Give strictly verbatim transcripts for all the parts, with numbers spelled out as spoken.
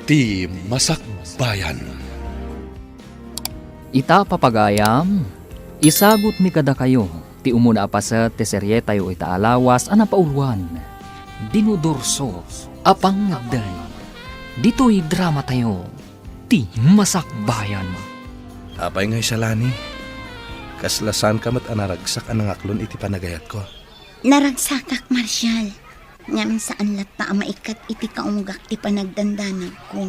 Ti Masakbayan. Ita, papagayam, isagutmi kadakayo ti umuna a paset ti serietayo ita a lawas a napauloan, Dinudurso a Pangngegdan. Ditoy dramatayo, Ti Masakbayan. Apay ngay, Shalani? Kasla saanka met a naragsak a nangaklon iti panagayatko? Naragsakak, Marshal, ngem saan latta a maikkat iti kaunggak ti panagdandanagko.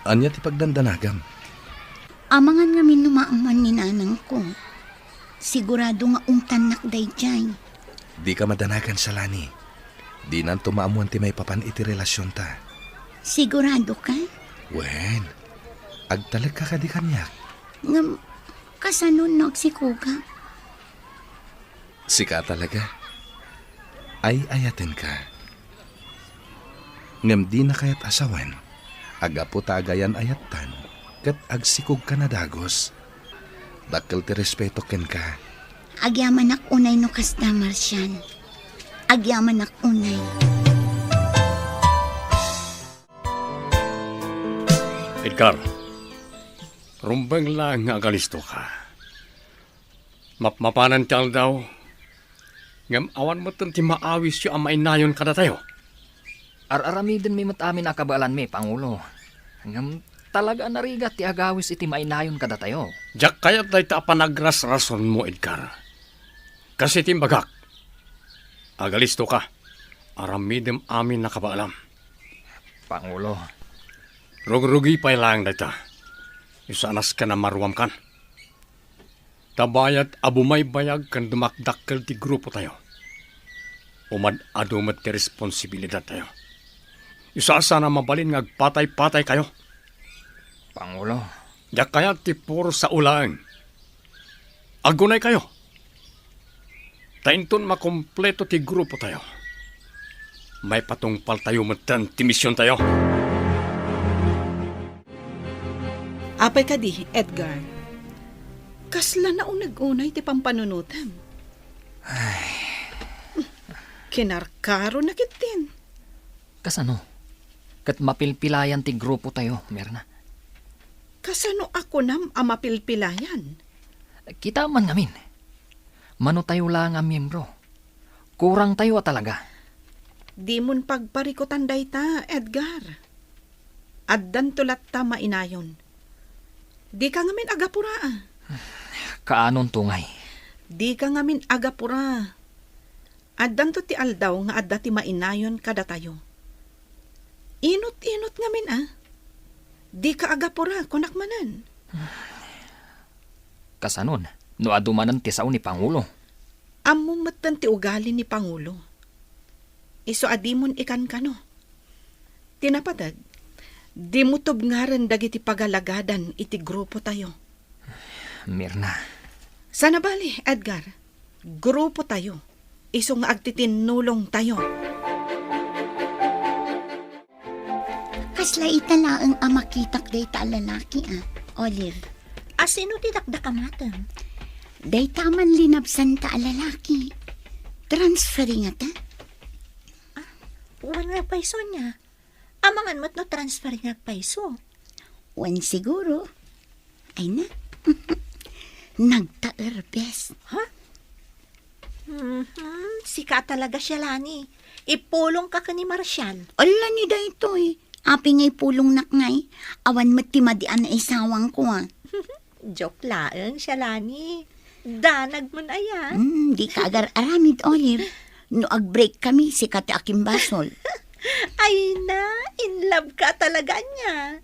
Ania ti pagdandanagam? Amangan ngamin no maammuan ni nanangko. Sigurado nga ungtannak daydiay. Dika madanagan, Shalani. Dinanto maammuan ti maipapan iti relasionta. Sigurado ka? Wen, agtalekka kadi kaniak? Ngem, kasano no agsikogak? Sika talaga. Ay-ayatenka. Ngem dina kayat a sawen, a gapu ta agayan a yattan, ket agsikogka na dagus. Dakkel ti respetok kenka. Agyamanak unay no kasta, Marshal. Agyamanak unay. Edgar, rumbeng laeng nga agalistoka. Mapmapanen ti aldaw, ngem awan metten ti maawisyo a mainayon kadatayo. Ar-aramidenmi met amin a kabaelanmi, Pangulo. Ngem talaga a narigat ti agawis iti mainayon kadatayo. Diak kayat dayta a panagrasrasonmo, Edgar. Kas iti imbagak, agalistoka, aramidem amin a kabaelam. Pangulo. Rugrugi pay laeng dayta. Isu a nasken a maruamkan. Ta bayat a bumaybayag ken dumakdakkel ti grupotayo, umad-adu met ti responsibilidattayo. Isu a saan a mabalin nga agpatay-pataykayo. Pangulo. Diak kayat ti puro sao laeng. Agunaykayo. Ta inton makompleto ti grupotayo, maipatungpaltayo metten ti misiontayo. Apay kadi, Edgar? Kasla nauneg unay ti pampanunotem. Ay. Kinarkaronak ketdin. Kasano? Ket mapilpilayan ti grupotayo, Mirna. Kasano a kunam a mapilpilayan? Kita man ngamin. Manotayo laeng a miyembro. Kurangtayo a talaga. Dimon pagparikutan dayta, Edgar. Addanto latta mainayon. Dika ngamin agapura, a. Kaanonto ngay? Dika ngamin agapura. Addanto ti aldaw nga adda ti mainayon kadatayo. Inut-inut ngamin, a. Dika agapura, kunak manen. Kasanon, no adu manen ti sao ni Pangulo? Ammom metten ti ugali ni Pangulo. Isu a dimon ikankano. Ti napateg, dimo tubngarem dagiti pagalagadan iti grupotayo. Mirna. Sana bali, Edgar. Grupotayo. Isu nga agtitinnulongtayo. Kasla ita laeng a makitak dayta a lalaki, a, Olive. A sino ti dakdakamatem? Dayta man linabsanta a lalaki. Transferring ata? Ah, wen nga payso niya. Amangan met no transferring nga payso. Wen siguro. Ay na. Nagtaerbes. Ha? Mhm, sika talaga, Shalani. Ipulongka ken ni Marshal. Ala ni daytoy. Apay nga ipulongnak ngay? Awan met ti madi a naisawangko, a. Joke laeng, Shalani. Danag mon aya. Hmm, dika agar-aramid, Olive. No ag-break kami, sika ti akimbasol. Ay na, in love ka talaga ania.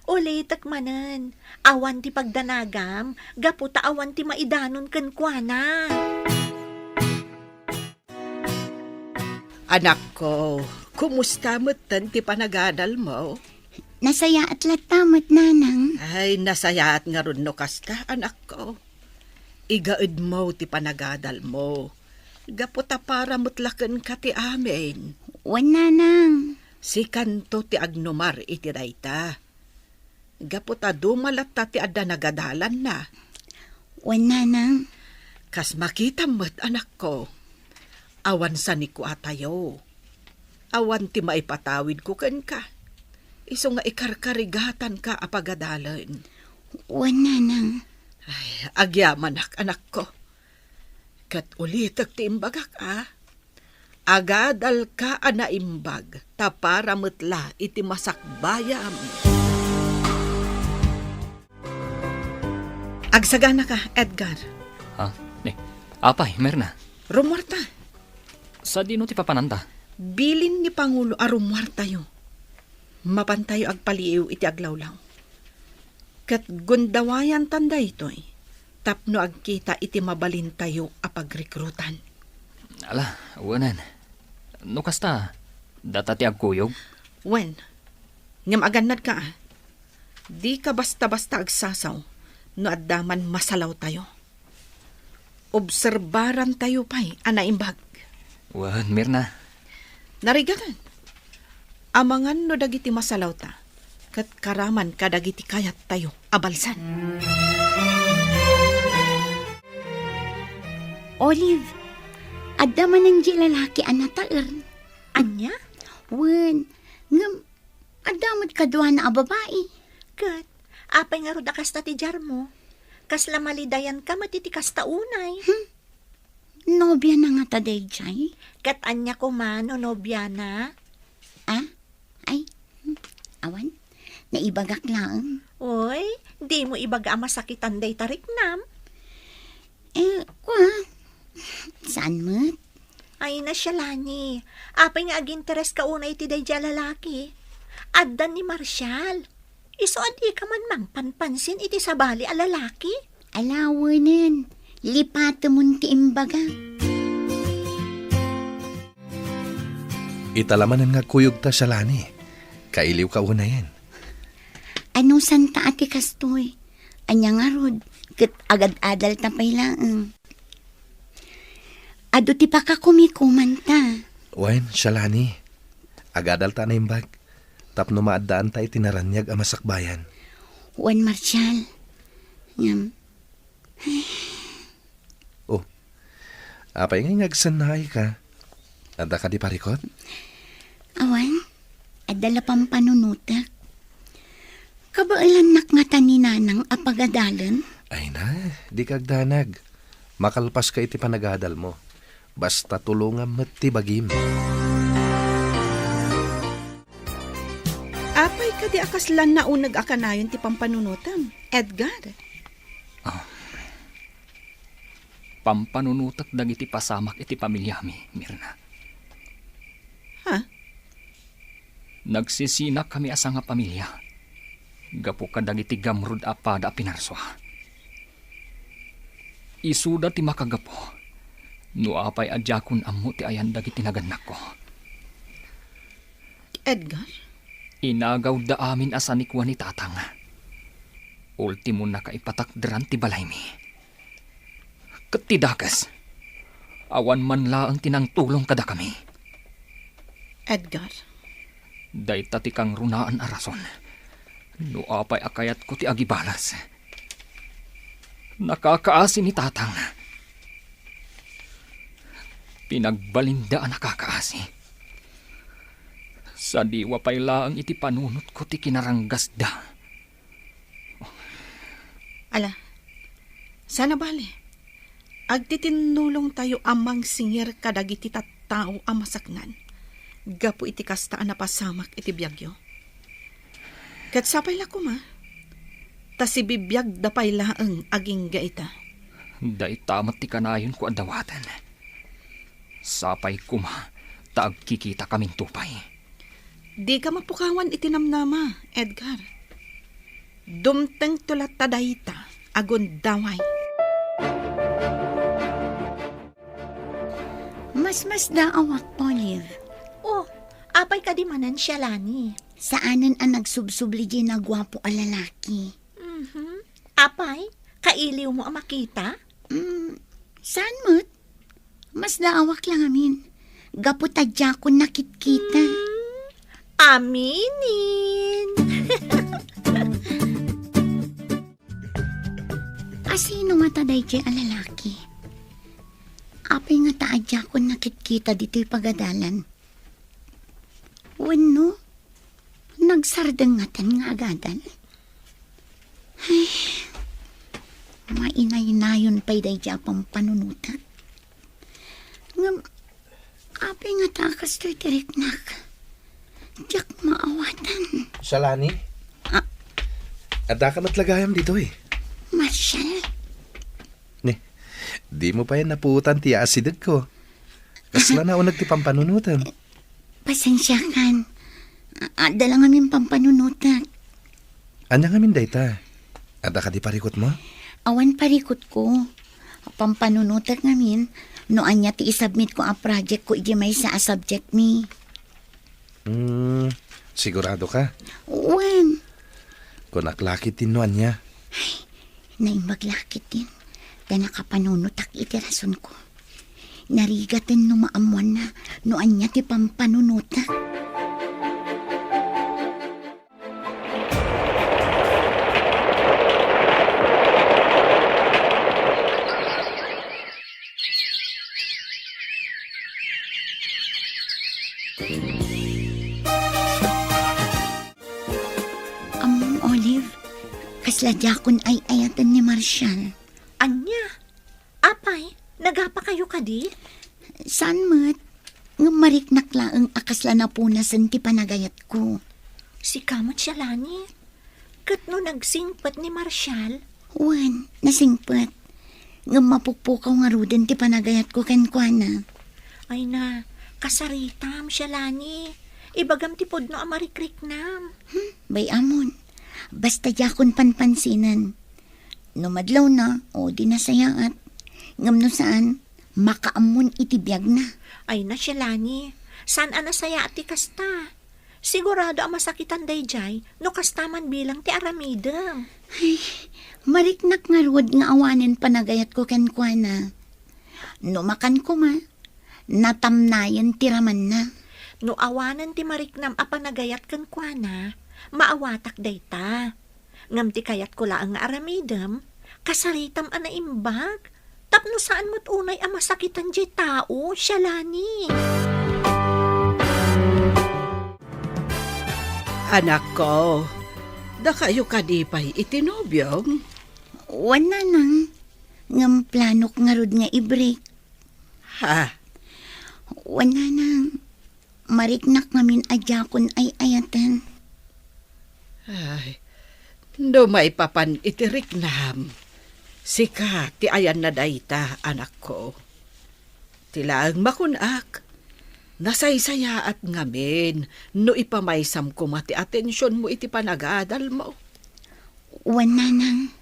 Ulitek manen, awan ti pagdanagam, gapu ta awan ti maidanon kenkuana. Anakko, kumusta metten ti panagadalmo? Nasayaat latta met, nanang. Ay, nasayaat ngarud no kasta, anakko. Igaedmo ti panagadalmo. Gapu ta para met la kenka ti amin. Wen, nanang. Sikanto ti agnumar iti dayta. Gapu ta duma latta ti adda nagadalanna. Wen, nanang. Kas makitam met, anakko, awan sanikuatayo. Awan ti maipatawidko kenka. Isu nga ikarkarigatanka a pagadalen. Wen, nanang. Ay, agyamanak, anakko. Ket ulitek ti imbagak, a. Agadalka a naimbag, ta para met la iti masakbayam. Agsagana ka, Edgar. Ha? Ni, apay, Mirna? Rumuarta. Sadino ti papananta? Bilin ni Pangulo a rumuartayo. Mapantayo agpaliiw iti aglawlaw. Ket gundawayantan daytoy tapno agkita iti mabalintayo a pagrekrutan. Ala, wenen. No kasta, data ti agkuyog? Wen, ngem agannadka, a. Dika basta-basta agsasaw no adda man masalawtayo. Obserbarantayo pay a naimbag. Wen, Mirna. Narigakan. Amangan no dagiti masalawta, ket karaman kadagiti kayattayo a balsan. Olive, adda manen diay lalaki a nataer. Ania? Wen, ngem adda met kaduana a babai. Ket, apay ngarud a kasta ti diarmo? Kasla malidayanka met iti kasta unay. Hmm. Nobiana ngata daydiay? Ket ania koma no nobiana? Ah? Ay, hmm, awan. Naibagak laeng. Oy, dimo ibaga a masakitan dayta riknam. Eh, kua, saan met? Ay, na, Shalani, apay nga agintereska unay iti daydiay a lalaki? Adda ni Marshall. Isu a dika man mangpanpansin iti sabali a lalaki? Ala, wenen, lipatemon ti imbaga. Ita la manen nga agkuyogta, Shalani. Kailiwka unayen. Anusanta a ti kastoy? Ania ngarud, ket agad-adalta pay laeng. Adu ti pakakumikomanta. Wen, Shalani. Agadalta a naimbag. Tapno maaddaanta iti naraniag a masakbayan. Wen, Marshall. Ngem, Oh. Apay ngay nga agsannaayka? Adda kadi parikut? Awan, adda la pampanunotek. Kabaelannak ngata ni Nanang a pagadalen? Ay na, dika agdanag. Makalpaska iti panagadalmo. Basta tulongam met ti bagim. Apay kadi a kasla nauneg a kanayon ti pampanunotem, Edgar? Ah. Pampanunotek dagiti pasamak iti pamiliami, Mirna. Ha? Nagsisinakami a sangapamilia gapu kadagiti gamrud a pada a pinarsua. Isuda ti makagapu no apay a diakon ammo ti ayan dagiti nagannakko. Edgar? Inagawda amin a sanikua ni Tatang. Ultimo, nakaipatakderan ti balaymi. Ket ti dakes, awan man laeng ti nangtulong kadakami. Edgar. Dayta ti kangrunaan a rason no apay a kayatko ti agibalas. Nakakaasi ni Tatang. Pinagbalinda a nakakaasi. Sadiwa pay laeng iti panunotko ti kinaranggasda. Ala, sana bale, agtitinnulongtayo a mangsingir kadagiti tattao a masaknan gapu iti kasta a napasamak iti biagyo. Ket sapay la koma, ta sibibiagda pay laeng agingga ita. Dayta met ti kanayonko a dawaten. Sapay koma ta agkikitakaminto pay. Dika mapukawan iti namnama, Edgar. Dumtengto latta dayta a gundaway. Masmasdaawak, Olive. Oh, apay kadi manen, Shalani? Saanen a nagsubsubli diay naguapo a lalaki. Mhm. Apay, kailiwmo a makita? Mm, saan met? Masdaawak la ngamin. Gapu ta diakon nakitkita. Mm, aminen. Asino ngata daydiay a lalaki? Apay ngata a diakon nakitkita ditoy pagadalan? Wenno, nagsa- Tardeng ngaten nga agadal. Ay, mainaynayon pay daydi a pampanunotek. Ngem, apay ngata a kastoy ti riknak? Diak maawatan. Shalani? Ah. Addaka met la gayam ditoy? Marshall? Ni, dimo pay napuotan ti asidegko. Kasla nauneg ti pampanunotem. Pasensiakan. A-, adda la ngamin pampanunotek. Ania ngamin dayta? Adda kadi parikutmo? Awan parikutko. Pampanunotek ngamin no ania ti isubmitko a projectko iti maysa a subjectmi. Hmm, sigurado ka? Wen. Kunak la ketdin no ania. Ay, naimbag la ketdin ta nakapanunotak iti rasonko. Narigaten no maammoanna no ania ti pampanunotak. Ammom, Olive, kasla diakon ay-ayaten ni Marshall. Ania? Apay, nagapakayo kadi? Saan met? Ngem mariknak laeng a kasla napunasen ti panagayatko. Sika met, Shalani? Ket no nagsingpet ni Marshall? Wen, nasingpet. Ngem mapukpukaw ngaruden ti panagayatko kenkuana. Ay na, kasaritam, Shalani. Ibagam ti pudno a marikriknam. Hmm, bay-amon. Basta diakon panpansinen. No madlawna, o di nasayaat. Ngem no saan, makaammon iti biagna. Ay na, Shalani. Saan a nasayaat ti kasta? Sigurado a masakitan daydiay no kasta man bilang ti aramidem. Ay, mariknak ngarud nga awanen panagayatko kenkuana. No makan koma, natamnayen ti ramanna. No awanen ti mariknam a panagayat kenkuana, maawatak dayta. Ngem ti kayatko laeng nga aramidem, kasaritam a naimbag, tapno saan met unay a masakitan diay tao, Shalani. Anakko, dakayo kadi pay iti nobiom? Wen, nanang. Ngem planok ngarud nga i-break. Ha? Wen, nanang. Mariknak ngamin a diakon ay-ayaten. Ay, no maipapan iti riknam, sika ti ayanna dayta, anakko. Ti laeng makunak, nasaysayaat ngamin no ipamaysam koma ti atensionmo iti panagadalmo. Wen, nanang.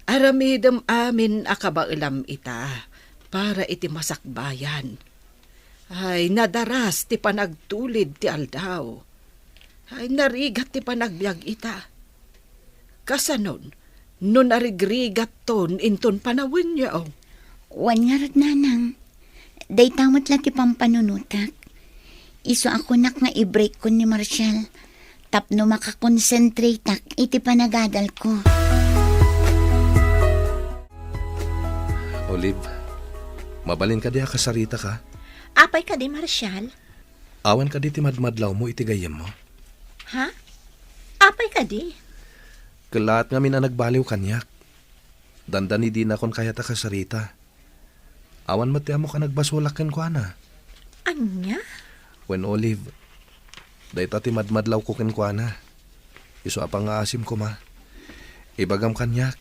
Aramidem amin a kabaelam ita para iti masakbayan. Ay, nadaras ti panagtulid ti aldaw. Ay, narigat ti panagbiag ita. Kasanon, no narigrigatton inton panawenyo? Wen ngarud, nanang. Dayta met la ti pampanunotak. Isu a kunak nga i-breakkon ni Marshall tapno makakonsentratak iti panagadalko. Olive, mabalin kadi a kasaritaka? Apay kadi, Marshall? Awan kadi ti madmadlawmo iti gayyemmo? Ha? Apay kadi? Kellaat ngamin a nagbaliw kaniak. Dandani dinakon kayat a kasarita. Awan met ti ammok a nagbasolak kenkuana. Ania? Wen, Olive, dayta ti madmadlawko kenkuana. Isu a pangngaasim koma. Ibagam kaniak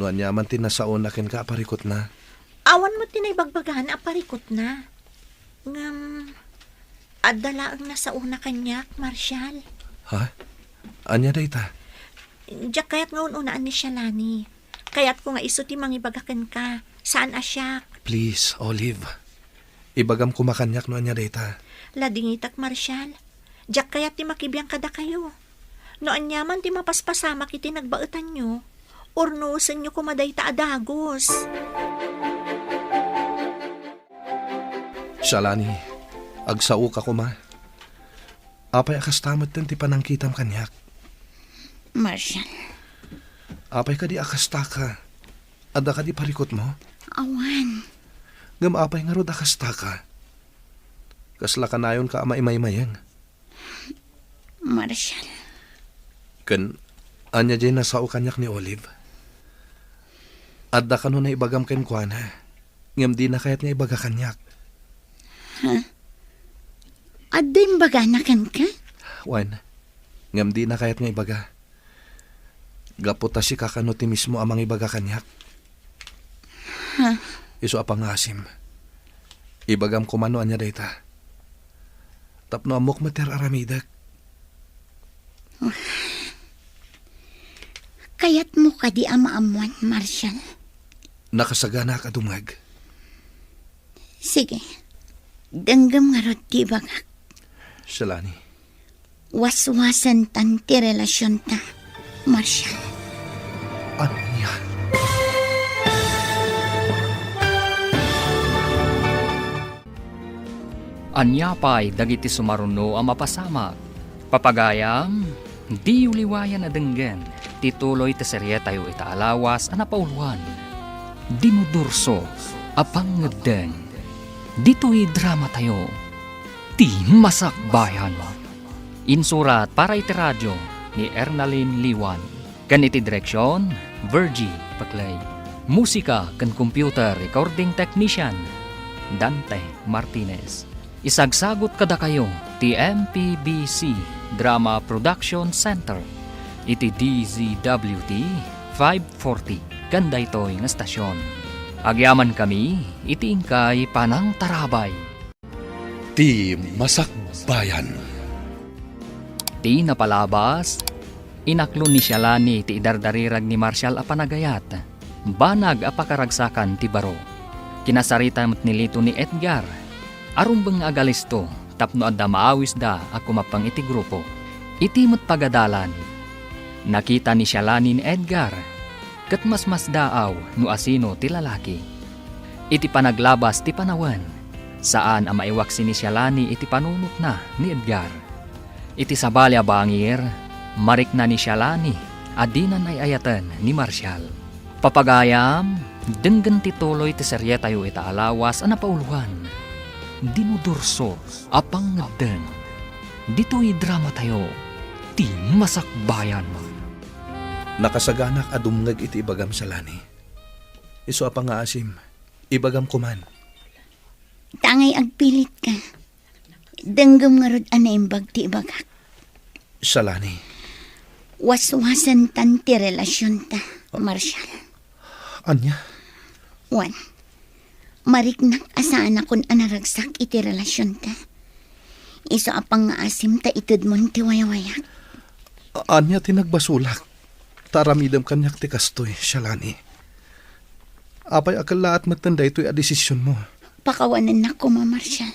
no aniaman ti nasaona kenka a parikutna. Awan met ti naibagbagana a parikutna. Ngem, adda laeng nasaona kaniak, Marshall. Ha? Ania dayta? Diak kayat nga un-unaan ni Shalani. Kayatko nga isu ti mangibaga kenka, saan a siak. Please, Olive. Ibagam koma kaniak no ania dayta. Ladingitak, Marshall. Diak kayat ti makibiang kadakayo. No aniaman ti mapaspasamak iti nagbaetanyo, urnosenyo koma dayta a dagus. Shalani, agsaoka koma. Apay a kasta metten ti panangkitam kaniak? Marshall. Apay kadi a kastaka? Adda kadi parikutmo? Awan. Ngem apay ngarud a kastaka? Kasla kanayonka a maimaymayeng? Marshall. Ken ania diay nasao kaniak ni Olive? Adda kano naibagam kenkuana, ngem dina kayat nga ibaga kaniak. Ha? Adda imbagana kenka? Wen, ngem dina kayat nga ibaga. Gapu ta sika kano ti mismo a mangibaga kaniak. Ha? Isu a pangngaasim, ibagam koma no ania dayta. Tapno ammok met ti ar-aramidek. Kayatmo kadi a maammuan, Marshall? Nakasaganaak a dumngeg. Sige. Denggem ngarud ti ibagak. Shalani. Waswasentan ti relasionta, Marshall. Ania? Ania pay dagiti sumaruno a mapasamak? Papagayam, diyo liwayan a denggen ti tuloy ti serietayo ita a lawas a napauluan, Dinudurso a Pangngeddeng. Ditoy dramatayo, Ti Masakbayan. Insurat para iti radio ni Ernalyn Liwan. Ken iti direksion, Virgie Paclay. Musika ken computer recording technician, Dante Martinez. Isagsagut kadakayo ti M P B C Drama Production Center iti D Z W T five forty ken daytoy nga estasion. Agyamankami iti inkay panangtarabay. Ti Masakbayan. Ti napalabas, inaklo ni Shalani ti idardarirag ni Marshall a panagayat. Banag a pakaragsakan ti baro. Kinasarita met ni Lito ni Edgar a rumbeng nga agalisto tapno adda maawisda a kumappeng iti grupo. Iti met pagadalan, nakita ni Shalani ni Edgar ket masmasdaaw no asino ti lalaki. Iti panaglabas ti panawen, saan a maiwaksi ni Shalani iti panunotna ni Edgar. Iti sabali a bangir, marikna ni Shalani a dinan ay-ayaten ni Marshall. Papagayam, denggen ti tuloy ti serietayo ita a lawas a napauluan, Dinudurso a Pangngeddeng. Ditoy dramatayo, Ti Masakbayan. Nakasaganak a dumngeg iti ibagam, Shalani. Isu a pangngaasim, ibagam koman. Tangay agpilitka. Denggem ngarud a naimbag ti ibagak. Shalani. Waswasentan ti relasionta, Marshall. Ania? Wen, mariknak a saanakon a naragsak iti relasionta. Isu a pangngaasim ta itedmon ti wayawayak. A-, ania ti nagbasolak? Ta aramidem kaniak ti kastoy, Shalani. Apay a kellaat metten daytoy a desisionmo? Pakawanennak koma, Marshall.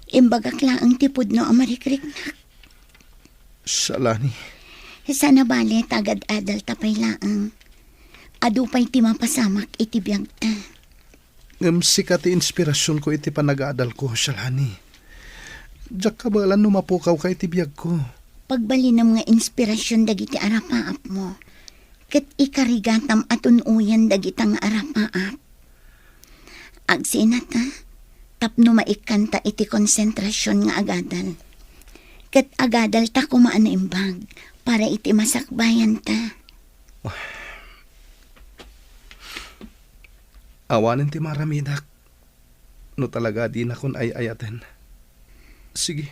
Imbagak laeng ti pudno a marikriknak. Shalani. Saan a bale ta agad-adalta pay laeng. Adu pay ti mapasamak iti biagta. Ngem sika ti inspirasionko iti panagadalko, Shalani. Diak kabaelan no mapukawka iti biagko. Pagbalinem nga inspirasion dagiti arapaapmo, ket ikarigatam a tun-oyen dagita nga arapaap. Agsinata, tapno maikkanta iti konsentrasion nga agadal. Ket agadalta koma a naimbag para iti masakbayanta. Awanen ti maramidak no talaga dinakon ay-ayaten. Sige,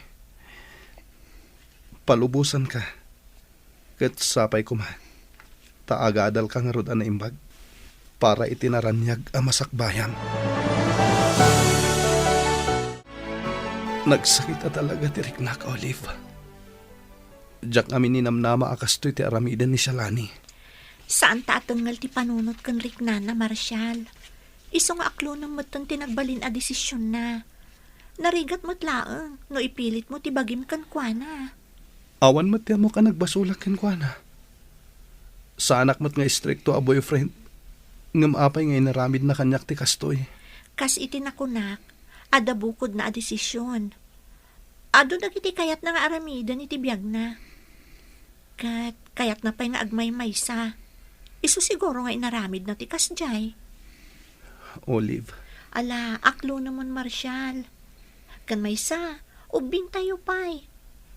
palubosanka. Ket sapay koma ta agadalka ngarud a naimbag para iti naraniag a masakbayam. Nagsakit a talaga ti riknak, Olive. Diak amin ninamnama a kastoy ti aramiden ni Shalani. Saan ta a tengngel ti panunot ken riknana, Marshall. Isu nga aklonem metten ti nagbalin a desisionna. Narigat met laeng no ipilitmo ti bagim kenkuana. Awan met ti ammok a nagbasolak kenkuana. Saanak met nga istrikto a boyfriend, ngem apay nga inaramidna kaniak ti kastoy? Kas iti nakunak, adda bukodna a desision. Adu dagiti kayatna nga aramiden iti biagna. Ket kayatna pay nga agmaymaysa. Isu siguro nga inaramidna ti kasdiay. Olive. Ala, aklonemon, Marshall. Ken maysa, ubbingtayo pay.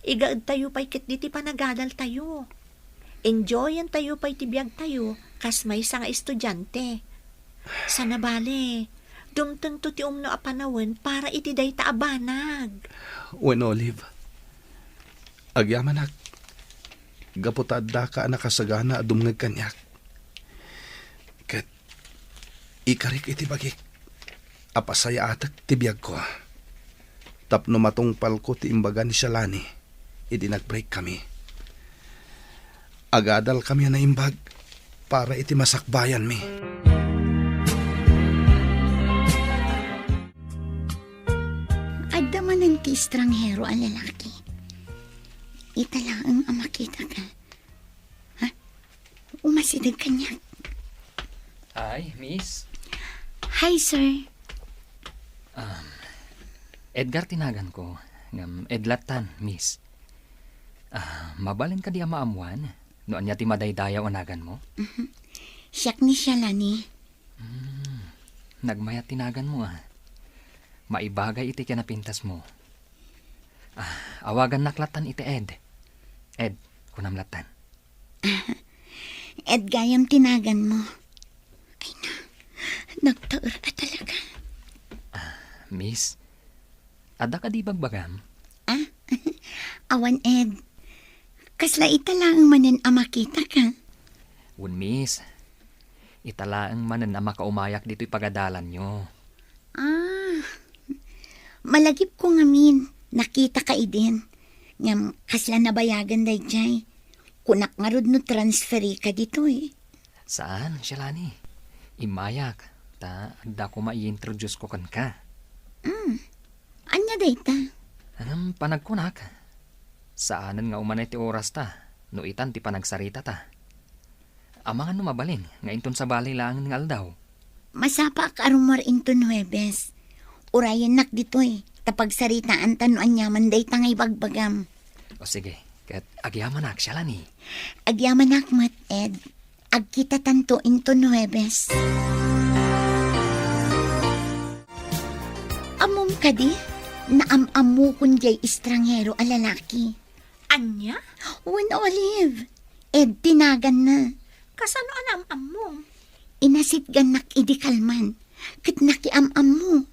Igaedtayo pay ketdi ti panagadaltayo. Enjoyentayo pay ti biagtayo kas maysa nga estudiante. Sana bale, dumtengto ti umno a panawen para iti dayta a banag. Wen, Olive, agyamanak, gapu ta addaka a nakasagana a dumngeg kaniak. Ket ikarik iti bagik a pasayaatek ti biagko tapno matungpalko ti imbaga ni Shalani idi nag-break kami. Agadal kami a naimbag para iti masakbayanmi. Adda manen ti estranghero a lalaki. Ita laeng a makitaka. Ha? Umasideg kaniak. Ay, miss. Hi, sir. Um, Edgar ti naganko. Ngem Ed lattan, miss. Ah, mabalin kadi a maammuan no ania ti madaydayaw a naganmo? Mhm. Siak ni Shalani. Hmm, nagmayat ti naganmo, ah. Maibagay iti kinapintasmo. Ah, awagannak lattan iti Ed. Ed, kunam lattan. Ed gayam ti naganmo. Ay na, nagtaer a talaga. Ah, miss, adda kadi bagbagam? Ah, awan, Ed. Kasla ita laeng manen a makitaka. Wen, miss. Ita laeng manen a makaumayak ditoy pagadalanyo. Ah, malagipko ngamin, nakitaka idin. Ngem kasla nabayagan daydiay. Kunak ngarud no transferika ditoy. Saan, Shalani. Immayak, ta adda koma i-introduce ko kenka. Mm. Ania dayta? Ngem panagkunak, saanen nga umanay ti orasta no itan ti panagsaritata. Amangan no mabalin nga inton sabali laeng nga aldaw. Masapaak a rummuar inton Huwebes. Urayennak ditoy, ta pagsaritaanta no aniaman dayta nga ibagbagam. O sige, ket agyamanak, Shalani. Agyamanak met, Ed. Agkitatanto inton Huwebes. Ammom kadi? Naam-ammokon diay estranghero a lalaki. Ania? Wen, Olive. Ed ti naganna. Kasano a naam-ammom? Inasitgannak idi kalman, ket nakiam-ammo.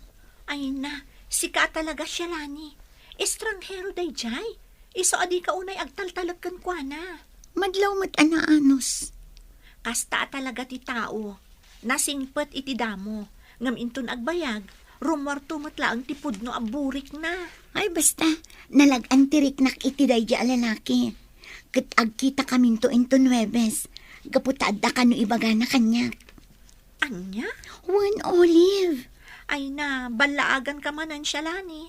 Ay na, sika a talaga, Shalani. Estranghero daydiay. Isu a dika unay agtaltalek kenkuana. Madlaw met a naanus. Kasta a talaga ti tao. Nasingpet iti damo, ngem inton agbayag, rummuarto met laeng ti pudno a burikna. Ay, basta, nalag-an ti riknak iti daydiay a lalaki. Ket agkitakaminto inton Huwebes, gapu ta adda kano ibagana kaniak. Ania? Wen, Olive. Ay na, ballaaganka manen, Shalani.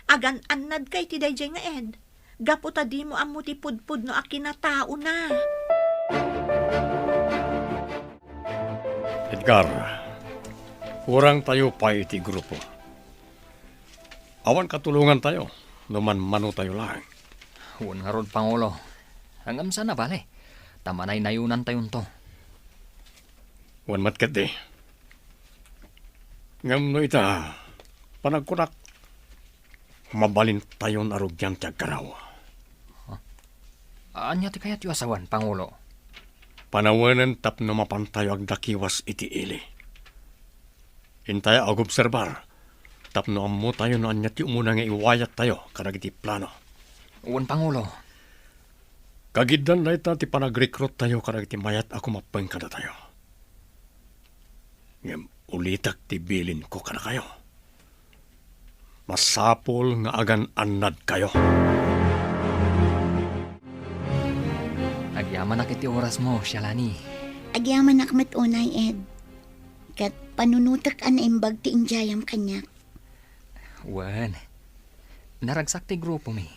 Agan-annadka iti daydiay nga Ed. Gapu ta dimo ammo ti pudpudno a kinataona. Edgar, kurangtayo pay iti grupo. Awan katulongantayo no manmanotayo laeng. Wen ngarud, Pangulo. Ngem saan a bale, ta manaynayonantayonto. Wen met ketdi. Ngem no ita, panagkunak, mabalintayon a rugian ti agkaraw. Ania ti kayatyo a sawen, Pangulo? Panawenen tapno mapantayo agdakiwas iti ili. Intay agobserbar tapno ammotayo no ania ti umuna nga iwayattayo kadagiti plano. Wen, Pangulo. Kagiddan dayta ti panagrekruttayo kadagiti mayat a kumappeng kadatayo. Ngem ulitek ti bilinko kadakayo. Masapul nga agan-annadkayo. Agyamanak iti orasmo, Shalani. Agyamanak met unay, Ed. Ket panunotek a naimbag ti idiayam kaniak. Wen, naragsak ti grupomi.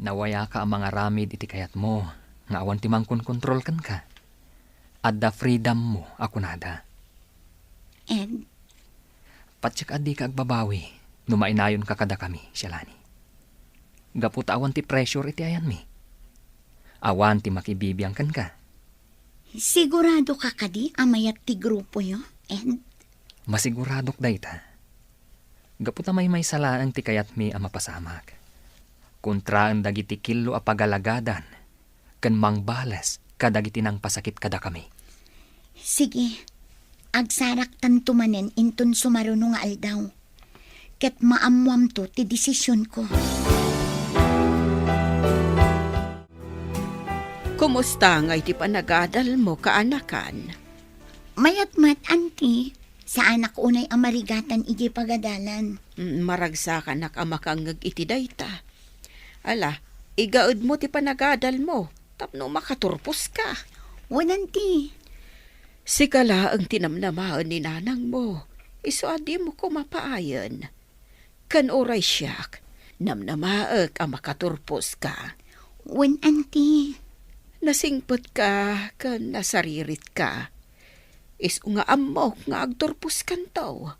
Nawayaka a mangaramid iti kayatmo nga awan ti mangkonkontrol kenka. Adda freedommo a kunada. Ed? Patiek a dika agbabawi no mainayonka kadakami, Shalani. Gapu ta awan ti pressure iti ayanmi. Awan ti makibibiang kenka. Siguradoka kadi a mayat ti grupoyo, Ed? Masiguradok dayta. Gapu ta maymaysa laeng ti kayatmi a mapasamak. Kontraen dagiti killo a pagalagadan ken mangbales kadagiti nangpasakit kadakami. Sige, agsaraktanto manen inton sumaruno nga aldaw. Ket maammoamto ti desisionko. Kumusta nga iti panagadalmo, kaanakan? Mayat met, Auntie. Saanak unay a marigatan idiay pagadalan. Mm, maragsakanak a makangngeg iti dayta. Ala, igaedmo ti panagadalmo tapno makaturposka. Wen, Auntie. Sika laeng ti namnamaen ni nanangmo, isu a dimo koma paayen. Ken uray siak, namnamaek a makaturposka. Wen, Auntie. Nasingpetka ken nasariritka. Isu nga ammok nga agturposkanto.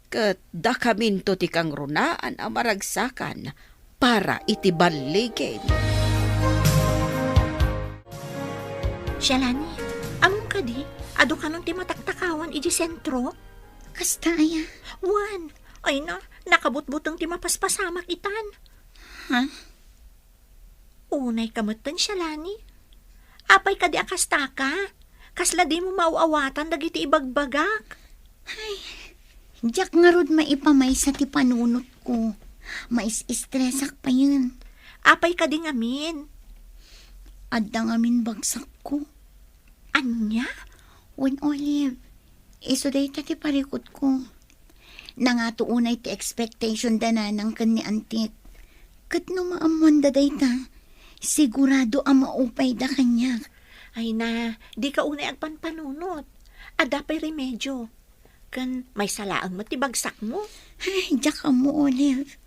Ket dakaminto ti kangrunaan a maragsakan para iti balligin. Shalani, ammom kadi, adu kanon ti mataktakawan idiay sentro? Kasta aya? Wen, ay na, nakabutbuteng ti mapaspasamak itan. Ha? Unay ka metten, Shalani. Apay kadi a kastaka? Kasla dimo maaw-awatan dagiti ibagbagak? Ay, diak ngarud maipamaysa ti panunotko. Mais-estresak payen. Apay kadi ngamin? Adda ngamin bagsakko. Ania? Wen, Olive, isu dayta ti parikutko. Nangato unay ti expectation da nanang ken ni Antit. Ket no maammoanda dayta, sigurado a maupayda kaniak. Ay na, dika unay agpanpanunot. Adda pay remedio. Ken maysa laeng met ti bagsakmo. Ay, diak ammo, Olive.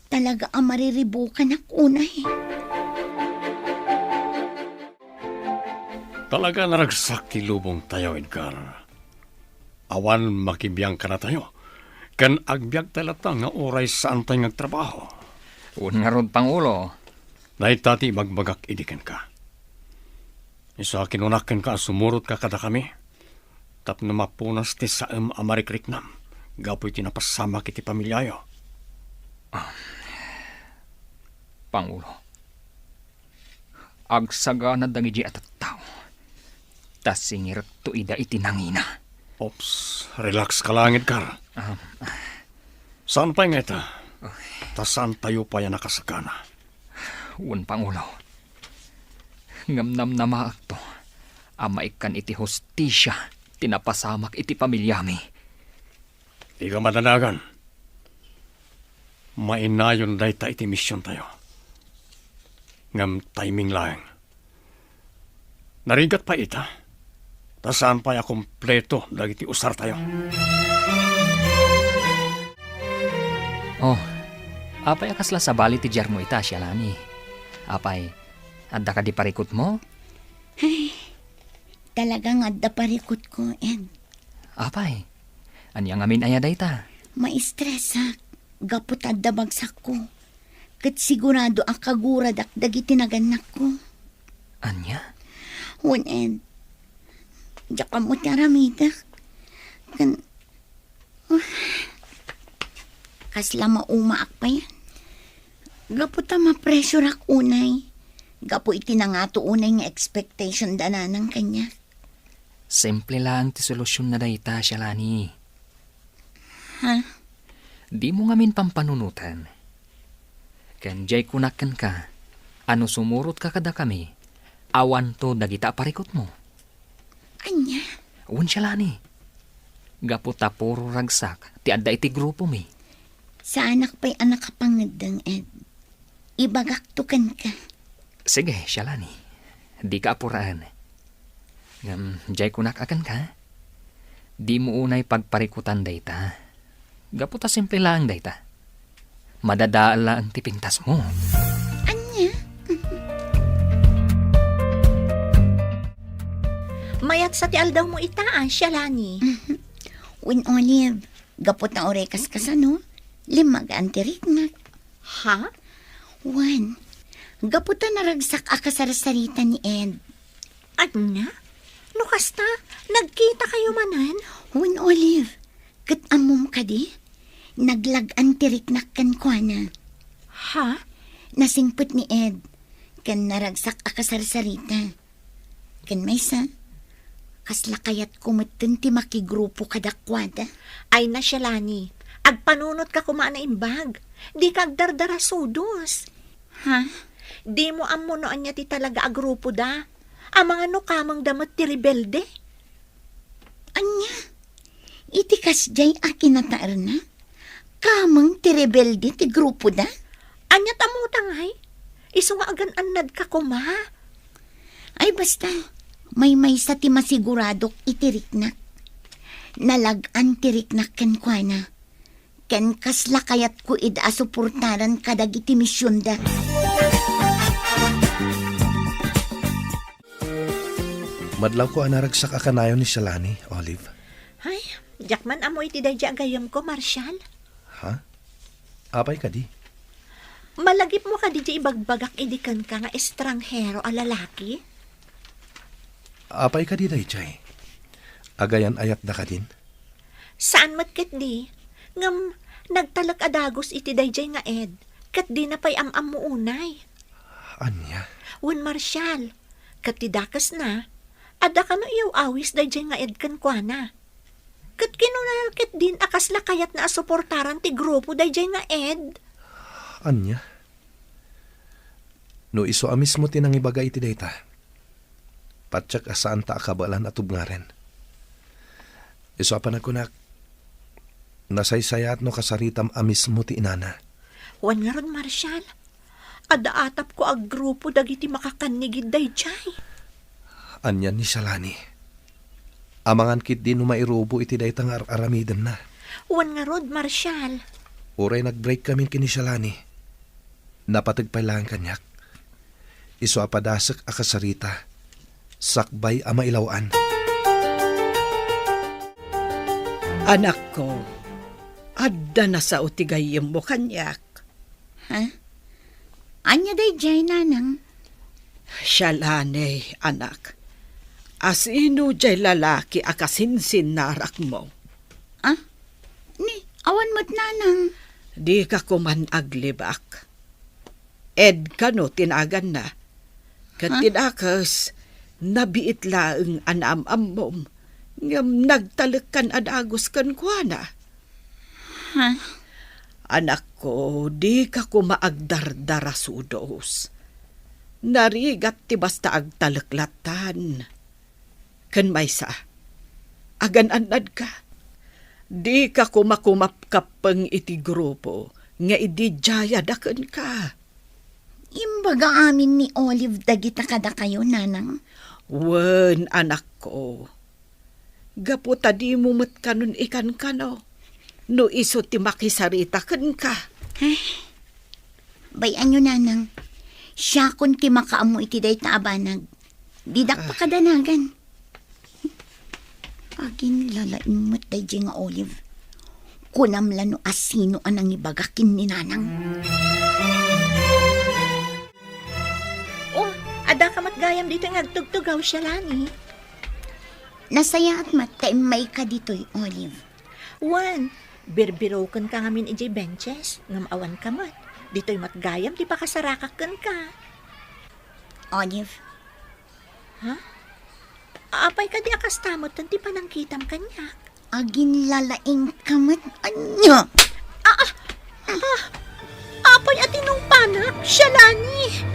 Talaga a mariribukanak unay. Talaga naragsak ti lubongtayo, Edgar. Awan makibiang kadatayo, ken agbiagtay latta nga uray saantay nga agtrabaho. Wen ngarud, Pangulo. Dayta ti ibagbagak idi kenka. Isu a kinunak kenka a sumurotka kadakami, tapno mapunas ti saem a marikriknam gapu iti napasamak iti pamiliayo. Ah, Pangulo, agsagana dagidi a tattao, ta singirekto ida iti nangina. Ops, relax ka lang, Edgar. Ah. Saan pay nga ita? Ay. Ta saantayo pay a nakasagana. Wen, Pangulo. Ngem namnamaekto a maikkan iti hustisia ti napasamak iti pamiliami. Dika madanagan. Mainayon dayta iti misiontayo. Ngem timing laeng. Narigat pay ita, ta saan pay a kompleto dagiti usartayo. Oh, apay a kasla sabali ti diarmo ita, Shalani? Apay, adda kadi parikutmo? Ay, talaga nga adda parikutko, Ed. Apay, ania ngamin aya dayta? Maistresak, gapu ta adda bagsakko. Ket sigurado a kaguradak dagiti nagannakko. Ania? Wen, Ed, diak ammo ti aramidek. Ken, ah, kasla maumaak payen. Gapu ta mapressureak unay. Gapu iti nangato unay nga expectation da nanang kaniak. Simple laeng ti solusionna dayta, Shalani. Ha? Dimo ngamin pampanunoten. Ken diay kunak kenka a no sumurotka kadakami, awanto dagita a parikutmo. Ania? Wen, Shalani. Gapu ta puro ragsak ti adda iti grupomi. Saanak pay a nakapangeddeng, Ed. Ibagakto kenka. Sige, Shalani. Dika apuraen. Ngem, diay kunak a kenka, dimo unay pagparikutan dayta. Gapu ta simple laeng dayta. Madadael laeng ti pintasmo. Ania? Mayatsa ti aldawmo ita, a, Shalani. Wen, Olive, gapu ta uray kaskasano, limmagaan ti riknak. Ha? Wen, gapu ta naragsak a kasarsarita ni Ed. Ania? No kasta, nagkitakayo manen? Wen, Olive, ket ammom kadi? Naglag-an ti riknak kenkuana. Ha? Nasingpet ni Ed. ken naragsak a kasarsarita. Ken maysa, kasla kayatko metten ti makigrupo kadakuada. Ay na, Shalani, agpanunotka koma a naimbag. Dika agdardarasudos. Ha? Dimo ammo no ania ti talaga a grupoda. Amangan no kamengda met ti rebelde. Ania? Iti kasdiay a kinataerna, kameng ti rebelde ti grupoda? Ania ta mutangay? Isu nga agan-annadka koma. Ay, basta, maymaysa ti masiguradok iti riknak. Nalag-an ti riknak kenkuana. Ken kasla kayatko ida a suportaran kadagiti misionda. Madlawko a naragsak a kanayon ni Shalani, Olive. Ay, diak man ammo iti daydiay a gayyemko, Marshal. Ha? Apay kadi? Malagipmo kadi diay ibagbagak idi kenka nga estranghero a lalaki? Apay kadi daydiay? Agayan-ayatda kadin? Saan met ketdi, ngem nagtalek a dagus iti daydiay nga ed, ket dina pay am-ammo unay. Ania? Wen, Marshal, ket ti dakesna, adda kano iyaw-awis daydiay nga ed kenkuana. Ket kinunana ketdin a kasla kayatna a suportaran ti grupo daydiay nga ed. Ania? No isu a mismo ti nangibaga iti dayta, patiek a saanta a kabaelan a tubngaren. Isu a panagkunak, nasaysayaat no kasaritam a mismo ti inana. Wen ngarud, Marshal, adda atapko a grupo dagiti makakannigid daydiay. Ania ni Shalani? Amangan ketdi no mairubo iti dayta nga ar-aramidenna. Wen ngarud, Marshal. Uray nag-break kami ken ni Shalani, napateg pay laeng kaniak. Isu a padasek a kasarita, sakbay a mailaw-an. Anakko, adda nasao ti gayyemmo kaniak. Ha? Ania daydiay, nanang? Shalani, anak. Asino diay lalaki a kasinsinnarakmo? Ah? Ni, awan met, nanang. Dika koman aglibak. Ed kano ti naganna. Ket Ha? ti dakes, nabiit laeng a naam-ammom, ngem nagtalekkan a dagus kenkuana. Ha? Anakko, dika koma agdardarasudos. Narigat ti basta agtalek lattan. Ken maysa, agan-annadka. Dika koma kumapkappeng iti grupo nga idi diay a dakenka. Imbaga amin ni Olive dagita kadakayo, nanang? Wen, anakko. Gapu ta dimo met kanon ikankano no isu ti makisarita kenka. Ay, bay-anyo, nanang. Siakon ti makaammo iti dayta a banag. Didak Ah. pakadanagan. Aginlalaing met daydiay nga Olive. Kunam la no asino a nangibaga ken ni nanang. Oh, adda ka met gayam ditoy nga agtugtugaw, Shalani. Nasayaat met ta immayka ditoy, Olive. Wen, birbirokenka ngamin idiay benches, ngem awan ka met. Ditoy met gayam ti pakasarakak kenka. Olive. Ha? Apay kadi a kasta met ti panangkitam kaniak? Aginlalaing ka met, ania? Ah, ah, ah, apay a tinungpanak, Shalani?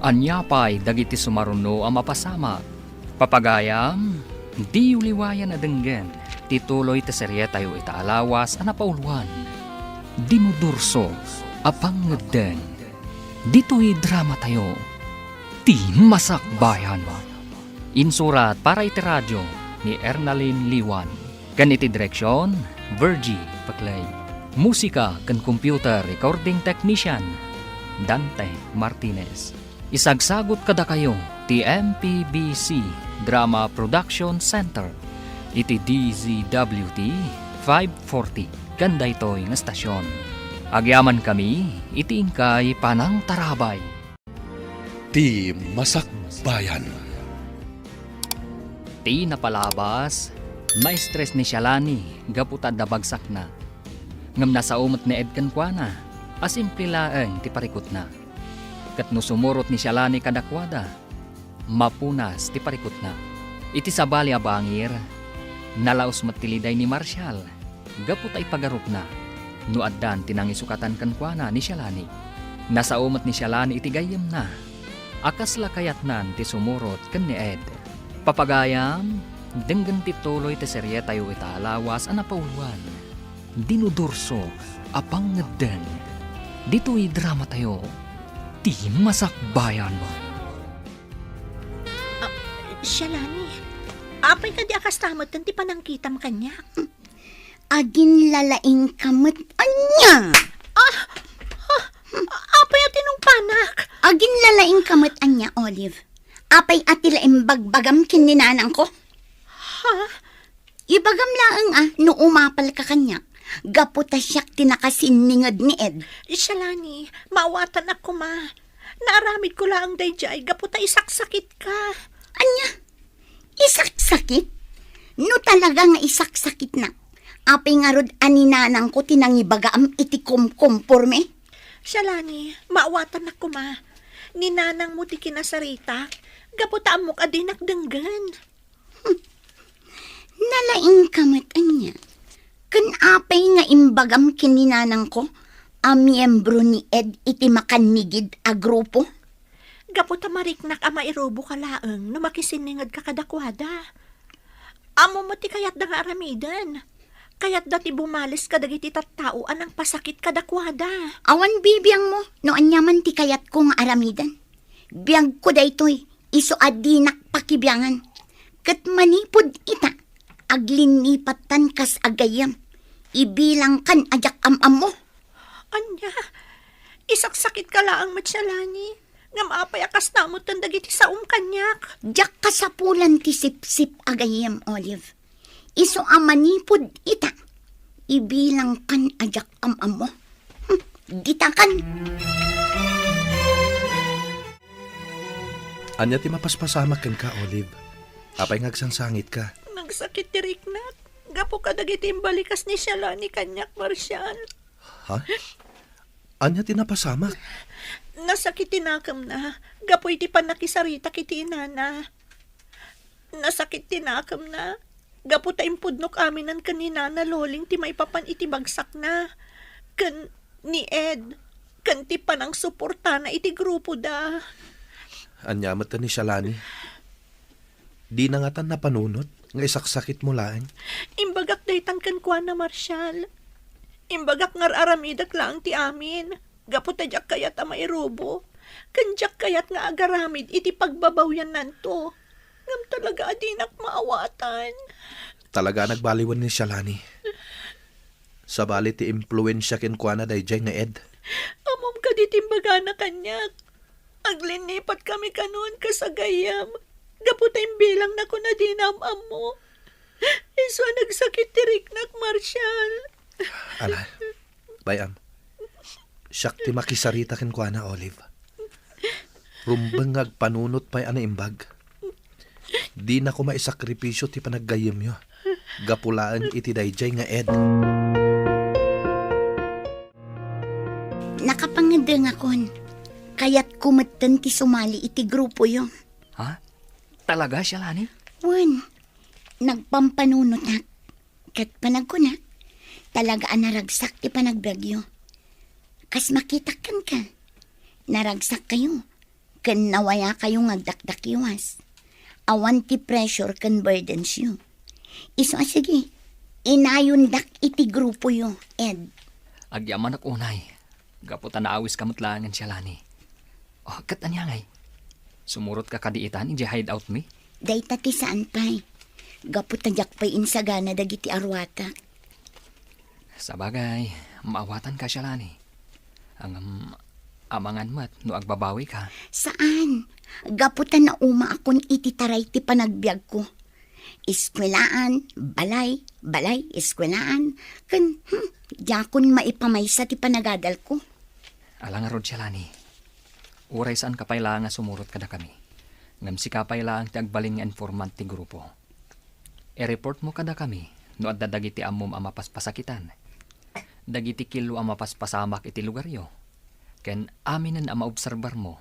Ania pay dagiti sumaruno a mapasamak? Papagayam, diyo liwayan a denggen ti tuloy ti serietayo ita a lawas a napauluan, Dinudurso a Pangngeddeng. Ditoy dramatayo, Ti Masakbayan. Insurat para iti radio ni Ernalyn Liwan. Ken iti direksion, Virgie Paclay. Musika ken computer recording technician, Dante Martinez. Isagsagut kadakayo ti M P B C Drama Production Center iti D Z W T five forty ken daytoy nga estasion. Agyamankami iti inkay panangtarabay. Ti Masakbayan. Ti napalabas, maestres ni Shalani gapu ta adda bagsakna. Ngem nasao met ni Ed kenkuana a simple laeng ti parikutna. Ket no sumurot ni Shalani kadakuada, mapunas ti parikutna. Iti sabali a bangir, nalaos met ti liday ni Marshall gapu ta ipagarupna no addan ti nangisukatan kenkuana ni Shalani. Nasao met ni Shalani iti gayyemna a kasla kayatnan ti sumurot ken ni Ed. Papagayam, denggen ti tuloy ti serietayo ita a lawas a napauluan, Dinudurso a Pangngeddeng. Ditoy dramatayo, ti Masakbayan. Ah, Shalani, apay kadi a kasta metten ti panangkitam kaniak? Aginlalaingka met ania? Ah, ah, apay a tinungpanak? Aginlalaingka met ania, Olive? Apay a ti la imbagbagam ken ni nanangko? Ha? Ibagam laeng a no umapalka kaniak, gapu ta siak ti nakasinninged ni Ed. Shalani, maawatanak koma. Naaramidko laeng daydiay gapu ta isaksakitka. Ania? Isaksakit? No talaga nga isaksakitnak, apay ngarud a ni nanangko ti nangibagaam iti kumkumporme? Shalani, maawatanak koma. Ni nanangmo ti kinasaritak, gapu ta ammok a dinak denggen. Nalaingka met ania? Ken apay nga imbagam ken ni nanangko a miyembro ni Ed iti makannigid a grupo? Gapu ta mariknak a mairuboka laeng no makisinningedka kadakuada. Ammom met ti kayatda nga aramiden. Kayatda ti bumales kadagiti tattao a nangpasakit kadakuada. Awan bibiangmo no aniaman ti kayatko nga aramiden. Biagko daytoy, isu a dinak pakibiangan. Ket manipud ita, aglinnipattan kas agayyem. Ibilangkan a diak am-ammo. Ania? Isaksakitka laeng met, Shalani. Ngem apay a kasta metten dagiti saom kaniak? Diak kasapulan ti sipsip a gayyem, Olive. Isu a manipud ita, ibilangkan a diak am-ammo. Hmm, ditakan. Ania ti mapaspasamak kenka, Olive? Apay nga agsangsangitka? Nagsakit ti riknak gapu kadagiti imbalikas ni Shalani kaniak, Marshall. Ha? Ania ti napasamak? Nasakit ti nakemna gapu iti pannakisaritak iti inana. Nasakit ti nakemna gapu ta impudnok aminan ken ni Nana Loling ti maipapan iti bagsakna, ken ni Ed, ken ti panangsuportana iti grupoda. Ania met ni Shalani? Dina ngatan napanunot nga isaksakitmo laeng? Imbagak daytan kenkuana, Marshall. Imbagak nga ar-aramidek laeng ti amin, gapu ta diak kayat a mairubo, ken diak kayat nga agaramid iti pagbabawiannanto. Ngem talaga a dinak maawatan. Talaga a nagbaliwen ni Shalani. Sabali ti impluensia kenkuana daydiay nga Ed. Ammom kadi ti imbagana kaniak? Aglinnipatmi kanon kas agayyem, gapu ta imbilangna a dina am-ammo. Isu a nagsakit ti riknak, Marshall. Ala, bay-am. Siak ti makisarita kenkuana, Olive. Rumbeng nga agpanunot pay a naimbag. Dina koma isakripisio ti panaggayyemyo gapu laeng iti daydiay nga Ed. Nakapangedengakon. Kayatko metten ti sumali iti grupoyo. Ha? Talaga, Shalani? Wen, nagpampanunotak. Ket panagkunak, talaga a naragsak ti panagbiagyo. Kas makitak kenka, naragsakkayo, ken nawayakayo nga agdakdakiwas. Awan ti pressure ken burdensyo. Isu a sige, inayondak iti grupoyo, Ed. Agyamanak unay, gapu ta naawiska met laengen, Shalani. Oh, ket ania ngay? Sumurotka kadi itan idiay hideout mi? Dayta ti saan pay. Gapu ta diak pay insagana dagiti aruatak. Sabagay, maawatanka, Shalani. Ngem, amangan met no agbabawika. Saan? Gapu ta naumaakon iti taray ti panagbiagko. Eskuelaan, balay, balay, eskuelaan, ken, hmm, diakon maipamaysa ti panagadalko. Ala ngarud, Shalani. Uray saanka pay laeng a sumurot kadakami. Ngem sika pay laeng ti agbalin nga informant ti grupo. I-reportmo kadakami no adda dagiti ammom a mapaspasakitan. dagiti killo a mapaspasamak iti lugaryo, ken aminen a maobserbarmo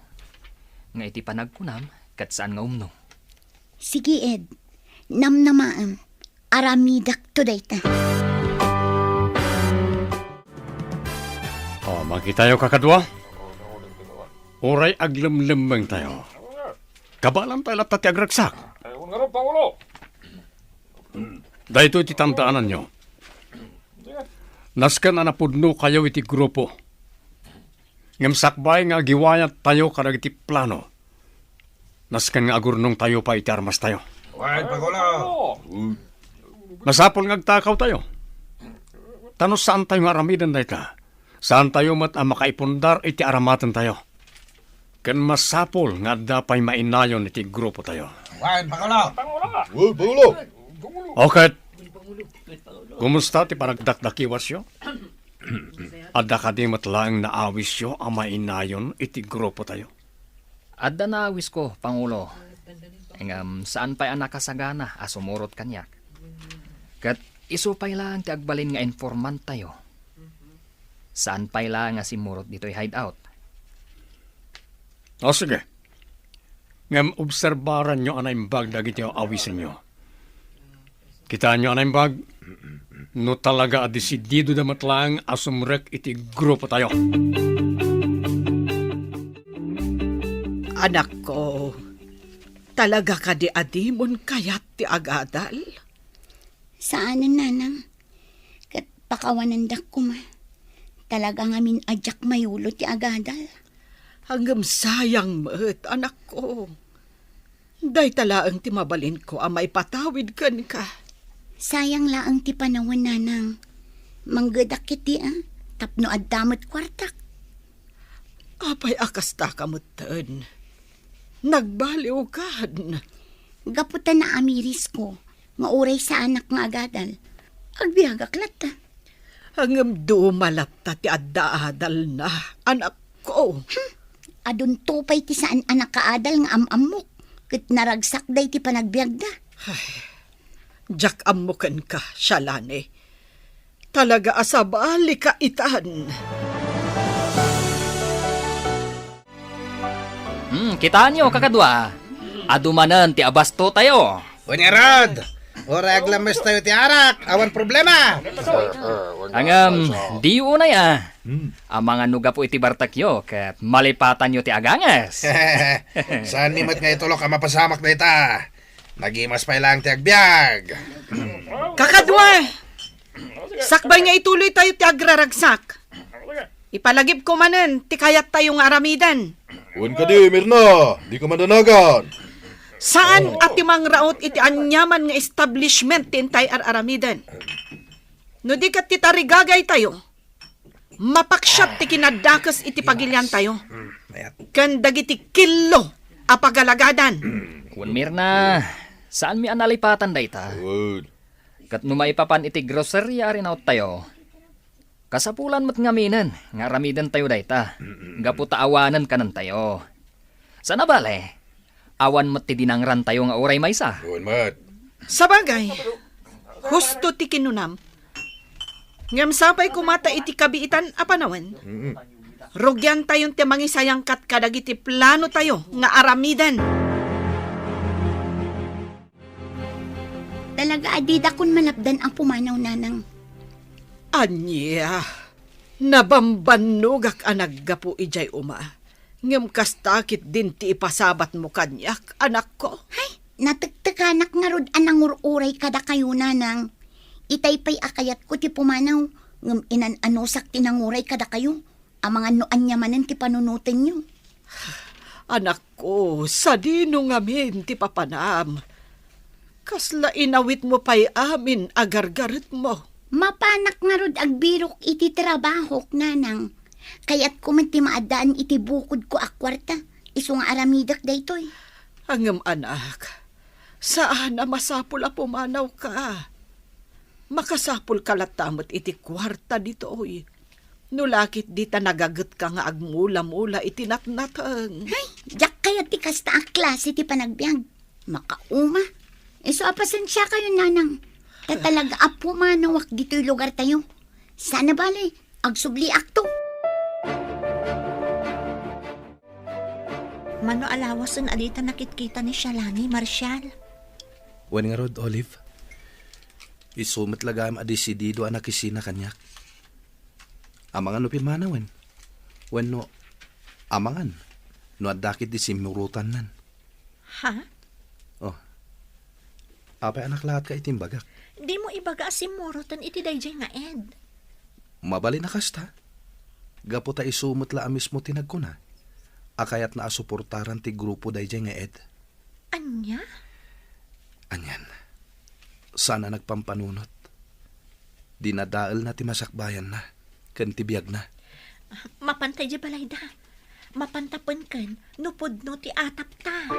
nga iti panagkunam ket saan nga umno. Sige, Ed. Namnamaem. Aramidakto dayta. O, makitayo, kakadua. Uray aglemlemmengtayo, kabaelantayo latta ti agragsak. Daytoy ti tandaananyo. Nasken a napudnokayo iti grupo. Ngem sakbay nga agiwayattayo kadagiti plano, nasken nga agurnongtayo pay iti armastayo. Wen, Pangulo! Masapul nga agtakawtayo. Ta no saantayo nga aramiden dayta, saantayo met a makaipundar iti aramatentayo. Ken masapul nga adda pay mainayon iti grupotayo. Wen, Pangulo! Wen, Pangulo! O ket, kumusta ti panagdakdakiwasyo? Adda kadi met laeng naawisyo a mainayon iti grupotayo? Adda naawisko, Pangulo. Ngem saan pay a nakasagana a sumurot kaniak. Ket isu pay laeng ti agbalin nga informanttayo. Saan pay laeng a simmurot ditoy hideout. O, sige. Ngem obserbaranyo a naimbag dagiti awisenyo. Kitaenyo a naimbag, no talaga a desididoda met laeng a sumrek iti grupotayo. Anakko, talaga kadi a dimon kayat ti agadal? Saanen, Nanang. Ket pakawanendak koma. Talaga ngamin a diak mayulo ti agadal. Ngem sayang met, anakko. Dayta laeng ti mabalinko a maipatawid kenka. Sayang laeng ti panawen, Nanang. Manggedak ketdi a, tapno adda met kuartak. Apay a kastaka metten? Nagbaliwkan. Gapu ta naamirisko nga uray saanak nga agadal, agbiagak latta. Ngem duma latta ti adda adalna, anakko. Hmm, adunto pay ti saan a nakaadal nga am-ammok, ket naragsak daydi panagbiagda. Ay, diak ammo kenka, Shalane. Talaga a sabalika itan. Hmm, kitaenyo, kakadua. Adu manen ti abastotayo. Wen ngarud, uray aglammestayo ti arak, awan problema. Ngem, diyo unay a. Hmm. Amangan no gapu iti bartekyo ket malipatanyo ti aganges. Saanmi met nga itulok a mapasamak dayta. Nagimas pay laeng ti agbiag. Kakadua! Sakbay nga ituloytayo ti agraragsak, ipalagipko manen ti kayattayo nga aramiden. Wen kadi, Mirna, dika mandanagan. Saan a ti mangraut iti aniaman nga establishment ti intay ar-aramiden. No di ket ti tarigagaytayo, mapaksiat ti kinadakes iti pagiliantayo. Ken dagiti killo a pagalagadan. Wen, Mirna, saanmi a nalipatan dayta. Wen. Ket no maipapan iti groceria a rinaottayo, kasapulan met ngaminen nga aramidentayo dayta, gapu ta awanen kanentayo. Sana bale, awan met ti dinangrantayo nga uray maysa. Wen met. Sabagay, husto ti kinunam. Ngem sapay koma ta iti kabiitan a panawen, mm-mm, rugiantayon ti mangisayangkat kadagiti planotayo nga aramiden. Talaga a didakon malapdan a pumanaw, Nanang. Ania, nabambannogak a naggapu idiay uma, ngem kasta ketdin ti ipasabatmo kaniak, anakko. Hay, natektekanak ngarud a nangur-uray kadakayo, Nanang. Itay pay a kayatko ti pumanaw, ngem inan-anusak ti nanguray kadakayo. Amangan no ania manen ti panunotenyo. Anakko, sadino ngamin ti papanam? Kasla inawitmo pay amin a gargaretmo. Mapanak ngarud agbirok iti trabahok, Nanang. Kayatko met ti maaddaan iti bukodko a kuarta, isu nga aramidek daytoy. Ngem, anak, saan a masapul a pumanawka. Makasapulka latta met iti kuarta ditoy. No la ketdi ta nagagetka nga agmula-mula iti natnateng. Hay, diak kayat ti kasta a klase ti panagbiag. Makauma. Isu a pasensiakayon, Nanang. Ta talaga a pumanawak ditoy lugartayo. Saan a bale, agsubliakto. Mano a lawasen a dita nakitkita ni Shalani, Marshall? Wen ngarud, Olive. Isu met la gayam a desidido a nakisina kaniak. Amangan no pimmanawen. Wenno, amangan no adda ketdi simmurotannan. Ha? Oh. Apay a naklaatka iti imbagak? Dimo ibaga a simmuroten iti daydiay nga Ed. Mabalin a kasta. Gapu ta isu met la a mismo ti nagkuna a kayatna a suportaran ti grupo daydiay nga Ed. Ania? Anian, saan a nagpampanunot. Dinadaelna ti masakbayanna ken ti biagna. Mapanta idiay balayda. Mapanta penken no pudno ti atapta.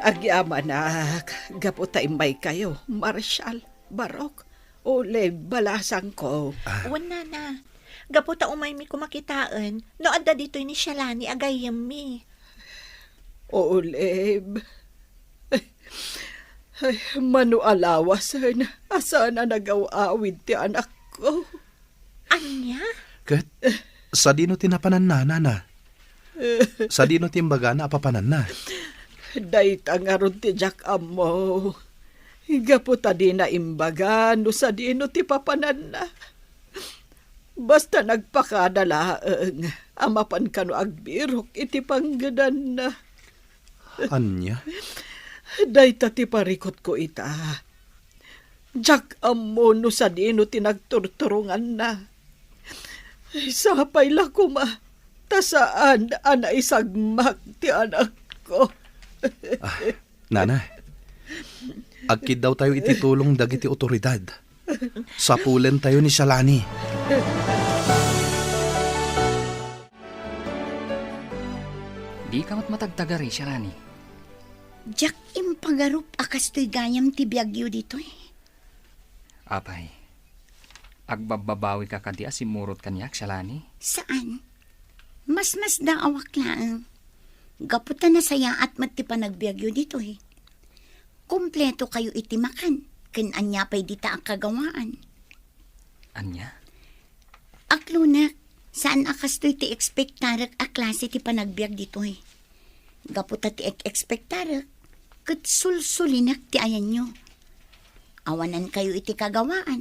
Agyamanak, gapu ta immaykayo, Marshall, Barok, Olive, balasangko. Ah. Wen, nana. Gapu ta umaymi koma kitaen no adda ditoy ni Shalani a gayyemmi. Olive. Ay, mano a lawasen a saan a nagaw-awid ti anakko. Ania? Ket sadino ti napananna, nana? Sadino ti imbagana a papananna? Dayta ngarud ti diak ammo. Gapu ta dina imbaga no sadino ti papananna. Basta nagpakada laeng a mapan kano agbirok iti panggedanna. Ania? Dayta ti parikutko ita. Diak ammo no sadino ti nagturturonganna. Sapay la koma ta saan a naisagmak ti anakko. Ah, nana, agkiddawtayo iti tulong dagiti otoridad. Sapulentayo ni Shalani. Dika met matagtagari, Shalani. Diak impagarup a kastoy gayam ti biagyo ditoy. Apay, agbabbabawika kadi a simmurot kaniak, Shalani? Saan. Masmasdaawak laeng. Gapu ta nasayaat met ti panagbiagyo ditoy. Kompleto kayo iti makan, ken ania pay dita a kagawaan. Ania? Aklonek, saan a kastoy ti ekspektarek a klase ti panagbiag ditoy. Gapu ta ti ek-ekspektarek, ket sulsulinek ti ayanyo. Awanan kayo iti kagawaan,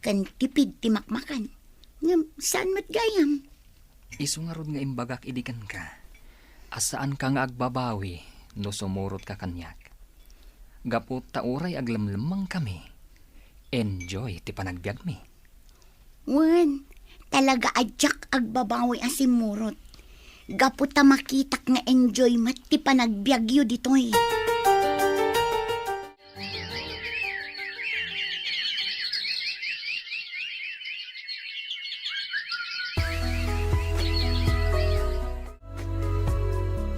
ken tipid ti makmakan. Ngem saan met gayam? Isu ngarud nga imbagak idi kenka, a saanka nga agbabawi no sumurotka kaniak. Gapu ta uray aglemlemmengkami, enjoy ti panagbiagmi. Wen, talaga a diak agbabawi a simmurot. Gapu ta makitak nga enjoy met ti panagbiagyo ditoy.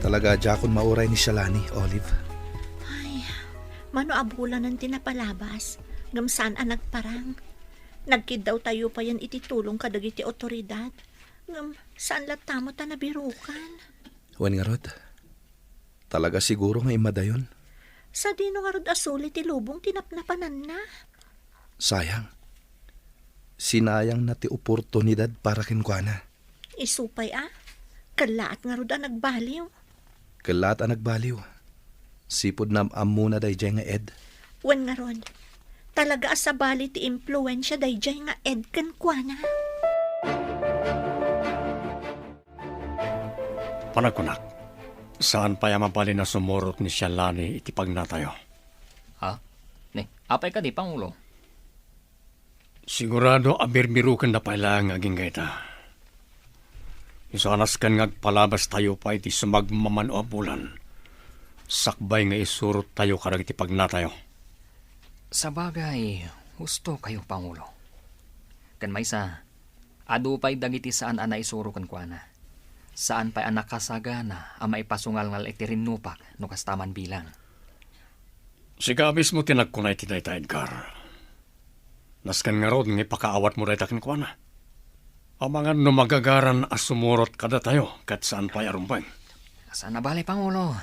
Talaga a diakon mauray ni Shalani, Olive. Ay, mano a bulanen ti napalabas, ngem saan a nagparang. Nagkiddawtayo payen iti tulong kadagiti otoridad, ngem saan latta met a nabirukan. Wen ngarud, talaga siguro nga immadayon. Sadino ngarud a suli ti lubong ti napnapananna? Sayang. Sinayangna ti oportunidad para kenkuana. Isu pay a, kellaat ngarud a nagbaliw. Kellaat a nagbaliw. Sipud naam-ammona daydiay nga Ed. Wen ngarud, talaga a sabali ti impluensia daydiay nga Ed kenkuana. Panagkunak, saan pay a mabalin a sumurot ni Shalani iti pagnatayo. Ha? Ne, apay kadi, Pangulo? Sigurado a birbirukenna pay laeng nga agingga ita. Isu a nasken nga agpalabastayo pay iti sumagmamano a bulan, sakbay nga isurottayo kadagiti pagnatayo. Sabagay, husto kayo, Pangulo. Ken maysa, adu pay dagiti saan a naisuro kenkuana. Saan pay a nakasagana a maipasungalngal iti rinnupak no kasta man bilang. Sika mismo ti nagkuna iti dayta, Edgar. Nasken ngarud nga ipakaawatmo dayta kenkuana. Amangan no magagaran a sumurot kadatayo ket saan pay a rumbeng. Saan a bale, Pangulo.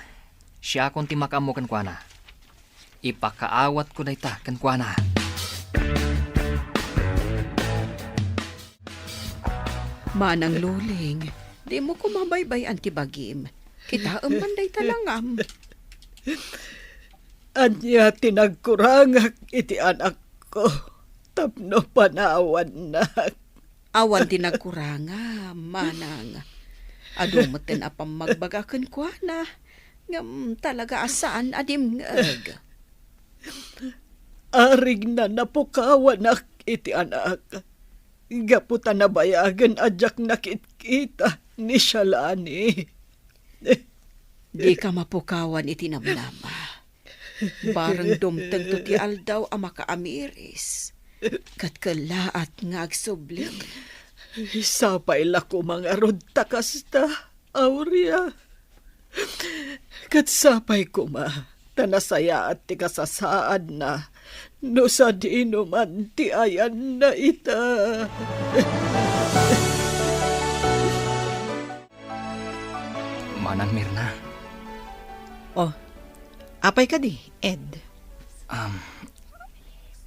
Siakon ti makaammo kenkuana. Ipakaawatko dayta kenkuana. Manang Luling, dimo koma baybay-an ti bagim. Kitaem man dayta langam. Ania ti nagkurangak iti anakko tapno panawannak? Awan ti nagkurangam, manang. Adu metten a pammagbaga kenkuana, ngem talaga a saan a dimngeg. Arigna napukawanak iti anak, gapu ta nabayagen a diak nakitkita ni Shalani. Dika mapukawan iti namnama. Bareng dumtengto ti aldaw a makaamiris, ket kellaat nga agsubli. Sapay la koma ngarud ta kasta, Aurea. Ket sapay koma ta nasayaat ti kasasaadna no sadino man ti ayanna ita. Manang Mirna. Oh, apay kadi, Ed? Um,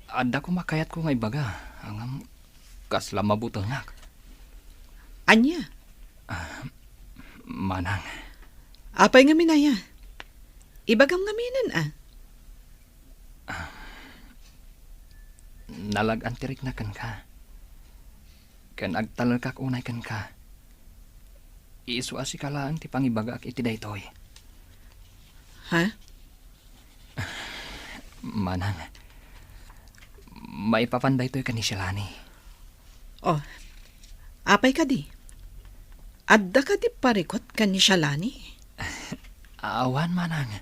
adda koma kayatko nga ibaga, ngem kasla mabutengak. Ania? Ah, manang. Apay ngamin aya? Ibagam ngaminen, a. Ah, nalag-an ti rikna kenka. Ken agtalekak unay kenka. Isu a sika laeng ti pangibagaak iti daytoy. Ha? Manang, maipapan daytoy ken ni Shalani. Oh, apay kadi? Adda kadi parikut ken ni Shalani? Awan, manang.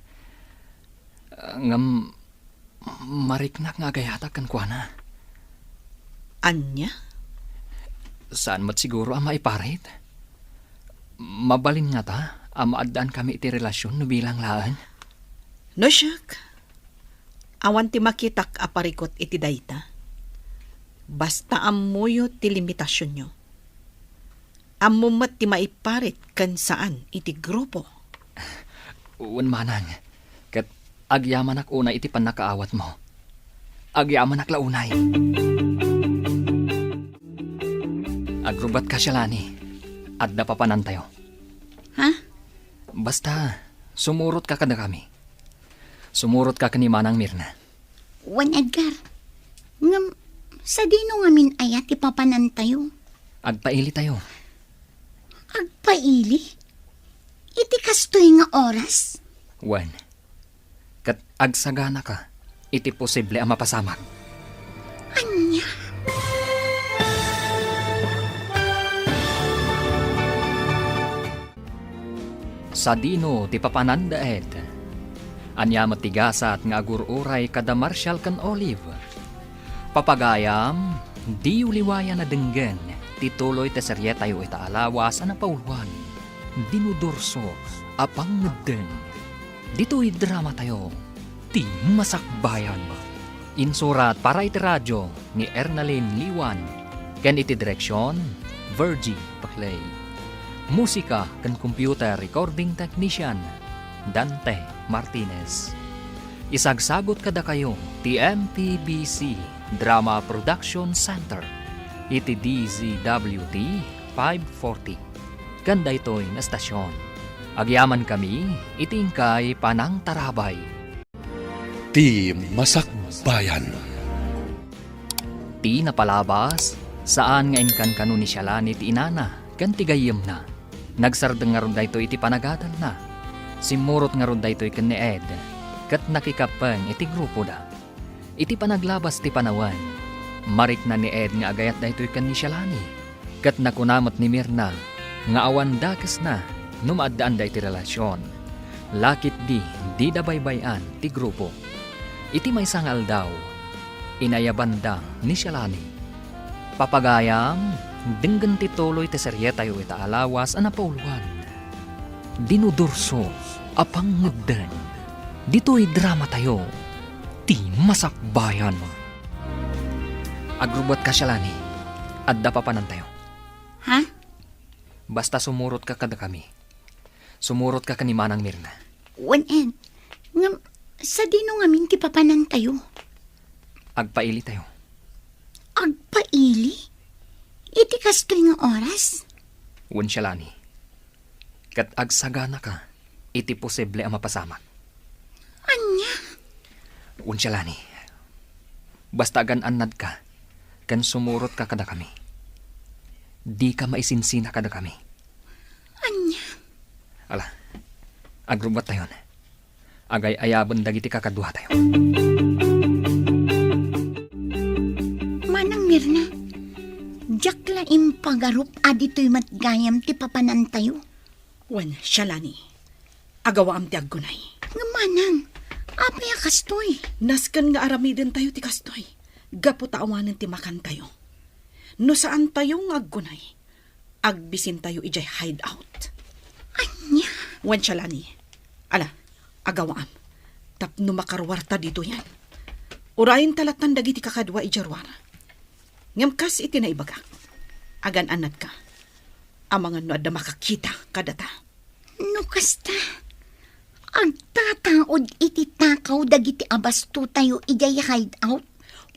Ngem, mariknak nga agayatak kenkuana. Ania? Saan met siguro a maiparit? Mabalin ngata a maaddankami iti relasion no bilang laeng? No siak, awan ti makitak a parikut iti dayta. Basta ammoyo ti limitasionyo. Ammom met ti maiparit ken saan iti grupo. Wen, manang, ket agyamanak unay iti pannakaawatmo. Agyamanak la unay. Agrubatka, Shalani. Adda papanantayo. Ha? Basta, sumurotka kadakami. Sumurotka ken ni Manang Mirna. Wen, Edgar, ngem sadino ngamin aya ti papanantayo? Agpailitayo. Agpaili? Iti kastoy nga oras? Wen, ket agsaganaka iti posible a mapasamak. Ania? Sadino ti papananda, Ed? Ania met ti gasat nga agur-uray kada Marshall ken Olive? Papagayam, diyo liwayan a denggen ti tuloy ti serietayo ita a lawas a napauluan, Dinudurso a Pangngeddeng. Ditoy dramatayo, ti Masakbayan. Insurat para iti radyo ni Ernalyn Liwan, ken iti direksion, Virgie Paclay. Musika ken computer recording technician, Dante Martinez. Isagsagut kadakayo ti M P B C Drama Production Center iti D Z W T five forty. Ken daytoy nga estasion, agyamankami iti inkay panangtarabay. Ti Masakbayan. Ti napalabas, saan nga inkankano ni Shalani ti inana ken ti gayyemna. Nagsardeng ngarud daytoy iti panagadalna. Simmurot ngarud daytoy ken ni Ed, ket nakikappeng iti grupoda. Iti panaglabas ti panawen, marikna ni Ed nga agayat daytoy ken ni Shalani, ket nakuna met ni Mirna nga awan dakesna no maaddaanda iti relasion, la ketdi dida baybay-an ti grupo. Iti maysa nga aldaw, inayabanda ni Shalani. Papagayam, denggen ti tuloy ti serietayo ita a lawas a napauluan, Dinudurso a Pangngeddeng. Ditoy dramatayo, ti Masakbayan. Agrubatka, Shalani. Adda papanantayo. Ha? Basta sumurotka kadakami. Sumurotka ken ni Manang Mirna. Wen, Ed. Ngem, sadino ngamin ti papanantayo? Agpailitayo. Agpaili? Iti kastoy nga oras? Wen, Shalani. Ket agsaganaka iti posible a mapasamak. Ania? Wen, Shalani. Basta agan-annadka ken sumurotka kadakami. Dika maisinsina kadakami. Ania? Ala, agrubbuattayon. Agay-ayaben dagiti kakaduatayo. Manang Mirna, diak la impagarup a ditoy met gayam ti papanantayo. Wen, Shalani, agawaam ti aggunay. Ngem manang, apay a kastoy? Nasken nga aramidentayo ti kastoy, gapu ta awanen ti makantayo. No saantayo nga aggunay, agbisintayo idiay hideout. Ania? Wen, Shalani. Ala, agawaam. Tapno makaruarta ditoyen. Urayenta lattan dagiti kakadua idiay ruar. Ngem kas iti naibagak, agan-annadka. Amangan no adda makakita kadata. No kasta, agtataud iti takaw dagiti abastotayo idiay hideout.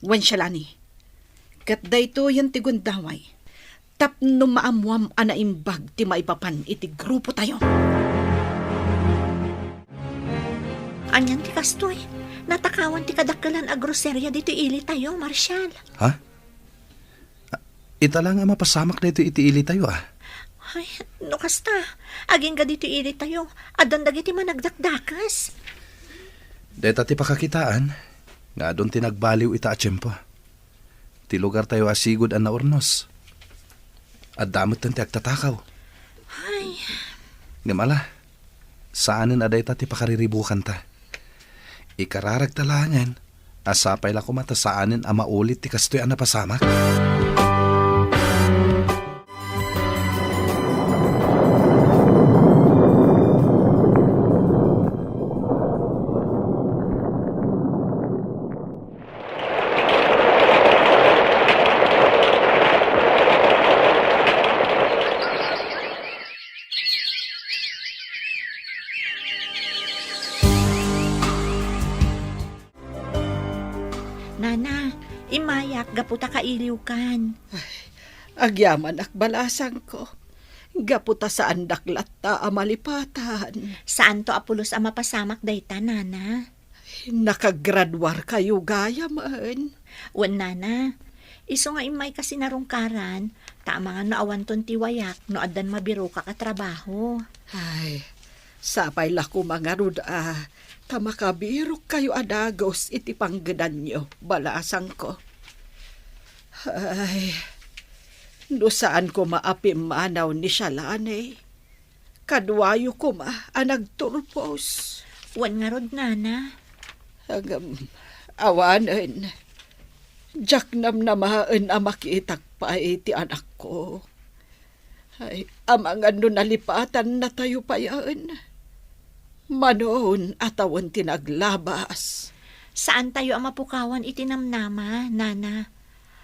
Wen, Shalani. Ket daytoyen ti gundaway tapno maammuam a naimbag ti maipapan iti grupotayo. Anian ti kastoy? Natakawan ti kadakkelan a groseria ditoy ilitayo, Marshal. Ha? Ita la nga mapasamak daytoy iti ilitayo, a. Ay, no kasta, agingga ditoy ilitayo, addan dagiti managdakdakes. Dayta ti pakakitaan nga adun ti nagbaliw ita a tiempo. Ti lugartayo a sigud a naurnos. Adda metten ti agtatakaw. Ay. Ngem ala, saanen a dayta ti pakariribukanta. Ikararagta laengen a sapay la koma ta saanen a maulit ti kastoy a napasamak. Nana, immayak gapu ta kailiwkan. Ay, agyamanak, balasangko. Gapu ta saandak latta a malipatan. Saanto a pulos a mapasamak dayta, Nana. Nakagraduarkayo gayamen. Wen, Nana. Isu nga immayka sinarungkaran, ta amangan no awanton ti wayak no addan mabirokak a trabaho. Ay, sapay la koma ngarud a ta makabirokkayo a dagus iti panggedanyo, balasangko. Ay, no saan koma a pimmanaw ni Shalani, kaduayo koma a nagturpos. Wen ngarud, Nana. Ngem, awanen, diak namnamaen a makitak pay ti anakko. Ay, amangan no nalipatannatayo payen. Manon a tawen ti naglabas. Saantayo a mapukawan iti namnama, Nana.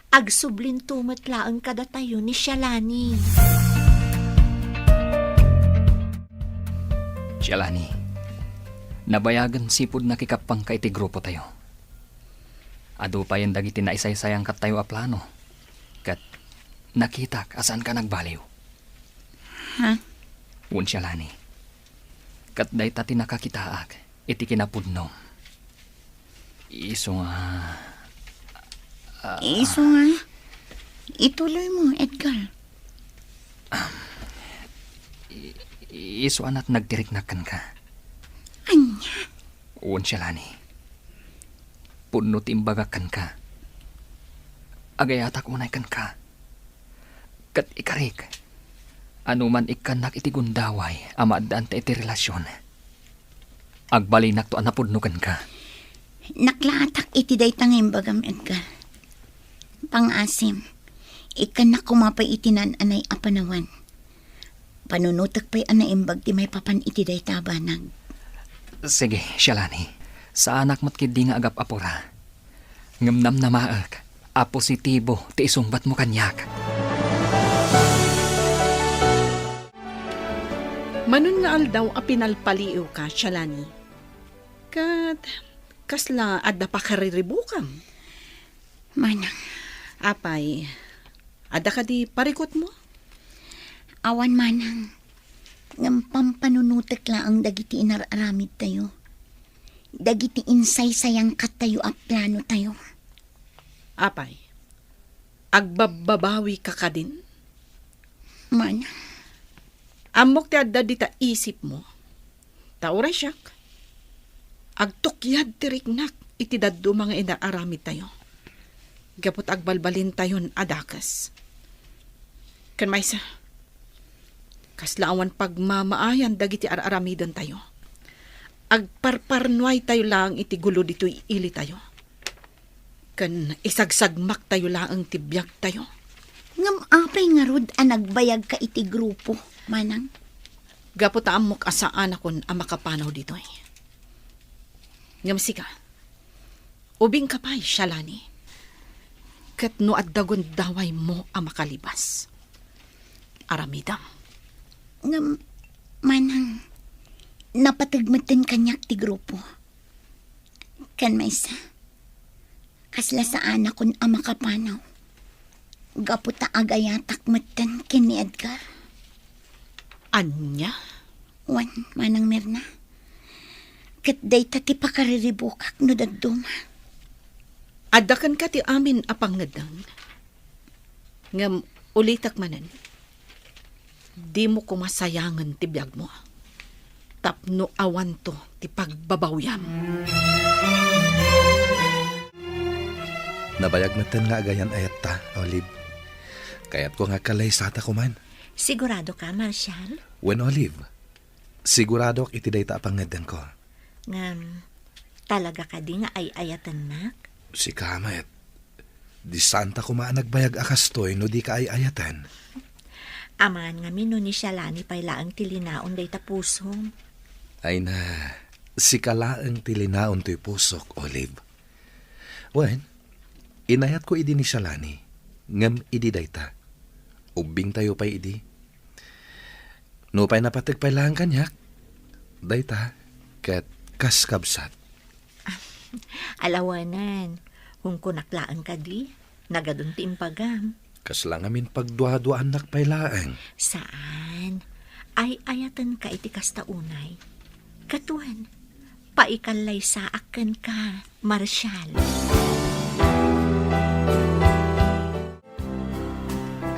Agsublinto met laeng kadatayo ni Shalani. Shalani, nabayagen sipud nakikappanka iti grupotayo. Adu payen dagiti naisaysayaangkattayo a plano, ket nakitak a saanka nagbaliw. Ha? Wen, Shalani. Ket dayta ti nakakitaak iti kinapudnom. Isu nga, ah, Isu nga, ituloy mo, Edgar. I-, isu a nagtiriknak kenka. Ania? Wen, Shalani. Pudno ti imbagak kenka. Agayatak unay kenka. Ket ikarik, anuman ikkannak iti gundaway a maaddaan ta iti relasion, agbalinakto a napudno kenka. Naklaatak iti dayta nga imbagam, Edgar. Pangaasim, ikkannak koma pay iti naan-anay a panawen. Panunotek pay a naimbag ti maipapan iti dayta a banag. Sige, Shalani. Saanak met ketdi nga agap-apura. Ngem namnamaek a positibo ti isungbatmo kaniak. Manon nga aldaw a pinalpaliiwka, Shalani. Ket kasla adda pakariribukam? Manang, Apay, adda kadi parikutmo? Awan, Manang. Ngem pampanunotek laeng dagiti inar-aramidtayo. Dagiti insaysayangkattayo a planotayo. Apay, agbabbabawika kadin? Manang. Ammok ti adda dita isipmo. Ta uray siak, agtukyad ti riknak iti dadduma nga inar-aramidtayo. Gapu ta agbalbalintayon a dakes. Ken maysa, kasla awan pagmamaayan dagiti ar-aramidentayo. Agparparnuaytayo laeng iti gulo ditoy ilitayo. Ken isagsagmaktayo laeng ti biagtayo. Ngem apay ngarud a nagbayagka iti grupo, Manang? Gapu ta ammok a saanakon a makapanaw ditoy. Ngem sika, ubingka pay, Shalani. Ket no adda gundawaymo a makalibas, aramidem. Ngem, Manang, napateg metten kaniak ti grupo. Ken maysa, kasla saanakon a makapanaw. Gapu ta agayatak metten ken ni Edgar. Ania? Wen, Manang Mirna. Ket dayta ti pakariribukak no dadduma. Adda kenka ti amin a pangngeddeng. Ngem ulitek manen, dimo koma sayangen ti biagmo tapno awanto ti pagbabawyam. Nabayag metten nga agayan-ayatta, Olive. Kayatko nga agkallaysata koman. Sigurado ka, Marshall? Wen, Olive. Siguradok iti dayta a pangngeddengko. Ngem, talaga kadi nga ay-ayatennak? Sika met. Di saanta koma a nagbayag a kastoy no dika ay-ayaten. Amangan ngamin no ni Shalani pay laeng ti linaon dayta pusom. Ay na, sika laeng ti linaon toy pusok, Olive. Wen, inayatko idi ni Shalani, ngem idi dayta, ubbingtayo pay idi. Nupay napateg pay laeng kaniak, dayta ket kas kabsat. Alawanan, hungkonak laeng kadi, nagadun ti imbagam. Kasla ngamin pagduaduaannak pay laeng. Saan. Ay-ayatenka iti kasta unay. Ket wen, paikallaysaak kenka, Marshall.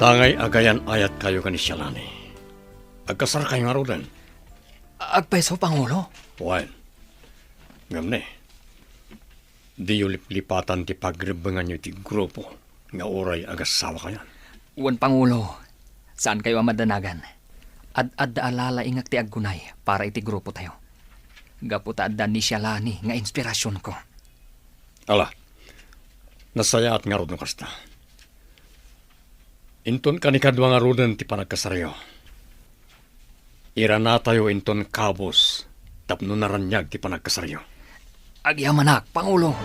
Tangay agayan-ayatkayo ken ni Shalani. Agkasarkayo ngaruden? Agpayso, Pangulo. Wen. Ngem ne, diyo liplipatan ti pagrebbenganyo iti grupo nga uray agassawakayon. Wen, Pangulo, saankayo a madanagan. Ad-adda a lalaingek ti aggunay para iti grupotayo. Gapu ta adda ni Shalani nga inspirasionko. Ala, nasayaat ngarud no kasta. Inton kanikadua ngaruden ti panagkasaryo, iranatayo inton kabus tapno naraniag ti panagkasaryo. Agyamanak, Pangulo.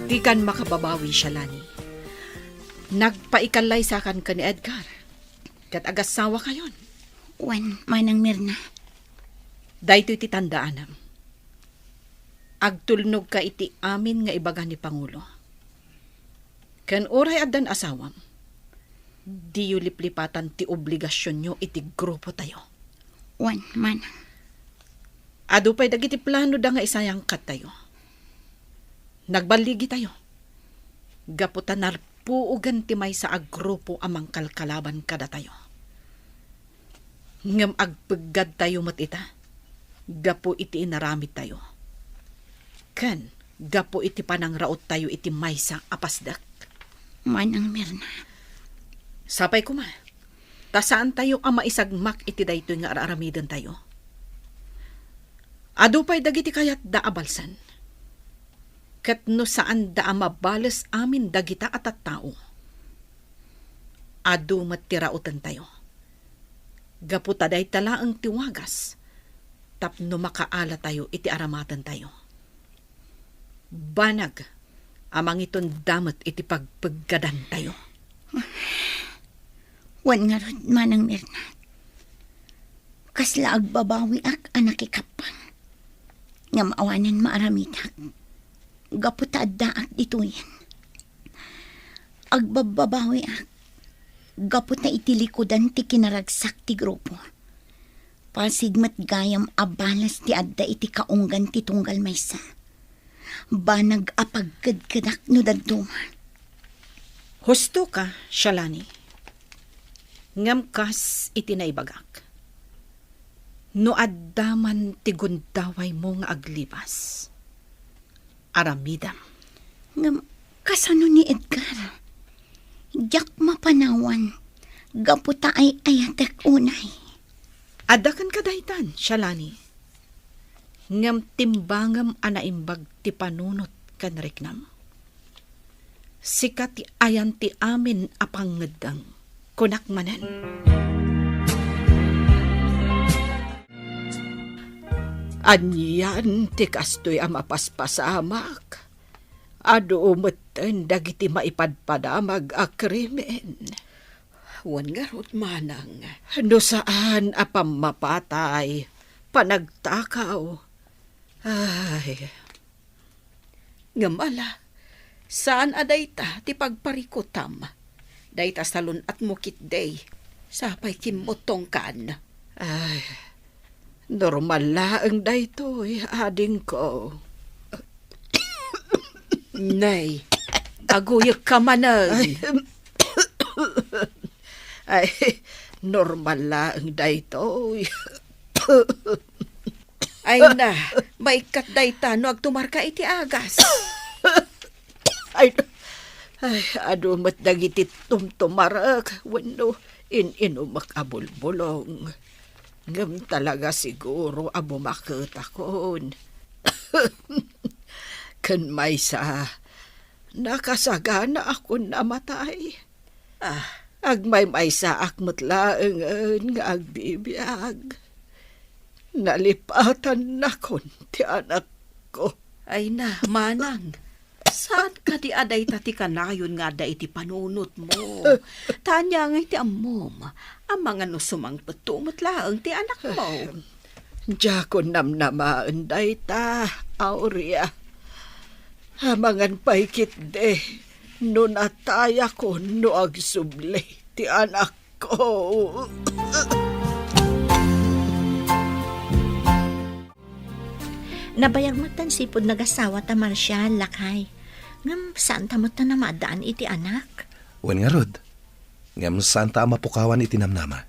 Dikan makababawi, Shalani. Nagpaikallaysakan ken ni Edgar, ket agassawakayon. Wen, Manang Mirna. Daytoy ti tandaanam. Agtulnogka iti amin nga ibaga ni Pangulo. Ken uray addan asawam, diyo liplipatan ti obligasionyo iti grupotayo. Wen, Manang. Adu pay dagiti planoda nga isayangkattayo. Nagballigitayo. Gapu ta narpuogen ti maysa a grupo a mangkalkalaban kadatayo. Ngem agpeggadtayo met ita, gapu iti inaramidtayo. Ken gapu iti panangraottayo iti maysa a pasdek. Manang Mirna. Sapay koma, ta saantayo a maisagmak iti daytoy nga ar-aramidentayo. Adu pay dagiti kayatda a balsen. Ket no saanda a mabales amin dagita a tattao, adu met ti rautentayo. Gapu ta dayta laeng ti wagas tapno makaalatayo iti aramatentayo. Banag a mangitonda met iti pagpeggadantayo. Wen ngarud, Manang Mirna, kasla agbabawiak a nakikappang. Ngem awanen maaramidak gapu ta addaak ditoyen. Agbabbabawiak gapu ta iti likudan ti kinaragsak ti grupo. Pasig met gayam a balas ti adda iti kaunggan ti tunggal maysa. Banag a pagkedkedak no dadduma. Husto ka, Shalani. Ngem kas iti naibagak, no adda man ti gundawaymo nga aglibas, aramidem. Ngem kasano ni Edgar? Diak mapanawan gapu ta ay-ayatek unay. Adda kenka daytan, Shalani. Ngem timbangem a naimbag ti panunot ken riknam. Sika ti ayan ti amin a pangngeddeng, kunak manen. Anian ti kastoy a mapaspasamak? Adu metten dagiti maipadpadamag a krimen. Wen ngarud, Manang. No saan a pammapatay, panagtakaw. Ay. Ngem ala, saan a dayta ti pagparikutam. Dayta salun-atmo ketdi. Sapay kimmuttongkan. Ay, normal laeng daytoy, adingko. Nay, aguyekka manen. Ay, ay, normal laeng daytoy. Ay na, maikkat dayta no agtumarka iti agas. Ay, ay, adu met dagiti tumtumarek wenno in-inumek a bulbulong. Ngem talaga siguro a bumaketakon. Ken maysa, nakasaganaakon a matay. Ah, agmaymaysaak met laengen nga agbibiag. Nalipatannakon ti anakko. Ay na, Manang, saan kadi a dayta ti kanayon nga adda iti panunotmo? Ta ania ngay ti ammom, amangan no sumangpetto met laeng ti anakmo? Diakon namnamaen dayta, Aurea. Amangan pay ketdi no natayakon no agsubli ti anakko. Nabayag met ta sipud nagasawa ta Marshall, lakay. Ngem saan ta met ta namaaddaan iti anak? Wen ngarud. Ngem saan ta a mapukawan iti namnama.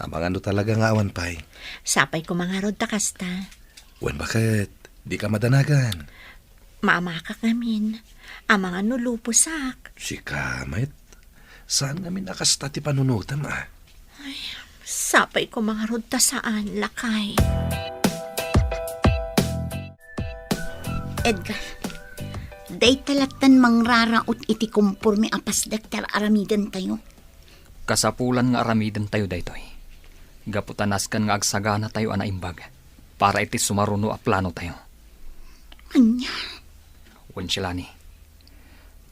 Amangan no talaga nga awan pay. Sapay koma ngarud ta kasta. Wen baket, dika madanagan. Maamakak ngamin. Amangan no luposak. Sika met. Saan ngamin a kasta ti panunotem, a? Ay, sapay koma ngarud ta saan, lakay. Edgar, dayta lattan mangraraot iti komporme a pasdek ti ar-aramidentayo. Kasapulan nga aramidentayo daytoy. Gapu ta nasken nga agsaganatayo a naimbag para iti sumaruno a planotayo. Ania? Wen, Shalani.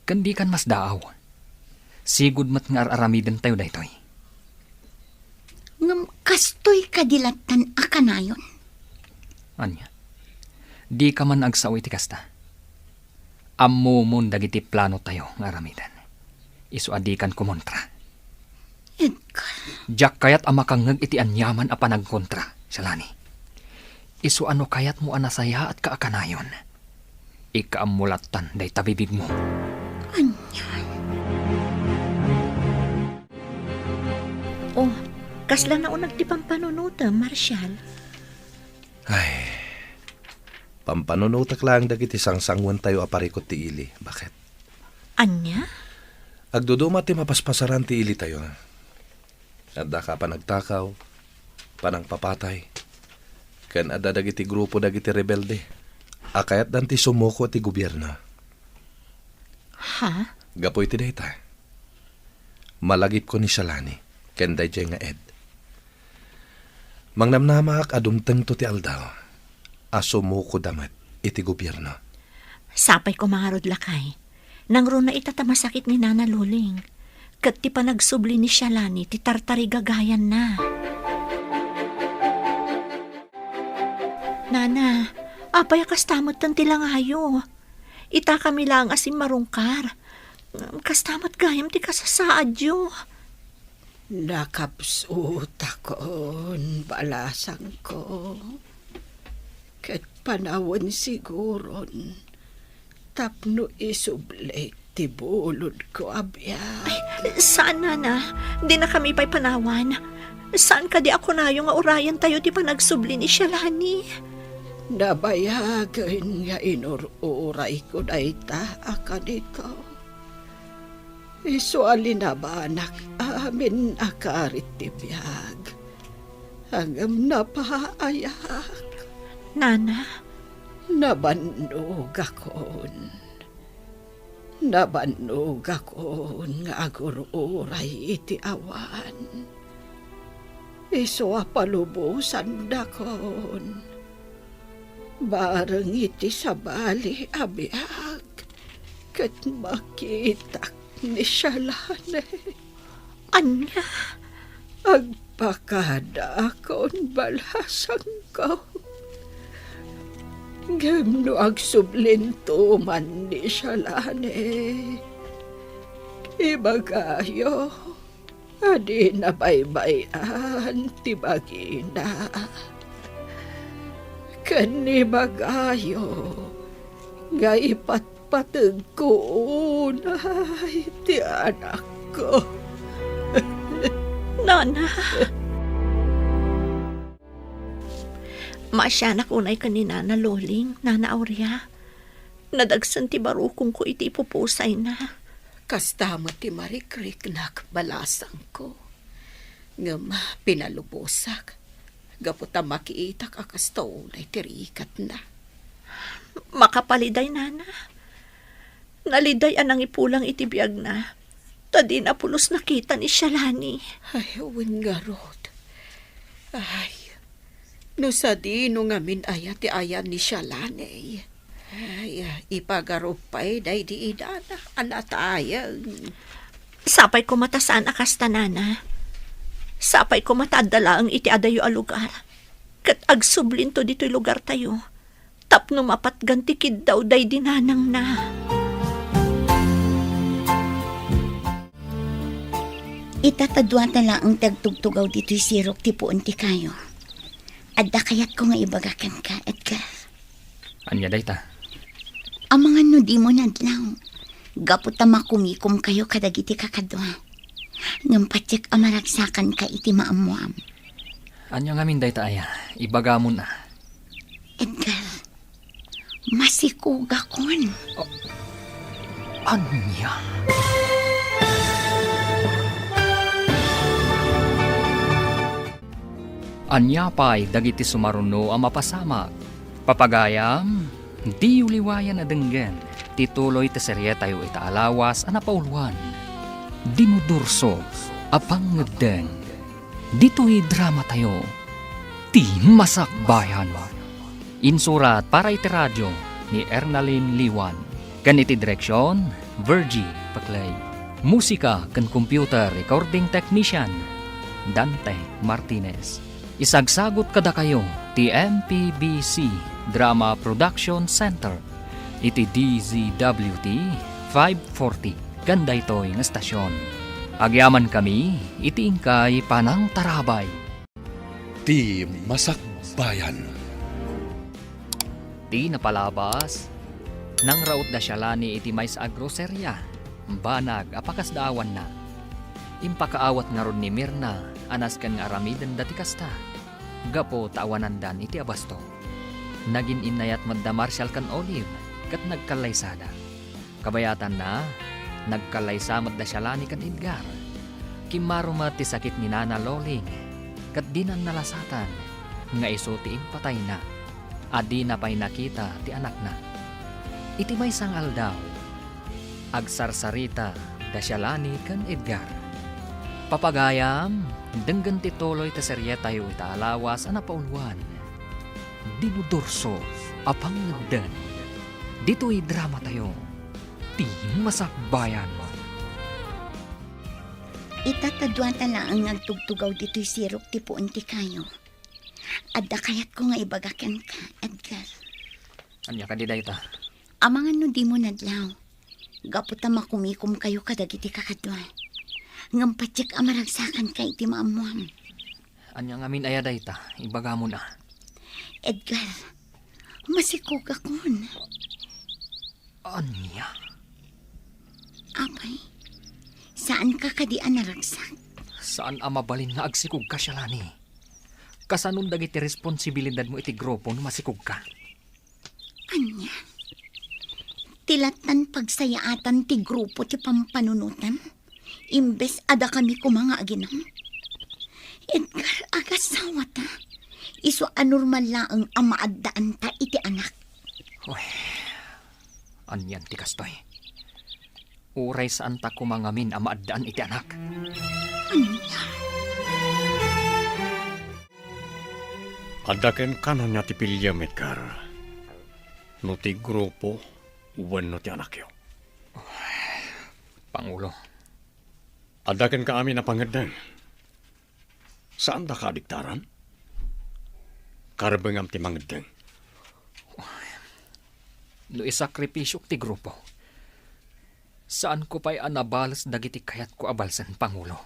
Ken dikan masdaaw. Sigud met nga ar-aramidentayo daytoy. Ngem kastoy kadi lattan a kanayon? Ania? Dika man agsao iti kasta? Ammomon dagiti planotayo nga aramiden. Isu a dikan kumontra. Edgar. Diak kayat a makangngeg iti aniaman a panagkontra, Shalani. Isu a no kayatmo a nasayaatka a kanayon, ikaammo lattan dayta bibigmo. Anian? Oh, kasla nauneg ti pampanunotem, Marshall? Ay, pampanunotek laeng dagiti sangsanguentayo a parikut ti ili, baket. Ania? Agduduma ti mapaspasaran ti ilitayo. Adda ka panagtakaw, panangpapatay, ken adda dagiti grupo dagiti rebelde a kayatdan ti sumuko ti gobierno. Ha? Gapu iti dayta, malagipko ni Shalani ken daydiay nga Ed. Mangnamnamaak a dumtengto ti aldaw a sumukoda met iti gobierno. Sapay ko mangarud, lakay. Nangruna ita ta masakit ni Nana Loling. Ket ti panagsubli ni Shalani ti tartarigagayanna. Nana, apay a kasta metten ti langayo? Ita kami laeng a simmarungkar. Kasta met gayam ti kasasaadyo. Nakapsutakon, balasangko. Ket panawen siguron tapno isublik ti bulodko a biag. Ay, saan, Nana. Dina kami pay panawan. Saan kadi a kunayo nga urayantayo ti panagsubli ni Shalani? Nabayagen nga inur-urayko dayta a kanito. Isu a linabanak amin a karit ti biag. Ngem napaayak. Nana? Nabannogakon. Nabannogakon nga agur-uray iti awan. Isu a palubosandakon. Bareng iti sabali a biag ket makitak ni Shalane. Ania? Agpakadaakon, balasangko. Ngem no agsublinto man ni Shalane, ibagayo a dina baybay-an ti bagina. Ken ibagayo nga ipatpategko unay ti anakko. Nana! Maasianak unay ken ni Nana Loling, Nana Aurea. Nadagsen ti barukongko iti ipupusayna. Kasta met ti marikriknak, balasangko. Ngem pinalubosak gapu ta makiitak a kasta unay ti rikatna. Makapaliday, Nana. Naliday a nangipulang iti biagna, ta dina pulos nakita ni Shalani. Ay, wen ngarud. Ay, no sadino ngamin aya ti ayan ni Shalani. Ay, ipagarup pay daydi inana a natayeng. Sapay koma ta saan a kasta, Nana. Sapay koma ta adda laeng iti adayo a lugar. Ket agsublinto ditoy lugartayo tapno mapatgan ti kiddaw daydi nanangna. Ita ta duata laeng ti agtugtugaw ditoy sirok ti puon ti kayo. Adda kayatko nga ibaga kenka, Edgar. Ania dayta? Amangan no dimo nadlaw, gapu ta makumikomkayo kadagiti kakadua. Ngem patiek a maragsakanka iti maammoam. Ania ngamin dayta aya? Ibagamon a. Edgar, masikogakon. A-, ania? Ania pay dagiti sumaruno a mapasamak? Papagayam, diyo liwayan a denggen ti tuloy ti serietayo ita a lawas a napauluan, Dinudurso a Pangngeddeng. Ditoy dramatayo, Ti Masakbayan. Insurat para iti radio ni Ernalyn Liwan, ken iti direksion, Virgie Paclay. Musika ken computer recording technician, Dante Martinez. Isagsagut kadakayo ti M P B C Drama Production Center iti D Z W T five forty ken daytoy nga estasion. Agyamankami iti inkay panangtarabay. Ti Masakbayan. Ti napalabas, nangraut da Shalani iti maysa a groseria, banag a pakasdaawanna. Impakaawat ngarud ni Mirna a nasken nga aramidenda ti kasta, gapu ta awanandan iti abasto. Nagin-innayat met da Marshall ken Olive ket nagkallaysada. Kabayatanna, nagkallaysa met da Shalani ken Edgar. Kimmaro met ti sakit ni Nana Loling, ket dinan nalasatan nga isu ti impatayna a dina pay nakita ti anakna. Iti maysa nga aldaw, agsarsarita da Shalani ken Edgar. Papagayam, denggen ti tuloy ti serietayo ita a lawas a napauluan, Dinudurso a Pangngeddeng. Ditoy dramatayo, ti Masakbayan. Ita ta duata laeng nga agtugtugaw ditoy sirok ti puon ti kayo. Adda kayatko nga ibaga kenka, Edgar. Ania kadi dayta? Amangan no dimo nadlaw. Gapu ta makumikomkayo kadagiti kakadua. Ngem patiek a maragsakanka iti maammuam. Ania ngamin aya dayta? Ibagamon a. Edgar, masikogakon. Ania? Apay, saanka kadi a naragsak? Saan a mabalin nga agsikogka, Shalani. Kasanon dagiti responsibilidadmo iti grupo no masikogka? Ania? Ti lattan pagsayaatan ti grupo ti pampanunotam? Imbes a dakami koma nga aginum? Edgar, agasawata. Isu a normal laeng a maaddaanta iti anak. Uy, anian ti kastoy? Uray saanta koma ngamin a maaddaan iti anak. Ania? Adda kenka ania ti piliem, Edgar? No ti grupo wenno ti anakyo? Pangulo. Adda kenka amin a pangeddeng. Saandaka a diktaran? Karebbengam ti mangeddeng. No isakripisiok ti grupo, saanko pay a nabales dagiti kayatko a balsen, Pangulo.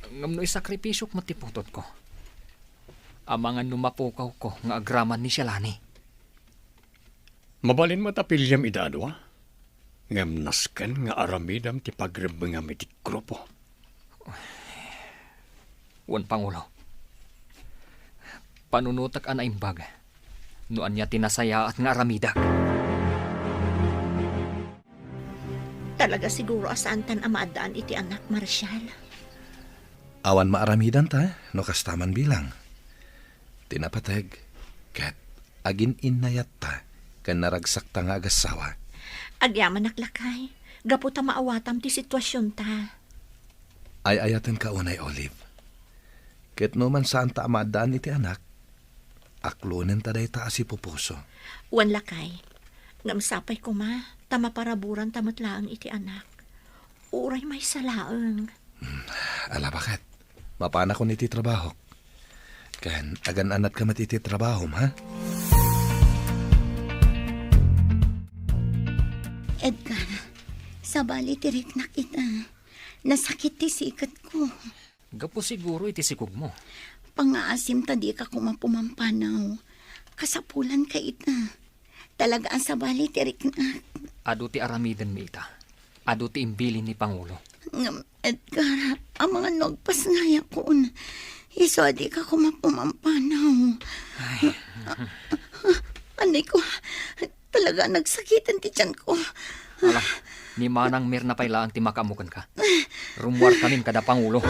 Ngem no isakripisiok met ti putotko, amangan no mapukawko nga agraman ni Shalani. Mabalin met a piliem ida a dua, ngem nasken nga aramidem ti pagrebbengam iti grupo. Wen, Pangulo. Panunotek a naimbag no ania ti nasayaat nga aramidek. Talaga siguro a saantan a maaddaan iti anak, Marshal. Awan maaramidanta no kasta man bilang. Ti napateg, ket agin-innayatta ken naragsakta nga agassawa. Agyamanak, lakay, gapu ta maawatam ti situasionta. Ay-ayatenka unay, Olive. Ket no man saanta a maaddaan iti anak, aklonenta dayta a sipupuso. Wen, lakay, ngem sapay koma ta maparaburanta met laeng iti anak. Uray maysa laeng. Hmm, ala, baket. Mapanakon iti trabahok. Ken agan-anadka met iti trabahom, ha? Edgar, sabali ti riknak ita. Nasakit ti siketko. Gapu siguro iti sikogmo. Pangngaasim ta dika koma pumampanaw. Kasapulanka ita. Talaga a sabali ti riknak. Adu ti aramidenmi ita. Adu ti imbilin ni Pangulo. Ngem, Edgar, amangan no agpasngayakon. Isu a dika koma pumampanaw. Ay. Anay ko, talaga nagsakiten ti tiyanko. Ala, ni Manang Mirna pay laeng ti makaammo kenka. Rummuarkamin kada Pangulo.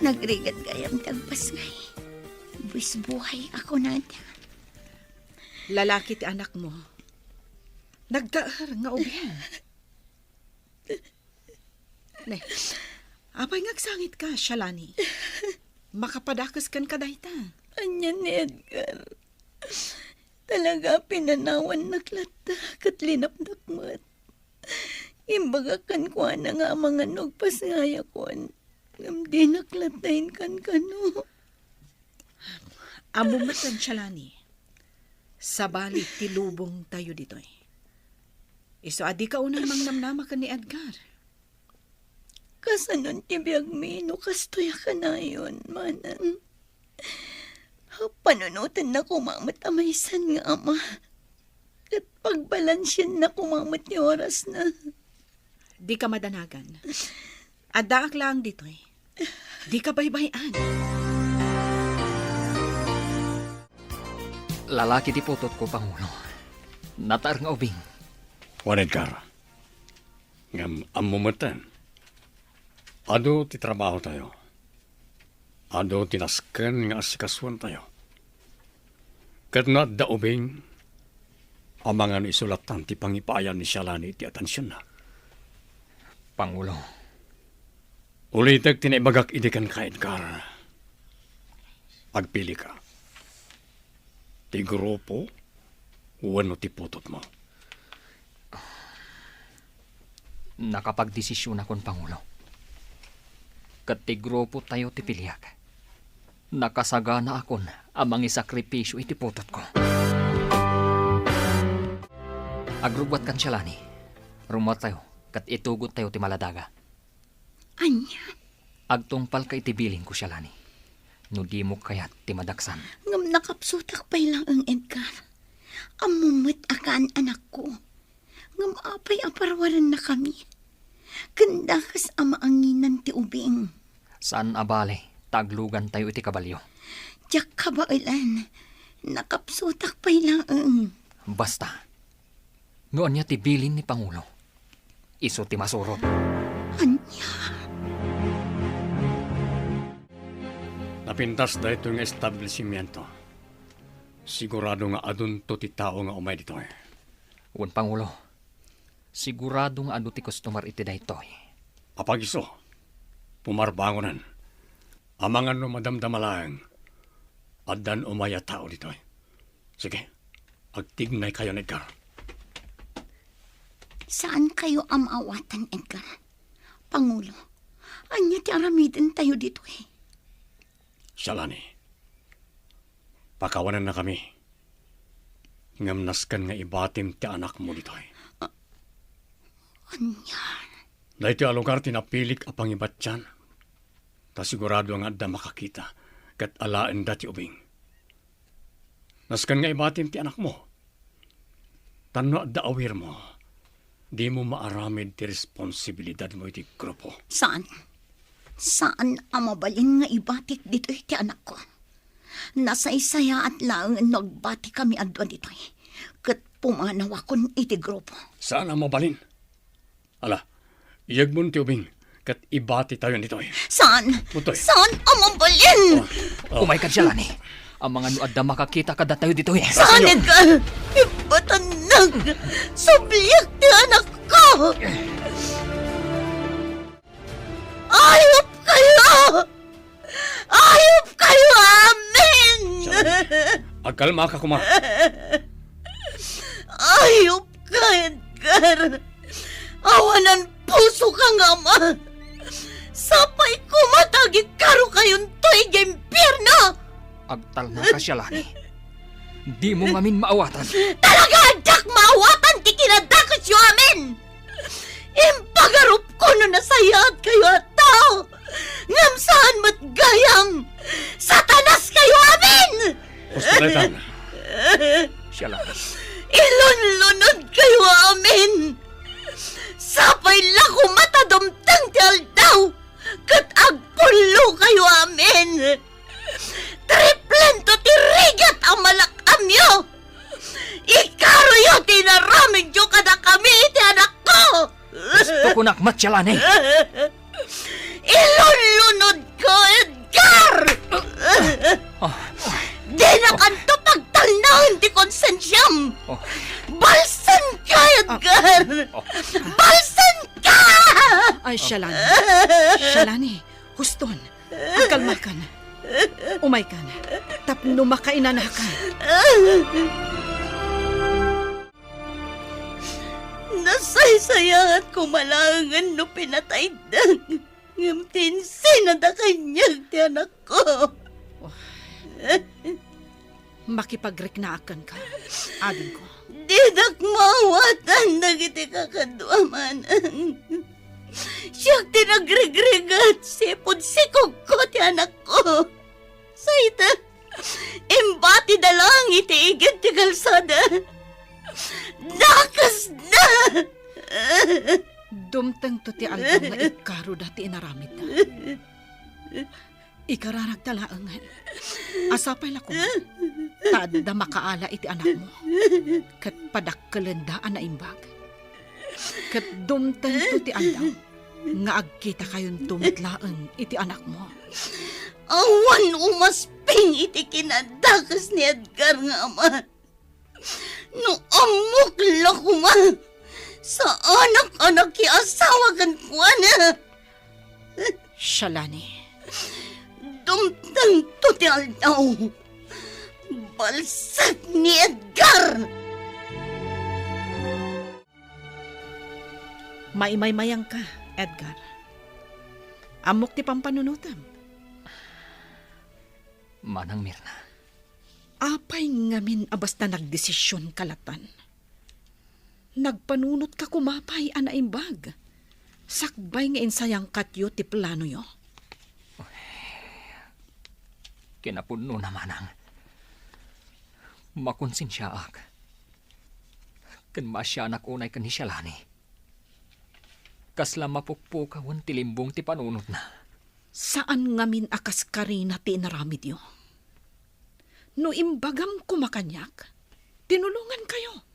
Nagrigat gayam ti agpasngay. Buis buhay a kunada. Lalaki ti anakmo. Nagtaer nga ubing. Ne, apay nga agsangitka, Shalani? Makapadakes kenka dayta. Ania ni Edgar? Talaga, pinanawannak latta ket linapnak met. Imbagak kenkuana nga amangan no agpasngayakon, ngem dinak latta inkankano. Ammom met, Shalani, sabali ti lubongtayo ditoy. Isu a dika unay mangnamnama ken ni Edgar. Kasanon ti biagmi no kastoy a kanayon, Manang? Panunotenna koma met a maysan nga ama, ket pagbalansianna koma met ti orasna. Dika madanagan. Addaak laeng ditoy. Dika baybay-an. Lalaki ti putotko, Pangulo. Nataer nga ubing. Wen, Edgar. Ngem ammo metten, adu ti trabahotayo. Adu ti nasken nga asikasuentayo. Ket no adda ubing, amangan no isu lattan ti pangipaayan ni Shalani iti atensionna. Pangulo. Ulitek ti naibagak idi kenka, Edgar. Agpilika. Ti grupo wenno ti putotmo? Nakapagdesisionakon, Pangulo. Ket ti grupotayo ti piliak. Nakasaganaakon a mangisakripisio iti putotko. Agrubbuatkan, Sialani. Rummuartayo ket itugottayo ti maladaga. Ania? Agtungpalka iti bilinko, Sialani, no dimo kayat ti madaksan. Ngem nakapsutak pay laeng, Edgar. Ammom met a kaan-anakko. Ngem apay a parwarennakami? Ken dakes a maanginan ti ubing. Saan a bale ta aglugantayo iti kabalio. Diak kabaelan. Nakapsutak pay laeng. Basta, no ania ti bilin ni Pangulo, isu ti masurot. Ania? Napintas daytoy nga establishmento. Sigurado nga adunto ti tao nga umay ditoy. Wen, Pangulo. Sigurado nga adu ti customer iti daytoy. Apagiso, pumarbangonan. Amangan no madamdama laeng, addan umay a tao ditoy. Sige, agtignaykayon, Edgar. Saankayo a maawatan, Edgar. Pangulo, ania ti aramidentayo ditoy? Sialani, pakawanannakami. Ngem nasken nga ibatim ti anakmo ditoy. A-, ania? Daytoy a lugar ti napilik a pangibatian. Ta sigurado nga adda makakita ket alaenda ti ubing. Nasken nga ibatim ti anakmo. Tapno adda awirmo, dimo maaramid ti responsibilidadmo iti grupo. Saan. Saan a mabalin nga ibatik ditoy ti anakko. Nasaysayaat laeng no agbatikami a dua ditoy, ket pumanawakon iti grupo. Saan a mabalin. Ala, iyegmon ti ubing, ket ibatitayon ditoy. Saan? Ditoy. Saan a mabalin? Oh, oh. Umayka, Sialani. Amangan no adda makakita kadatayo ditoy. Saan, Edgar? Ibatannak. Subliak ti anakko. Ayupkayo! Ayupkayo amin! Sialani, agkalmaka koma. Ayupka, Edgar. Awanan pusoka nga ama. Sapay koma ta agikkarokayonto idiay impierno. Agtalnaka, Sialani. Dimo ngamin maawatan. Talaga, addak maawatan ti kinadakesyo amin! Impagarupko no nasayaatkayo a tao, ngem saan met gayam! Satanaskayo amin! Husto daytan. Sialani. Ilunlunodkayo amin! Sapay la koma ta dumteng ti aldaw ket agpullokayo amin! Triplento ti rigat a malak-amyo! Ikaroyo ti inaramidyo kadakami iti anakko! Husto kunak met, Sialani! Ilunlunodko, Edgar! Ah. Dinakanto pagtalnaen ti konsensiam! Oh. Balsenka, Edgar! Oh. Balsenka! Ay, Sialani. Sialani, huston. Agkalmakan. Umaykan. Tapno makainanakan. Nasaysayaat koma laengen no pinatayda, ngem ti insinada kaniak ti anakko. Oh. Makipagriknaak kenka, adingko. Didak maawatan dagiti kakaduam, Anang. Siak ti nagrigrigat, sipud sikogko ti anakko. Sayta, imbatida laeng iti igid ti kalsada. Dakesda! Dumtengto ti aldaw nga ikkaroda ti inaramidda. Ikararagta laengen a sapay la koma ta adda makaala iti anakmo ket padakkelenda a naimbag. Ket dumtengto ti aldaw nga agkitakayonto met laeng iti anakmo. Awan umasping iti kinadakes ni Edgar nga ama. No ammok la koma, Saanak a nakiasawa kenkuana. Shalani. Dumtengto ti aldaw. Balsek ni Edgar! Maimaymayangka, Edgar. Ammok ti pampanunotem. Manang Mirna. Apay ngamin a basta nagdesisionka latan? Nagpanunotka koma pay a naimbag, sakbay nga insayangkatyo ti planoyo. Kinapudnona, manang. Makonsensiaak. Ken maasianak unay ken ni Shalani. Kasla mapukpukawen ti limbong ti panunotna. Saan ngamin a kas karina ti inaramidyo. No imbagam koma kaniak, tinulongankayo.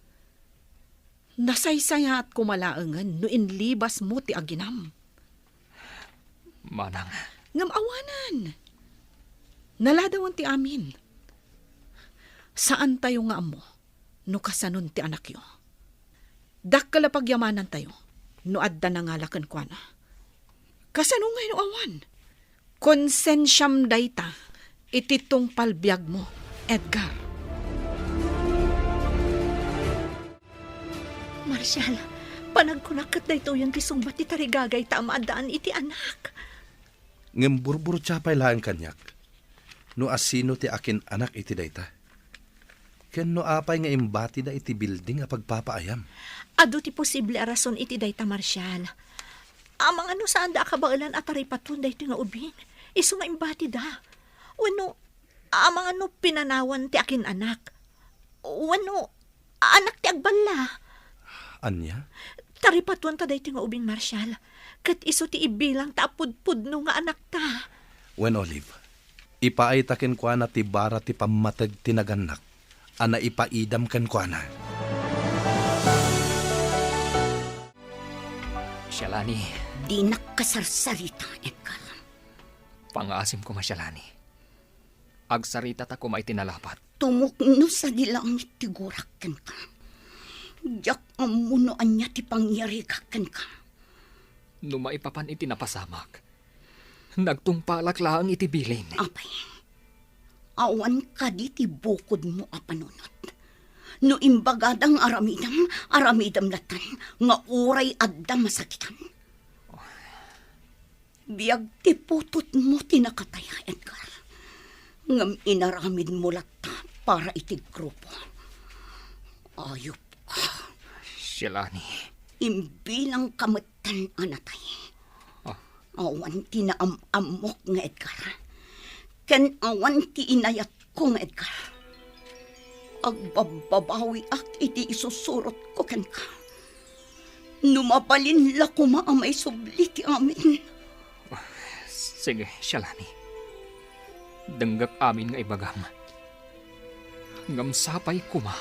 Nasaysayaat koma laengen no inlibasmo ti aginam. Manang. Ngem awanen. Naladawen ti amin. Saantayo nga ammo no kasanon ti anakyo. Dakkel a pagyamanantayo no adda nangala kenkuana. Kasano ngay no awan? Konsensiam dayta iti tungpal biagmo, Edgar. Marshal, panagkunak ket daytoyen ti sungbat ti tarigagayta a maaddaan iti anak. Ngem burburtia pay laeng kaniak no asino ti akin-anak iti dayta. Ken no apay nga imbatida iti bilding a pagpapaayam? Adu ti posible a rason iti dayta, Marshal. Amangan no saanda a kabaelan a taripaton daytoy nga ubing, isu nga imbatida. Wenno, amangan no pinanawan ti akin-anak. Wenno, anak ti agballa. Ania? Taripatonta daytoy nga ubing, Marshal, ket isu ti ibilangta a pudpudno nga anakta. Wen, Olive, ipaayta kenkuana ti bara ti pammateg ti nagannak a naipaidam kenkuana. Shalani. Dinak kasarsarita, Edgar. Pangngaasim koma, Shalani. Agsaritata koma iti nalapat. Tumukno sadi langit ti gurak kenka. Diak ammo no ania ti pangyarigak kenka. No maipapan iti napasamak, nagtungpalak laeng iti bilin. Apay, awan kadi ti bukodmo a panunot? No imbagadang aramidem, aramidem latten nga uray adda masakitan. Biag ti putotmo ti nakataya, Edgar. Ngem inaramidmo latta para iti grupo. Ayupka. Shalani. Imbilangka metten a natay. Ah. Awan ti naam-ammok nga Edgar. Ken awan ti inayat ko nga Edgar, agbabbabawiak iti isusurotko kenka. No mabalin la koma a maisubli ti amin. Sige, Shalani. Denggek amin nga ibagam. Ngem sapay koma,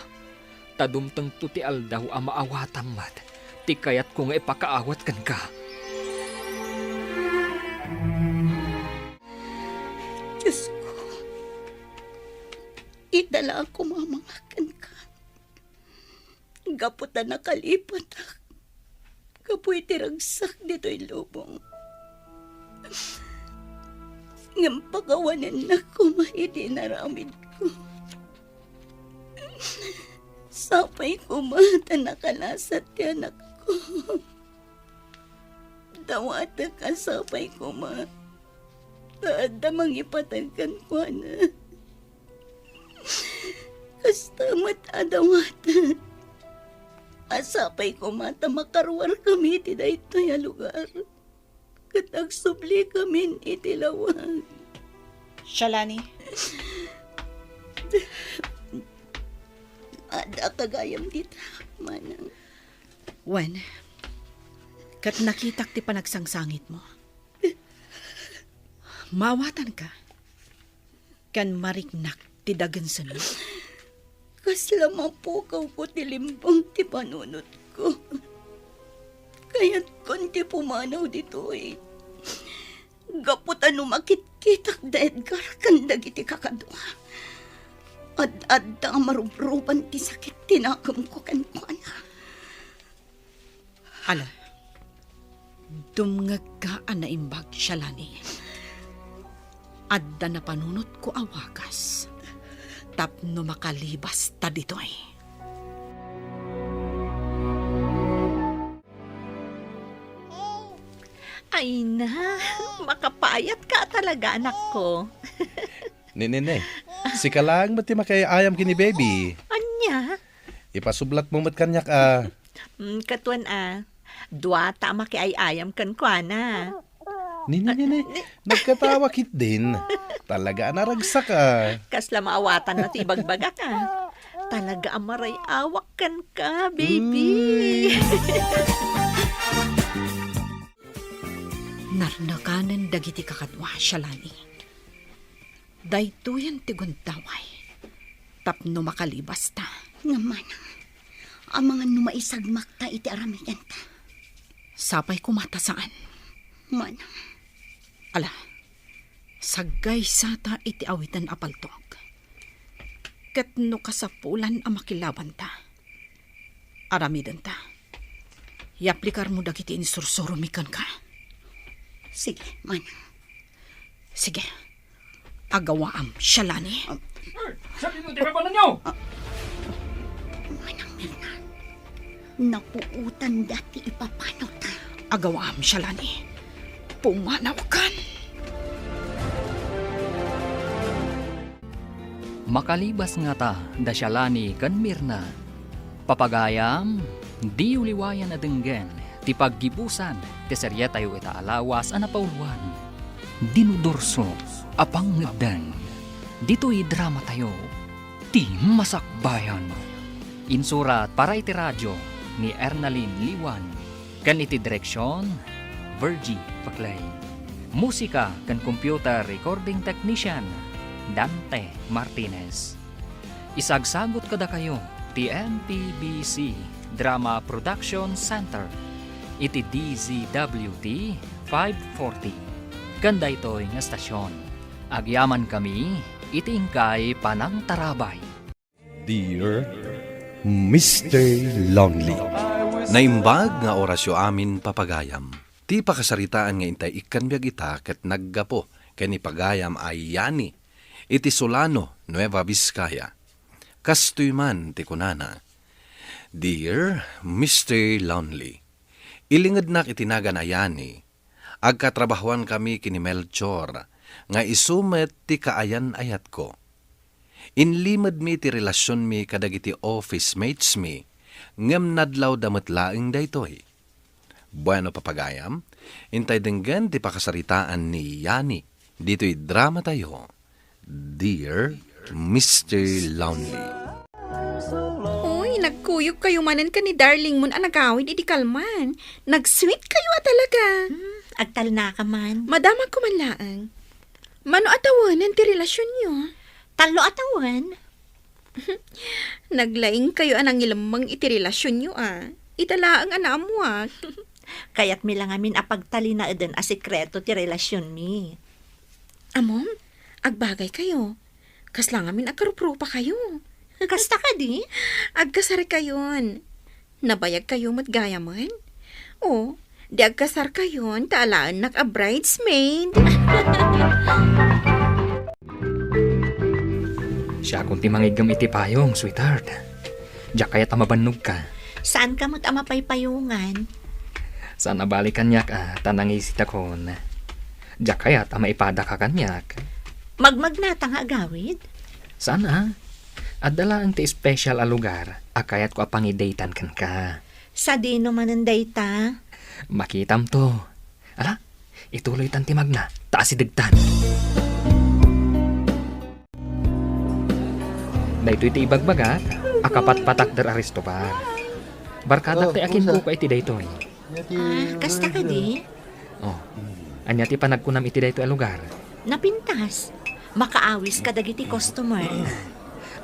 ta dumtengto ti aldaw a maawatang met ti kayatko nga ipakaawat kenka. Diosko, ita la a kumamangak kenka gapu ta nakalipatak gapu iti ragsak ditoy lubong. Ngem pakawanennak koma iti inaramidko. Sapay koma ta nakalasat ti anakko. Dawatek a sapay koma ta adda mangipateg kenkuana. Kasta met a dawatek a sapay koma ta makaruarkami iti daytoy a lugar ket agsublikamin iti lawag. Shalani. Adda gayam dita, manang. Wen, ket nakitak ti panagsangsangitmo. Maawatanka, ken mariknak ti dagensenmo. Kasla mapukawko ti limbong ti panunotko. Kayatkon ti pumanaw ditoy. Gapu ta no makitkitak da Edgar ken dagiti kakadua, ad-adda a marubruban ti sakit ti nakemko kenkuana. Ala, dumngegka a naimbag, Shalani. Adda napanunotko a wagas tapno makalibasta ditoy. Ay na, makapayatka talaga, anakko. Ni, ni, ni. Sika laeng met ti makiay-ayam ken ni baby. Ania? Ipasublatmo met kaniak a. Mm, katuan a. Duata a makiay-ayam kenkuana. Ni, ni, ni, ni. Ah, ni- Nagkatawa ketdin. Talaga a naragsak a. Kasla maawatanna ti ibagbagak a. Talaga a maray-awak kenka, baby. Uy. Narnakanen dagiti kakadua, Shalani. Daytoyen ti gundaway tapno makalibasta. Ngem manang, amangan no maisagmakta iti aramidenta. Sapay koma ta saan. Manang. Ala, saggaysata iti awiten a paltog. Ket no kasapulan a makilabanta, aramidenta. Yaplikarmo dagiti insursuromi kenka. Sige, manang. Sige. Agawaam, Shalani. Ah. Eh, sabi mo, di ba ba ninyo? Ah. Manang Mirna, napuotanda ti ipapanawta. Agawaam, Shalani. Pumanawkan. Makalibas ngata da Shalani ken Mirna. Papagayam, diyo liwayan a denggen ti paggibusan ti serietayo ita a lawas a napauluan, Dinudurso a Pangngeddeng. Ditoy dramatayo, Ti Masakbayan. Insurat para iti radio ni Ernalyn Liwan. Ken iti direksion, Virgie Paclay. Musika ken computer recording technician, Dante Martinez. Isagsagut kadakayo ti M P B C Drama Production Center iti D Z W T five forty. Ken daytoy nga estasion, agyamankami iti inkay panangtarabay. Dear Mister Lonely. Naimbag nga orasyo amin, papagayam. Ti pakasaritaan nga intay ikkan biag ita ket naggapu ken ni pagayam a Yani iti Solano, Nueva Vizcaya. Kastoy man ti kunana, Dear Mister Lonely, ilingednak iti nagan a Yani. Agkatrabahoankami ken ni Melchor, nga isu met ti kaayan-ayatko. Inlimedmi ti relasionmi kadagiti office mates mi, ngem nadlawda met laeng daytoy. Bueno, papagayam, intay denggen ti pakasaritaan ni Yani ditoy dramatayo, Dear Mister Lonely. Uy, nagkuyog kayo manen ken ni darling mon a nagawid idi kalman. Nag-sweet kayo a talaga. Hmm, agtalnaka man. Madamag ko man laeng. Mano a tawenen ti relasionyo? Tallo a tawen. Naglaing kayo a nangilemmeng iti relasionyo a. Ita laeng a naammuak. Kayatmi la ngamin a pagtalinaeden a sekreto ti relasionmi. Ammom, agbagay kayo. Kasla ngamin agkaruprupa kayo. Kasta kadi? Agkasar kayon. Nabayag kayo met gayamen? O, di agkasar kayon ta alaennak a bridesmaid. Siakon ti mangiggem iti payong, sweetheart. Diak kayat a mabannogka. Saanka met a mapaypayongan? Saan a bali kaniak a ta nangisidakon. Diak kayat a maipadaka kaniak. Magmagnata nga agawid? Saan a? Adda laeng ti special a lugar a kayatko a pangidatean kenka. Sadino manen dayta? Makitamto. Ala, ituloytan ti magna, ta asidegtan. Daytoy ti ibagbagak a kapatpatakder a resto bar. Barkadak ti akinkuka iti daytoy. Ah, kasta kadi? Oh, ania ti panagkunam iti daytoy a lugar? Napintas. Makaawis kadagiti customer.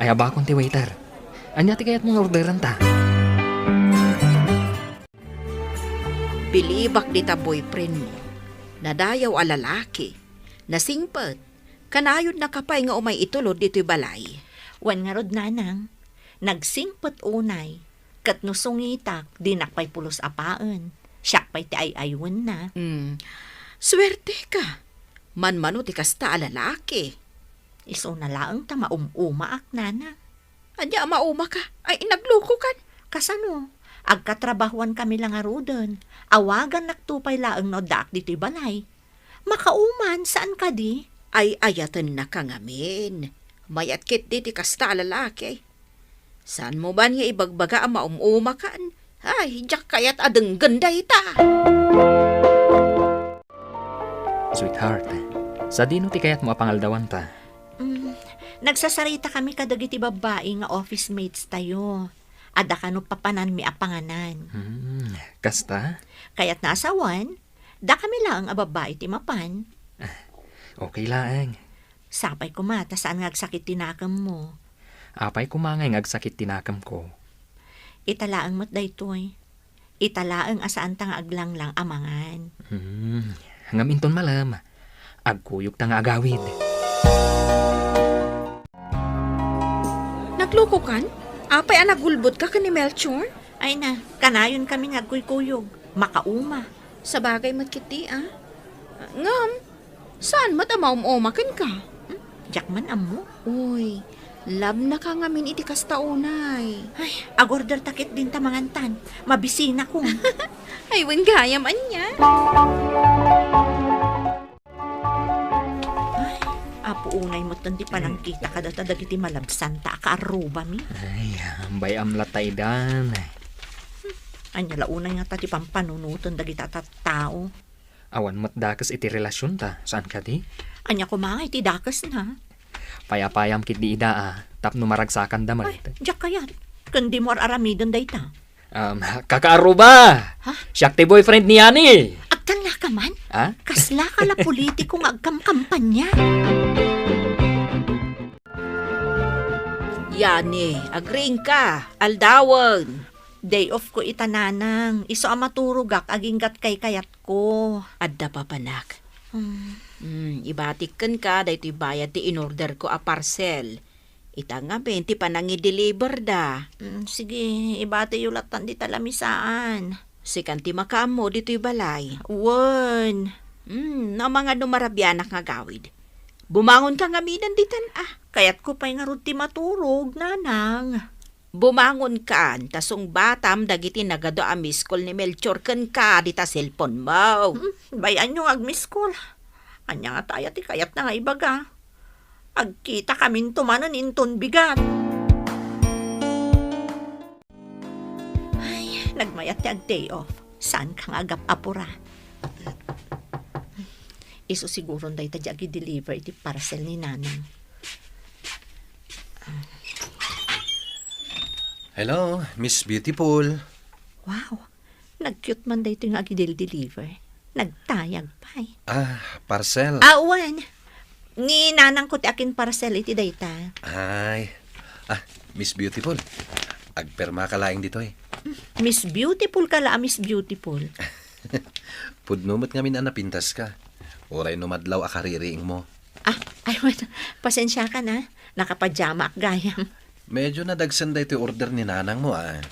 Ay, abakon ti waiter. Ania ti kayatmo nga orderanta? Bilibak dita boyfriend mo. Nadayaw a lalaki. Nasingpet. Kanayodnaka pay nga umay itulod ditoy balay. Wen ngarud, nanang, nagsingpet unay. Ket no sungitak, dinak pay pulos a paen. Siak pay ti ay-aywenna. Hmm. Suerteka. Manmano ti kasta a lalaki. Isuna laeng ta maum-umaak, Nana. Ania a maumaka? Ay, naglukokan. Kasano? Agkatrabahuan kami la ngaruden. Awagannak to pay laeng no addaak ditoy balay. Makauman, saan kadi? Ay-ayatennaka ngamin. Mayat ketdi ti kasta a lalaki. Saanmo ban nga ibagbaga a maum-umakan? Ay, diak kayat a denggen dayta. Sweetheart, sadino ti kayatmo a pangaldawanta? Mm, nagsasarita kami kadagiti babbai nga office mates tayo. Adda kano papananmi a panganan. Hmm, kasta? Kayatna a sawen, dakami laeng a babbai ti mapan. Okay laeng. Sapay koma ta saan nga agsakit ti nakemmo. Apay koma ngay nga agsakit ti nakemko? Ita laeng met daytoy. Ita laeng a saanta nga aglanglang a mangan. Hmm, ngem inton malem, agkuyogta nga agawid. Naglukokan? Apay a nagulbotka ken ni Melchor? Ay na, kanayon kami nga agkuykuyog. Makauma. Sabagay met ketdi, a. Ngem, saan met a maum-uma kenka? Hmm? Diak man ammo. Uy, love naka ngamin iti kasta unay. Ay, agorder ta ketdin ta mangantan. Mabisinakon. Ay, wen gayam ania. Ay, apo unay met ti panangkita kadata dagiti malabsanta a kaarrubami. Ay, bay-am latta idan. Ania la unay ngata ti pampanunoten dagita tattao? Awan met dakes iti relasionta, saan kadi? Ania koma nga iti dakesna? Payapayam ketdi ida a, tapno maragsakanda met. Ay, diak kayat. Ken dimo ar-aramiden dayta. Um, kakaaruba! Ha? Siak ti boyfriend ni Yani! Agtallaka man? Ha? Kaslaka la politiko nga agkamkampanya? Yani, agriingka, aldawen. Day off ko ita, Nanang. Isu a maturogak, aginggat kaykayatko. Adda papanak. Hmm. Hmm, ibatik kenka daytoy bayad ti inorder ko a parcel. Ita ngamin ti panangideliverda. Hmm, sige, ibatiyo lattan dita lamisaan. Sikan ti makaammo ditoy balay. Wen. Hmm, no amangan no marabianak nga agawid. Bumangonka ngaminen ditan, a. Kayatko pay ngarud ti maturog, Nanang. Bumangonkan, ta sungbatam dagiti nagadu a miss call ni Melchor kenka dita cellphone mo. Hmm, bay-anyo nga ag-miss call. Ania ngata aya ti kayatna nga ibaga? Agkitakaminto manen inton bigat. Ay, nagmayat ti ag-day off. Saanka nga agap-apura? Isu siguron dayta ti agi-deliver iti parcel ni Nanang. Hello, Miss Beautiful. Wow, nag-cute man daytoy nga agi-del-deliver. Nagtayag pay. Ah, parcel. Ah, wen. Ni Nanangko ti akin-parcel iti dayta. Ay. Ah, Miss Beautiful. Agpermaka laeng ditoy. Miss Beautiful ka la a Miss Beautiful. Pudno met ngamin a napintaska. Uray no madlaw a kaririingmo. Ah, ay, wen. Pasensiakan, a. Nakapajamaak gayam. Medyo nadagsen daytoy order ni Nanangmo, a.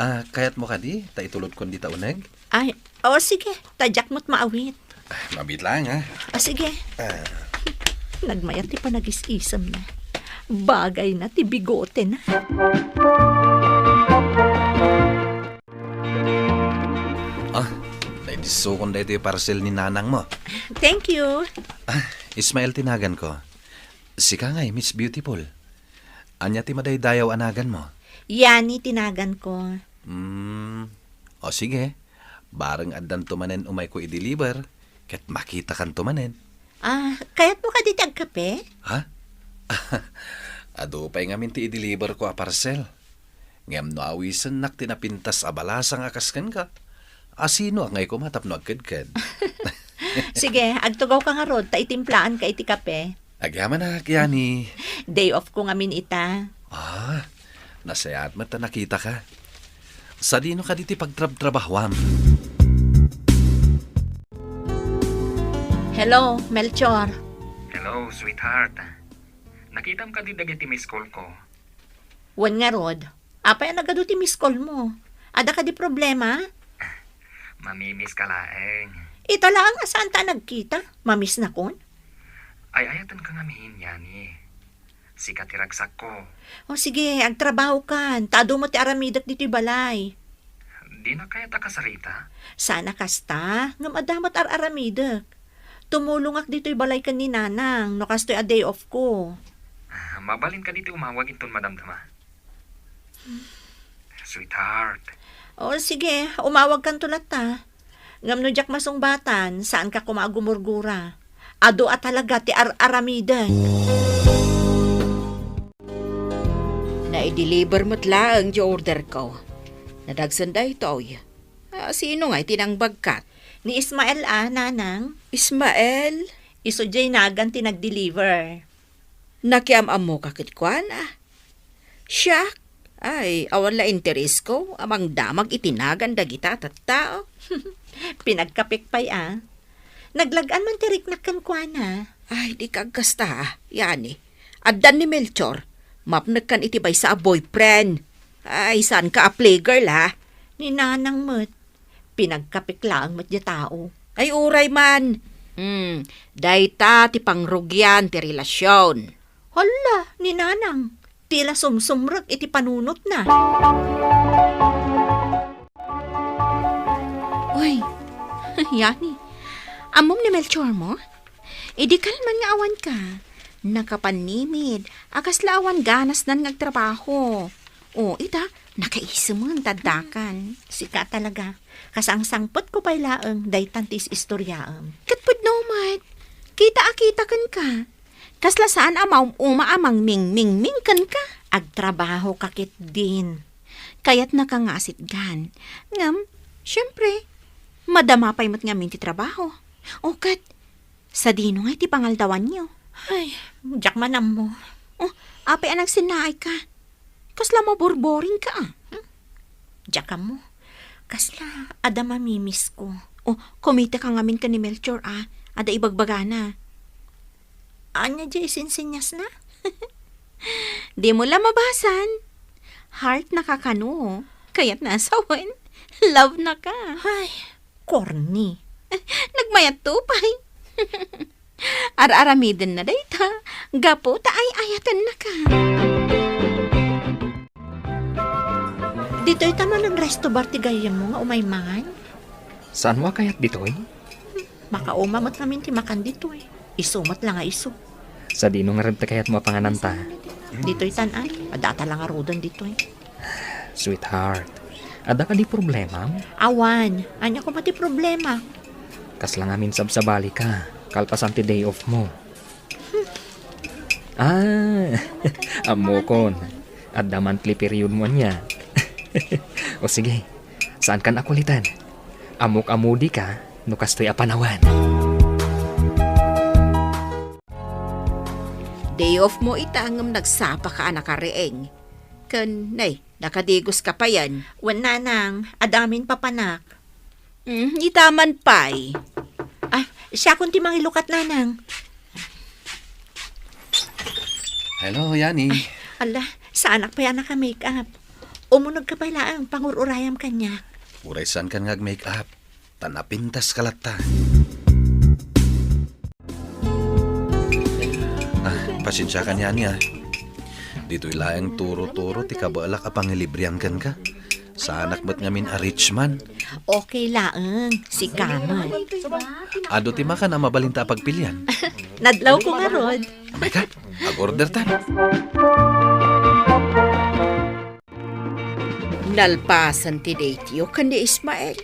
Ah, kayatmo kadi ta itulodkon dita uneg? Ay, o, sige. Ta diak met maawit. Ah, mabiit laeng, a. O, sige. Ah. Nagmayat ti panagis-isemna. Bagayna ti bigotena. Ah, naidissokon daytoy parcel ni Nanangmo. Thank you. Ah, Ismael ti naganko. Sika ngay, Miss Beautiful. Ania ti madaydayaw a naganmo? Yani ti naganko. Hmm. O sige. Bareng addanto manen umayko i-deliver, ket makitakanto manen. Ah, kayatmo kadi ti agkape? Ha? Adu pay ngamin ti i-deliverko a parcel. Ngem no awisennak ti napintas a balasang a kas kenka, asinoak ngay koma tapno agkedked? Sige, agtugawka ngarud ta itimplaanka iti kape. Agyamanak, Yani. Day off ko ngamin ita. Ah, nasayaat met ta nakitaka. Sadino kadi ti pagtrabtrabahuam? Hello, Melchor. Hello, sweetheart. Nakitam kadi dagiti miss call ko? Wen ngarud. Apay a nagadu ti miss call mo? Adda kadi problema? Mamimiss ka laeng. Ita laeng a saan ta a nagkita. Mamiss nakon? Ay, ayaten ka ngamin, Yani. Sika ti ragsakko. O sige, agtrabaho kan. Ta adu met ti aramidek ditoy balay. Di na kayat a kasarita? Saan a kasta, ngem adda met ar-aramidek. Tumulongak ditoy balay ken ni Nanang, no kastoy a day off ko. Ah, mabalin ka ditoy umawag inton madamdama. Sweetheart. O, sige, umawag kanto latta. Ngem no diak masungbatan, saan ka koma a gumurgura. Adu a talaga ti ar-aramiden. Nai-deliver met laeng ti order ko. Nadagsen daytoy. Ah, sino nga iti nangbagkat? Ni Ismael a, Nanang. Ismael? Isu diay nagan ti nag-deliver. Nakiam-ammoka kenkuana? Siak? Ay, awan la interesko a mangdamag iti nagan dagita a tattao. Pinagkapek pay a. Naglag-an man ti riknak kenkuana. Ay, di ka agkasta, Yani. Addan ni Melchor. Mapnekkan iti maysa a boyfriend. Ay, saan ka a playgirl, ha? Ni Nanang met. Pinagkapek laeng met diay tao. Ay, uray man. Hmm, dayta ti pangrugian ti relasion. Hala, ni Nanang, ti la sumsumrek iti panunotna. Uy, Yani, ammom ni Melchor mo? Idi kalman nga awanka, nakapannimid a kasla awan ganasnan nga agtrabaho. O, ita, nakaisemen ti addakan. Sika talaga. Kasangsangpetko pay laeng daytan ti is-istoriaem. Ket pudno met. Kita a kita kenka. Kasla saan a maum-uma a mangmingmingming kenka. Agtrabaho ka ketdin. Kayatnaka nga asitgan. Ngem, siempre, madama pay met ngamin ti trabaho. O ket, sadino ngay ti pangaldawanyo? Ay, diak man ammo. O, apay a nagsinnaayka? Kasla maborboringka a. Hmm? Diak ammo. Kasla adda mamimiss ko. O, kumiteka ngamin ken ni Melchor a. Adda ibagbagana. Ania diay isinsinniasna? Dimo la mabasan. Heartnaka kano. Kayatna a sawen. Lovenaka. Ay, corny. Nagmayatto pay. Ar-aramidenna dayta gapu ta ay-ayatennaka. Ditoy ta manen resto bar ti gayyemmo nga umayman? Saanmo a kayat ditoy? Makauma met ngamin ti makan ditoy. Isu met la nga isu. Sadino ngarud ti kayatmo a pangananta? Ditoy tan-ay, adda ta la ngaruden ditoy. Sweetheart, adda kadi problemam? Awan, ania koma ti problema? Kasla ngamin sabsabalika, kalpasan ti day off mo. Ah, ammokon. Adda monthly period mo ania. O sige, saankan a kuliten. Ammok a moody ka no kastoy a panawen. Day off mo ita ngem nagsapaka a nakariing. Ken, nay, nakadigoska payen. Wen, Nanang, adda ngamin papanak. Hmm, ita man pay. Ah, siakon ti mangilukat, Nanang. Hello, Yani. Ala, saanak pay a naka-makeup. Umunegka pay laeng, pangur-urayam kaniak. Uray saankan nga ag-makeup. Ta napintaska latta. Ah, pasensiakan, Yani, a. Ditoy laeng turo-turo ti kabaelak a pangilibrian kenka. Saanak met ngamin a rich man. Okay laeng, sika met. Adu ti makan a mabalinta a pagpilian. Nadlawko ngarud. Amay ka, ag-order ta. Nalpasen ti date-yo ken ni Ismael.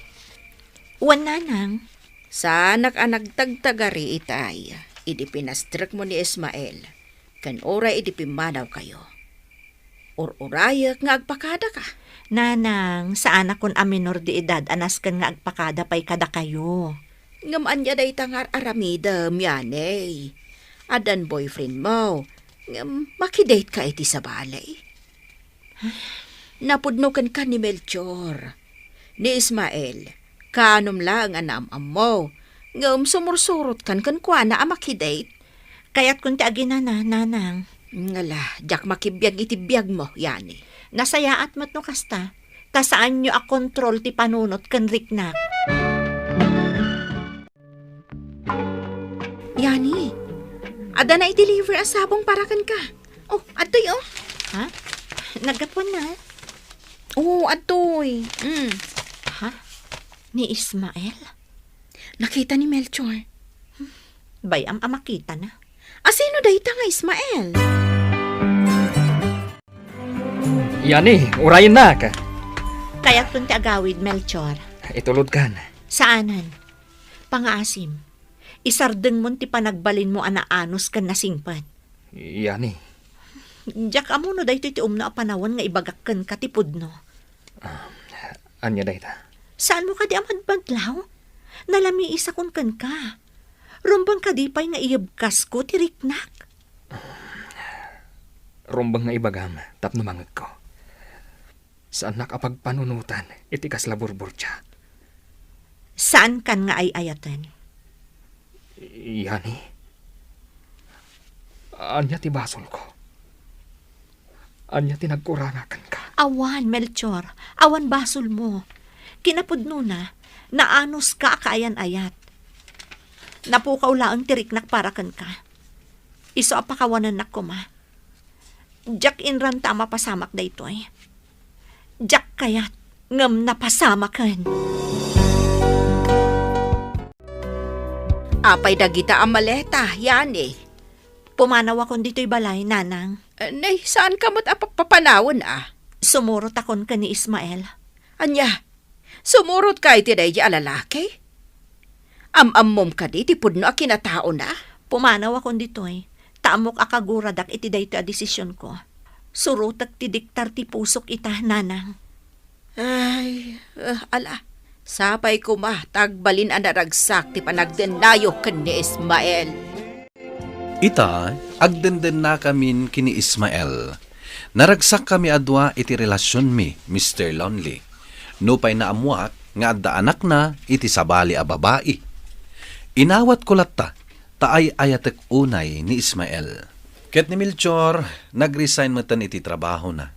Wen, Nanang. Saanak a nagtagtagari itay idi pinastrekmo ni Ismael ken uray idi pimmanawkayo. Ur-urayek nga agpakadaka. Nanang, saanakon a minor de edad a nasken nga agpakada pay kadakayo. Ngem ania dayta nga ar-aramidem, Yani? Addan boyfriendmo, ngem makidateka iti sabali. Napudno kenka ni Melchor. Ni Ismael, kanom laeng a naam-ammo, ngem sumursurotkan kenkuana a makidate. Kayatkon ti aginana, Nanang. Ngala, diak makibiag iti biagmo, Yani. Nasayaat met no kasta, ta saanyo a kontrol ti panunot ken riknak. Yani, adda na i-deliver a sabong para kenka. Oh, adtoy, oh. Ha? Naggapuan na? Oo, adtoy. Mm. Ha? Ni Ismael? Nakita ni Melchor. Bay-am a makitana. A sino dayta nga Ismael? Yani, urayennak. Kayatko ti agawid, Melchor. Itulodkan. Saanen. Pangaasim. Isardengmon ti panagbalinmo a naanus ken nasingpet. Yani. Diak ammo no daytoy ti umno a panawen nga ibagak kenka ti pudno. Ah, ania dayta? Saanmo kadi a madmadlaw? Nalamiisakon kenka. Rumbeng kadi pay nga iyebkasko ti riknak? Rumbeng nga ibagam tapno mangegko. Saannak a pagpanunotan iti kasla burburtia. Saankan nga ay-ayaten? Yani, ania ti basolko? Ania ti nagkuranga kenka? Awan, Melchor. Awan basolmo. Kinapudnona, naanuska a kaayan-ayat. Napukaw laeng ti riknak para kenka. Isu a pakawanennak koma. Diak inranta a mapasamak daytoy. Diak kayat ngem napasamaken. Apay dagita a maleta, Yani? Pumanawakon ditoy balay, Nanang. Eh, nay, saanka met a pa-, papanawen a? Sumurotakon ken ni Ismael. Ania? Sumurotka iti daydi a lalaki? Am-ammom kadi ti pudno a kinataona? Pumanawakon ditoy, ta ammok a kaguradak iti daytoy a desisionko. Surotek ti diktar ti pusok ita, Nanang. Ay, eh, ala, sapay koma ta agbalin a naragsak ti panagdennayo ken ni Ismael. Ita, agdendennakamin ken ni Ismael. Naragsakkami a dua iti relasionmi, Mister Lonely. Nupay naammoak nga adda anakna iti sabali a babai. Inawatko latta, ta ay-ayatek unay ni Ismael. Ket ni Melchor, nag-resign metten iti trabahona.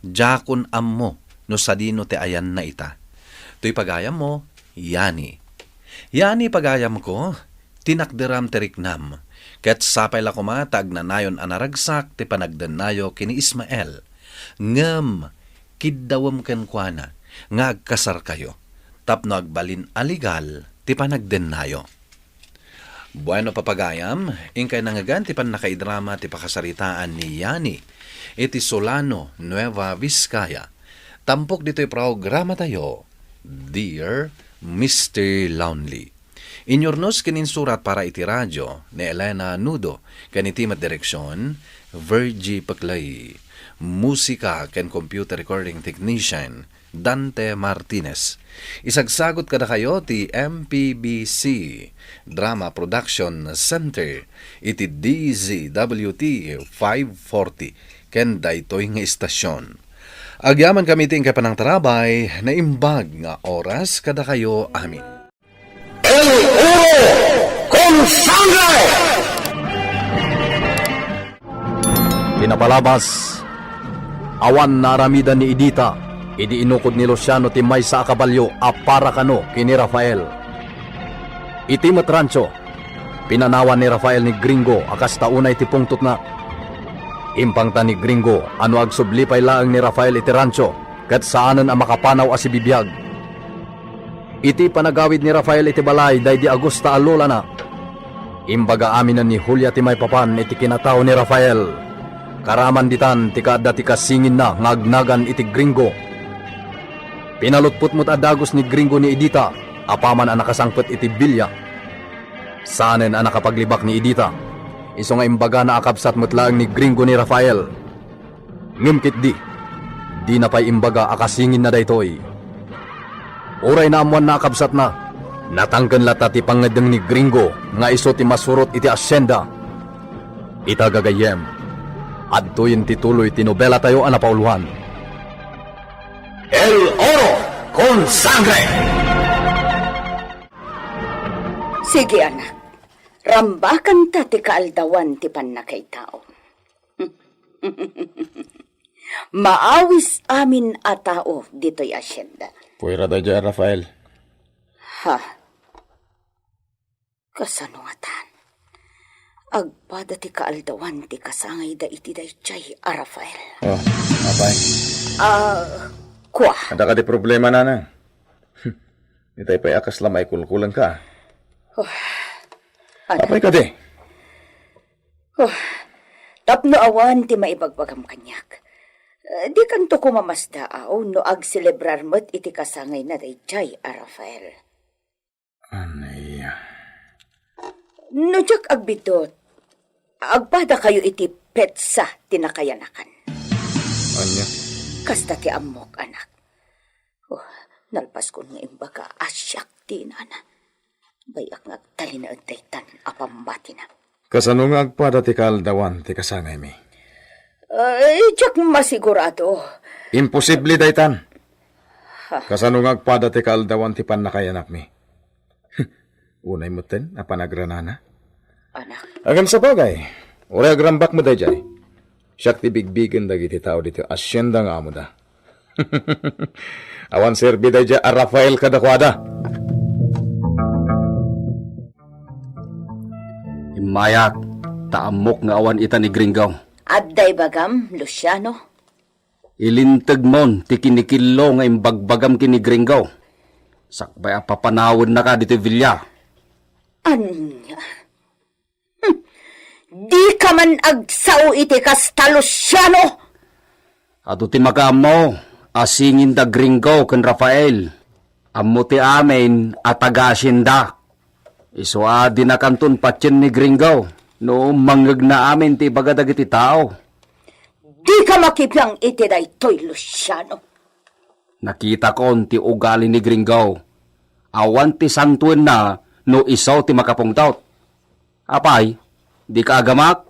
Diakon ammo no sadino ti ayanna ita. Toy pagayammo, Yani. Yani, pagayamko, tinakderam ti riknam, ket sapay la koma ta agnanayon a naragsak ti panagdennayo ken ni Ismael. Ngem kiddawem kenkuana nga agkasarkayo tapno agbalin a legal ti panagdennayo. Bueno, papagayam, inkay nangngegan ti pannakaidrama ti pakasaritaan ni Yani iti Solano, Nueva Vizcaya. Tampok ditoy programatayo, Dear Mister Lonely. Inyurnos ken insurat para iti radio ni Elena Nudo, ken iti met direksion, Virgie Peclay. Musika ken computer recording technician, Dante Martinez. Isagsagot kadakayo ti M P B C Drama Production Center iti D Z W T five forty ken daytoy nga istasyon. Agyamankami iti inkay panangtarabay, naimbag nga oras kadakayo amin. El Oro con Sangre! Ti napalabas, awan naaramidan ni Edita idi inukod ni Luciano ti maysa a kabalio a para kano ken ni Rafael. Iti met rancho, pinanawan ni Rafael ni Gringo a kasta unay ti pungtotna. Impangtan ni Gringo a no agsubli pay laeng ni Rafael iti rancho, ket saanen a makapanaw a sibibiag. Iti panagawid ni Rafael iti balay daydi Agusta a lolana, imbaga aminen ni Julia ti maipapan iti kinatao ni Rafael. Karaman ditan ti kaadda ti kasinginna nga agnagan iti Gringo. Pinalutpot met a dagus ni Gringo ni Edita apaman a nakasangpet iti bilia. Saanen a nakapaglibak ni Edita, isu nga imbagana a kabsat met laeng ni Gringo ni Rafael. Ngem ketdi, dina pay imbaga a kasinginna daytoy. Uray naammoanna a kabsatna, natangken latta ti pangngeddeng ni Gringo nga isu ti masurot iti asienda. Ita, gagayyem, adtoyen ti tuloy ti nobelatayo a napauluan. El Oro con Sangre! Sige, anak. Rambakanta ti kaaldawan ti pannakaitaom. Hmm. Maawis amin a tao ditoy asienda. Puera daydiay a Rafael. Ha? Kasano ngatan? Agpada ti kaaldawan ti kasangayda iti daydiay a Rafael. Oh, apay? Ah, kua. Adda kadi problema, nanang? Itay pay a kasla maikulkulanka. Oh, ano? Apay kadi? Oh, tapno awan ti maibagbagam kaniak. Eh, dikanto koma masdaaw no agselebrar met iti kasangayna daydiay a Rafael. Ania? No diak agbiddut, agpadakayo iti petsa ti nakayanakan. Ania? Kasta ti ammok, anak. Oh, nalpaskon nga imbaga a siak ti inana. Bay-ak nga agtalinaed daytan a pammatina. Kasano nga agpada ti kaaldawan ti kasangaymi? Eh, diak masigurado. Imposible daytan. Ha? Kasano nga agpada ti kaaldawan ti pannakayanakmi? Unay metten a panagranana? Anak. Agan sabagay, uray agrambak met daydiay. Siak ti bigbigen dagiti tao ditoy asienda nga amoda. Awan serbi daydiay a Rafael kadakuada. Immayak, ta ammok nga awan ita ni Gringo. Adda ibagam, Luciano? Ilintegmon ti kinikillo nga imbagbagam ken ni Gringo. Sakbay a papanawennaka ditoy villa. Ania? Hmm. Dika man agsao iti kasta, Luciano! Adu ti makaammo a singin da Gringo ken Rafael. Ammo ti amin a taga-asienda. Isu a dinakanton patien ni Gringo no mangngegna amin ti ibaga dagiti tao. Dika makibiang iti daytoy, Luciano. Nakitakon ti ugali ni Gringo. Awan ti santoenna no isu ti makapungtot. Apay, dika agamak?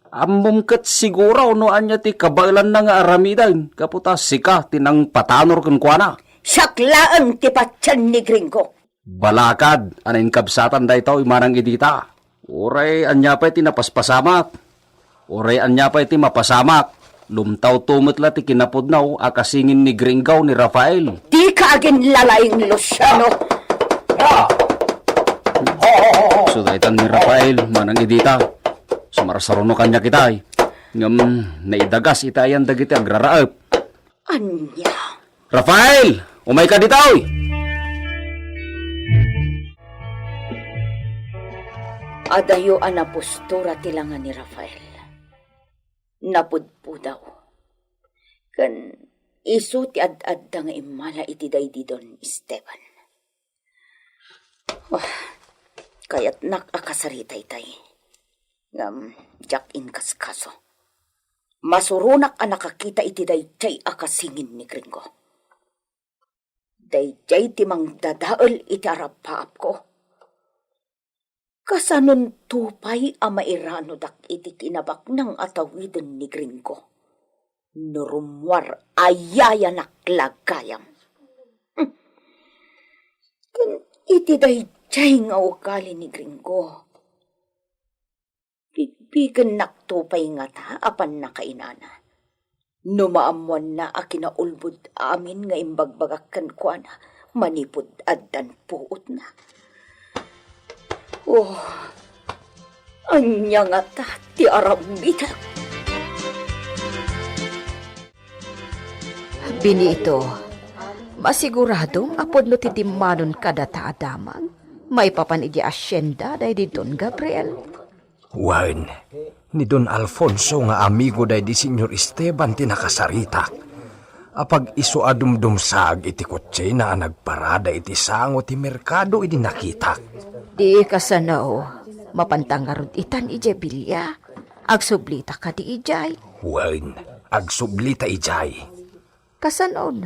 Ammom ket siguro no ania ti kabaelanna nga aramiden gapu ta sika ti nangpatanor kenkuana. Siak laeng ti patien ni Gringo. Balakad a nainkabsatan daytoy, Manang Edita. Uray ania pay ti napaspasamak. Uray ania pay ti mapasamak. Lumtawto met la ti kinapudno a kasingin ni Gringo ni Rafael. Dika aginlalaing, Luciano. So, daytan ni Rafael, Manang Edita. Sumarsaruno kaniak itay. Ngem naidagas iti ayan dagiti agraraep. Ania? Rafael! Umayka ditoy! Adayo a napostura ti langa ni Rafael. Napudpudaw. Ken isu ti ad-adda nga immala iti daydi Don Esteban. Wah, kayatnak a kasarita itay. Ngem, diak inkaskaso. Masuronak a nakakita iti daydiay a kasingin ni Gringo. Daydiay ti mangdadael iti arabbaapko. Kasanonto pay a mairanodak iti kinabaknang a tawiden ni Gringo? No rummuar, ayayanak la gayam. Hmm. Ken iti daydiay nga ugali ni Gringo, bigbigennakto pay ngata a pannakainana. No maammoanna a kinaulbod amin nga imbagbagak kenkuana manipud addan puotna. Oh, ania ngata ti aramidek? Benito, masiguradom a pudno ti dimmanon kadata a damag maipapan idiay asienda daydi Don Gabriel? Wen, ni Don Alfonso nga amigo daydi Señor Esteban ti nakasaritak. Apag-isu a dumdumsag iti kotsena a nagparada iti sango ti merkado idi nakitak. Di kasano, mapanta ngarud itan idiay bilia. Agsublita kadi idiay? Wen, agsublita idiay. Kasanon?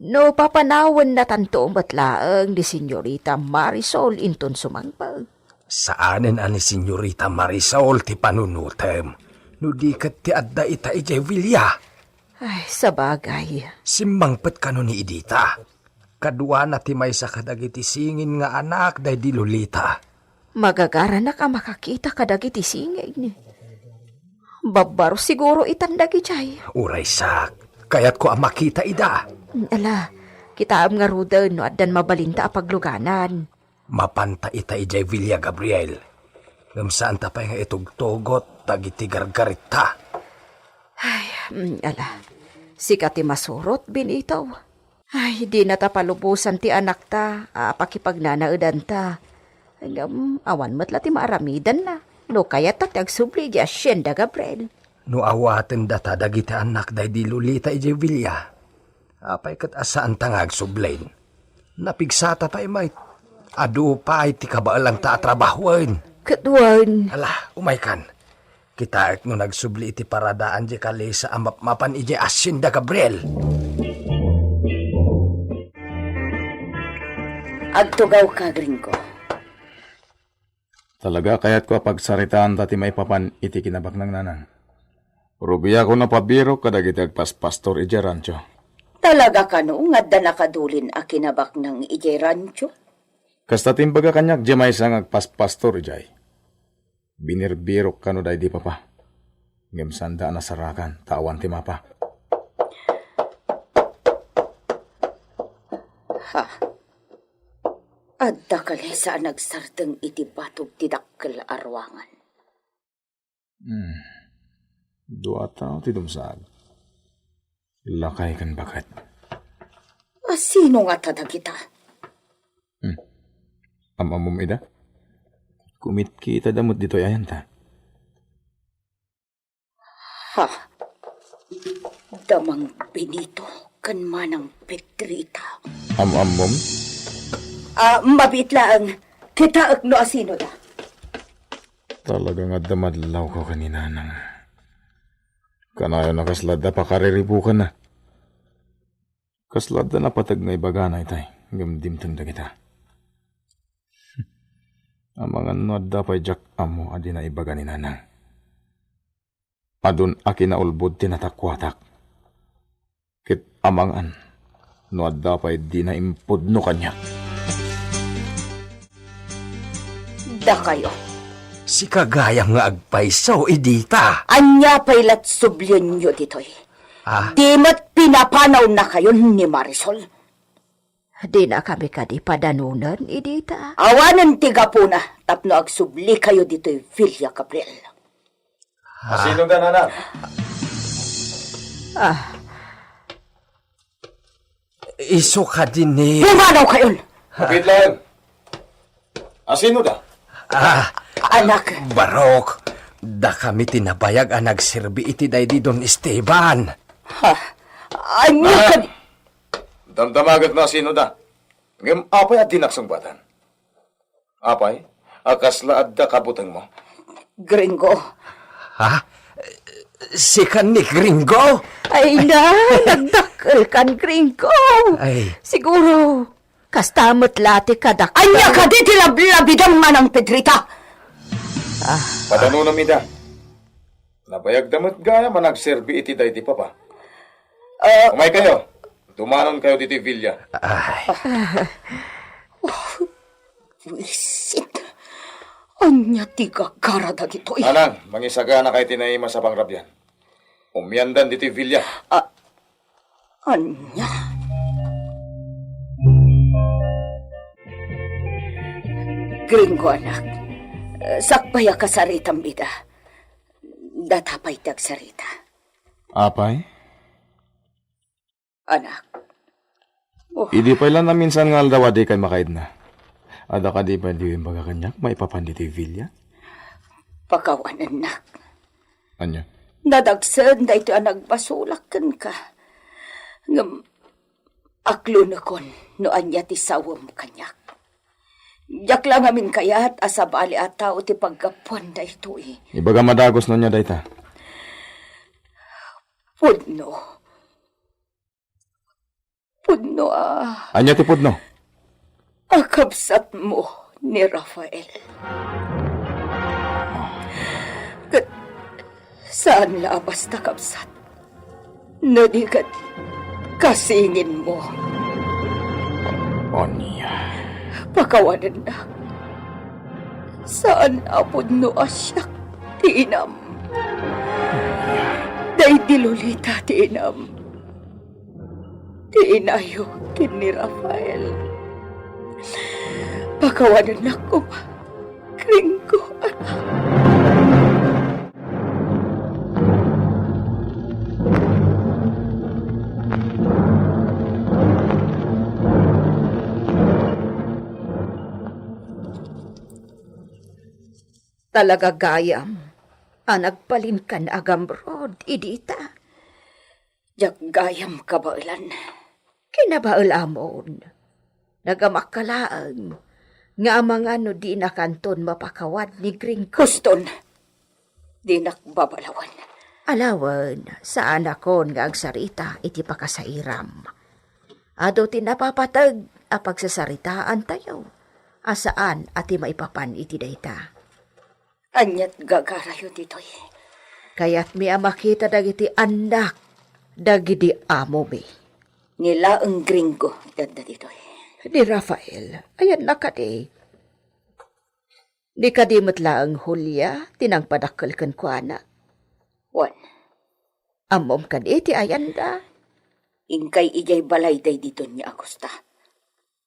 No papanawennatanto met laeng ni Señorita Marisol inton sumangpet. Saanen a ni Señorita Marisol ti panunotem, no di ket ti adda ita idiay bilia. Ay, sabagay. Simmangpet kano ni Edita. Kaduana ti maysa kadagiti singin nga anak daydi Lolita. Magagaranak a makakita kadagiti singin. Babbaro siguro itan dagidiay. Uray sak, kayatko a makita ida. Ala, kitaem ngaruden no addan mabalinta a pagluganan. Mapanta ita idiay Villa Gabriel. Ngem saanta pay nga itugtugot dagiti gargaritta. Ay, mm, ala. Sika ti masurot, Benito. Ay, dinata palubosan ti anakta a pakipagnanaedanta. Ngem awan met la ti maaramidanna no kayatta ti agsubli idiay Hacienda Gabriel. No awatendata dagiti annakda idi Lolita idiay Villa, apay ket a saanta nga agsubli? Napigsata pay met. Adu pay ti kabaelanta a trabahoen. Ket wen. Ala, umaykan. Kitaek no nagsubli iti paradaan diay kalesa a mapmapan idiay Hacienda Gabriel. Agtugawka, Gringo. Talaga, kayatko a pagsaritaanta ti maipapan iti kinabaknang, Nanang. Rugiakon a pabirok kadagiti agpaspastor idiay rancho. Talaga kano nga adda nakadulin a kinabaknang idiay rancho? Kasta ti imbaga kaniak diay maysa nga agpaspastor idiay. Binirbirok kano daydi papa. Ngem saanda a nasarakan, ta awan ti mapa. Ha? Adda kalesa a nagsardeng iti batog ti dakkel a ruangan. Hmm. Dua tao ti dumsaag. Lakay ken baket. A sino ngata dagita? Hmm. Am-ammom ida? Kumitkita da met ditoy ayanta. Ha? Da Mang Benito ken Manang Pedrita. Am-ammom? Ah, mabiit laeng. Kitaek no asino da. Talaga nga adda madlawko ken ni Nanang. Kanayon a kasla adda pakariribukanna. Kasla adda napateg nga ibagana itay, ngem dimteng dagita. Amangan no adda pay diak ammo a dina ibaga ni Nanang. Adun a kinaulbod ti natakuatak. Ket amangan no adda pay dina impudno kaniak. Dakayo. Sika gayam nga agpayso, Edita. Ania pay lat sublienyo ditoy? Ah? Di met pinapanawkayon ni Marisol. Dinakami kadi padanonen, Edita? Awanen ti gapuna tapno agsublikayo ditoy Villa Gabriel. Ah. Asino da, Nanang? Ah. Isu kadi ni... Pumanawkayon! Kapit laeng. Asino da? Ah, Anak. Barok, dakami ti nabayag a nagserbi iti daydi Don Esteban. Ha? Ania Ah. kadi? Damdamaget no asino da. Ngem apay a dinak sungbatan? Apay, a kasla adda kabutengmo? Gringo. Ha? Sika ni Gringo? Ay na, nagdakkel kan Gringo. Ay. Siguro, kasta met la ti kadak- Ania kadi ti lablabidam, Manang Pedrita? Ah. Padanonem ida. Nabayagda met gayam a nagserbi iti daydi papa. Ah. Umaykayo. Dumanonkayo ditoy villa. Ay. Buisit. Ania ti gagara dagitoy? Nanang, mangisaganakayo ti naimas a pangrabian. Umiandan ditoy villa. Ah, ania? Gringo, anak. Sakbay a kasaritam ida. Data pay ti agsarita. Apay? Anak. Oh. Idi pay la naminsan nga aldaw a dikay makaidna. Adda kadi pay di imbaga kaniak maipapan ditoy villa? Pakawanennak. Ania? Nadagsen daytoy a nagbasolak kenka. Ngem aklonekon no ania ti sawem kaniak. Diak la ngamin kayat a sabali a tao ti paggapuan daytoy. Ibagam a dagus no ania dayta. Pudno. Pudno a... Ania ti pudno? A kabsatmo ni Rafael. Ket saan la a basta kabsat. No di ket kasinginmo. Ania? Pakawanennak. Saan a pudno a siak ti inam. Idi Lolita ti inam, ti inayo ken ni Rafael. Pakawanennak koma, Gringo, anak. Talaga gayam a nagbalinkan a gamrod idi ita. Diak gayam kabaelan. Kinabael amon. Nagamakka laeng nga amangan no dinakanton mapakawad ni Gringo. Huston, dinak babalawen. Alawen, saanakon nga agsarita iti pakasairam. Adu ti napapateg a pagsasaritaantayo a saan a ti maipapan iti dayta. Aniat gagarayo ditoy? Kayatmi a makita dagiti annak dagidi amomi. Ni laeng Gringo ti adda ditoy. Ni Rafael, ayanna kadi? Ni kadi met laeng Julia ti nangpadakkel kenkuana? Wen. Ammom kadi ti ayanda? Inkay idiay balay daydi Doña Agusta.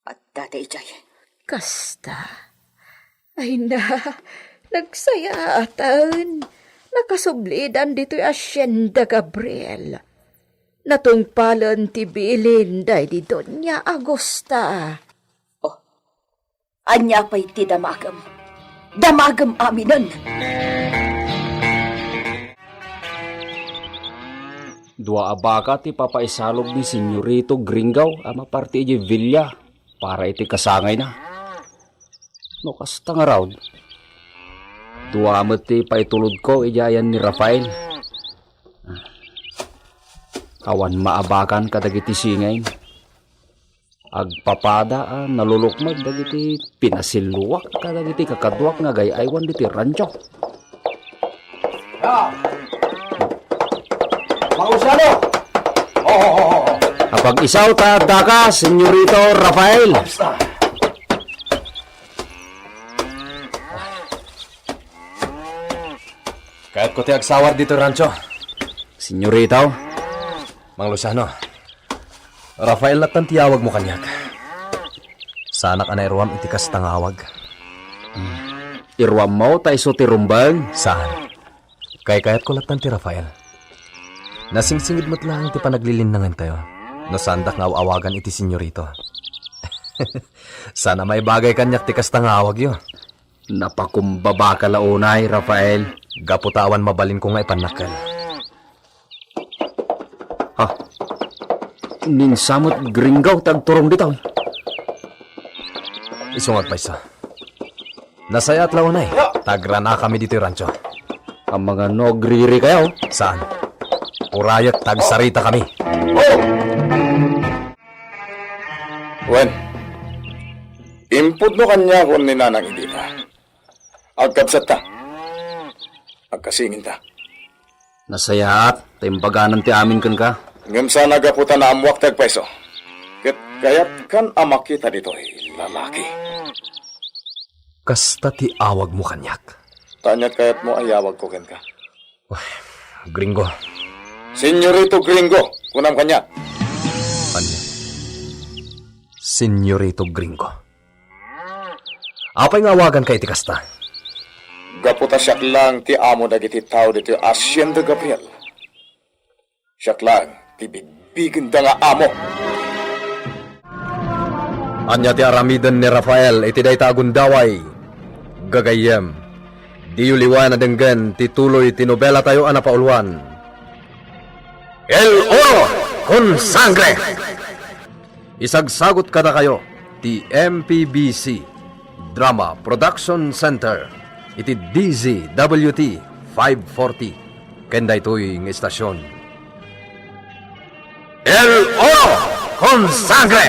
Adda ta idiay. Kasta. Ay na, nagsayaaten. Nakasublidan ditoy Hacienda Gabriel. Natungpalen ti bilin daydi Doña Agusta. Oh, ania pay ti damagem? Damagem aminen! Dua a baka ti papaisalog ni Senyorito Gringo a maparti idiay villa para iti kasangayna. No kasta ngarud, dua met ti paitulodko idiay ayan ni Rafael. Awan maabakan kadagiti singayna. Agpapada a nalulukmeg dagiti pinasilluak kadagiti kakaduak nga agay-aywan ditoy rancho. Ya! Mangusiano! Ho, ho, ho, ho, ho. Apag-isaw ta addaka, Senyorito Rafael. Basta. Kayatko ti agsawar ditoy rancho. Senyorito? Mang Luciano, Rafael lattan ti awagmo kaniak. Saanak a nairuam iti kasta nga awag. Iruammo ta isu ti rumbeng? Saan. Kaykayatko lattan ti Rafael. Nasingsingir met laeng ti panaglilinnangentayo no saandak nga aw-awagan iti Senyorito. Saan a maibagay kaniak ti kasta nga awagyo. Napakumbabaka la unay, Rafael. Gapu ta awan mabalinko nga ipannakkel. Ha? Ni Sam ket Gringo ti agturong ditoy. Isu nga agpayso. Nasayaat la unay ta agranakami ditoy rancho. Amangan no agririkayo? Saan. Urayek ta agsaritakami. Wen, impudno kaniakon ni Nanang Edita. Agkabsatta. Agkasinginta. Nasayaat ta imbaganan ti amin kenka. Ngem saan a gapu ta naammoak ti agpayso. Ket kayatkan a makita ditoy lalaki. Kasta ti awagmo kaniak. Ta aniat kayatmo a iyawagko kenka? Uy, Gringo. Senyorito Gringo, kunam kaniak. Ania? Senyorito Gringo. Apay nga awaganka iti kasta? Gapu ta siak laeng ti amo dagiti tao ditoy Hacienda Gabriel. Siak laeng ti bigbigenda nga amo. Ania ti aramiden ni Rafael iti dayta a gundaway? Gagayyem, diyo liwayan a denggen ti tuloy ti nobelatayo a napauluan, El Oro con Sangre! Isagsagut kadakayo ti M P B C Drama Production Center iti D Z W T five forty ken daytoy nga istasion. El Oro con Sangre!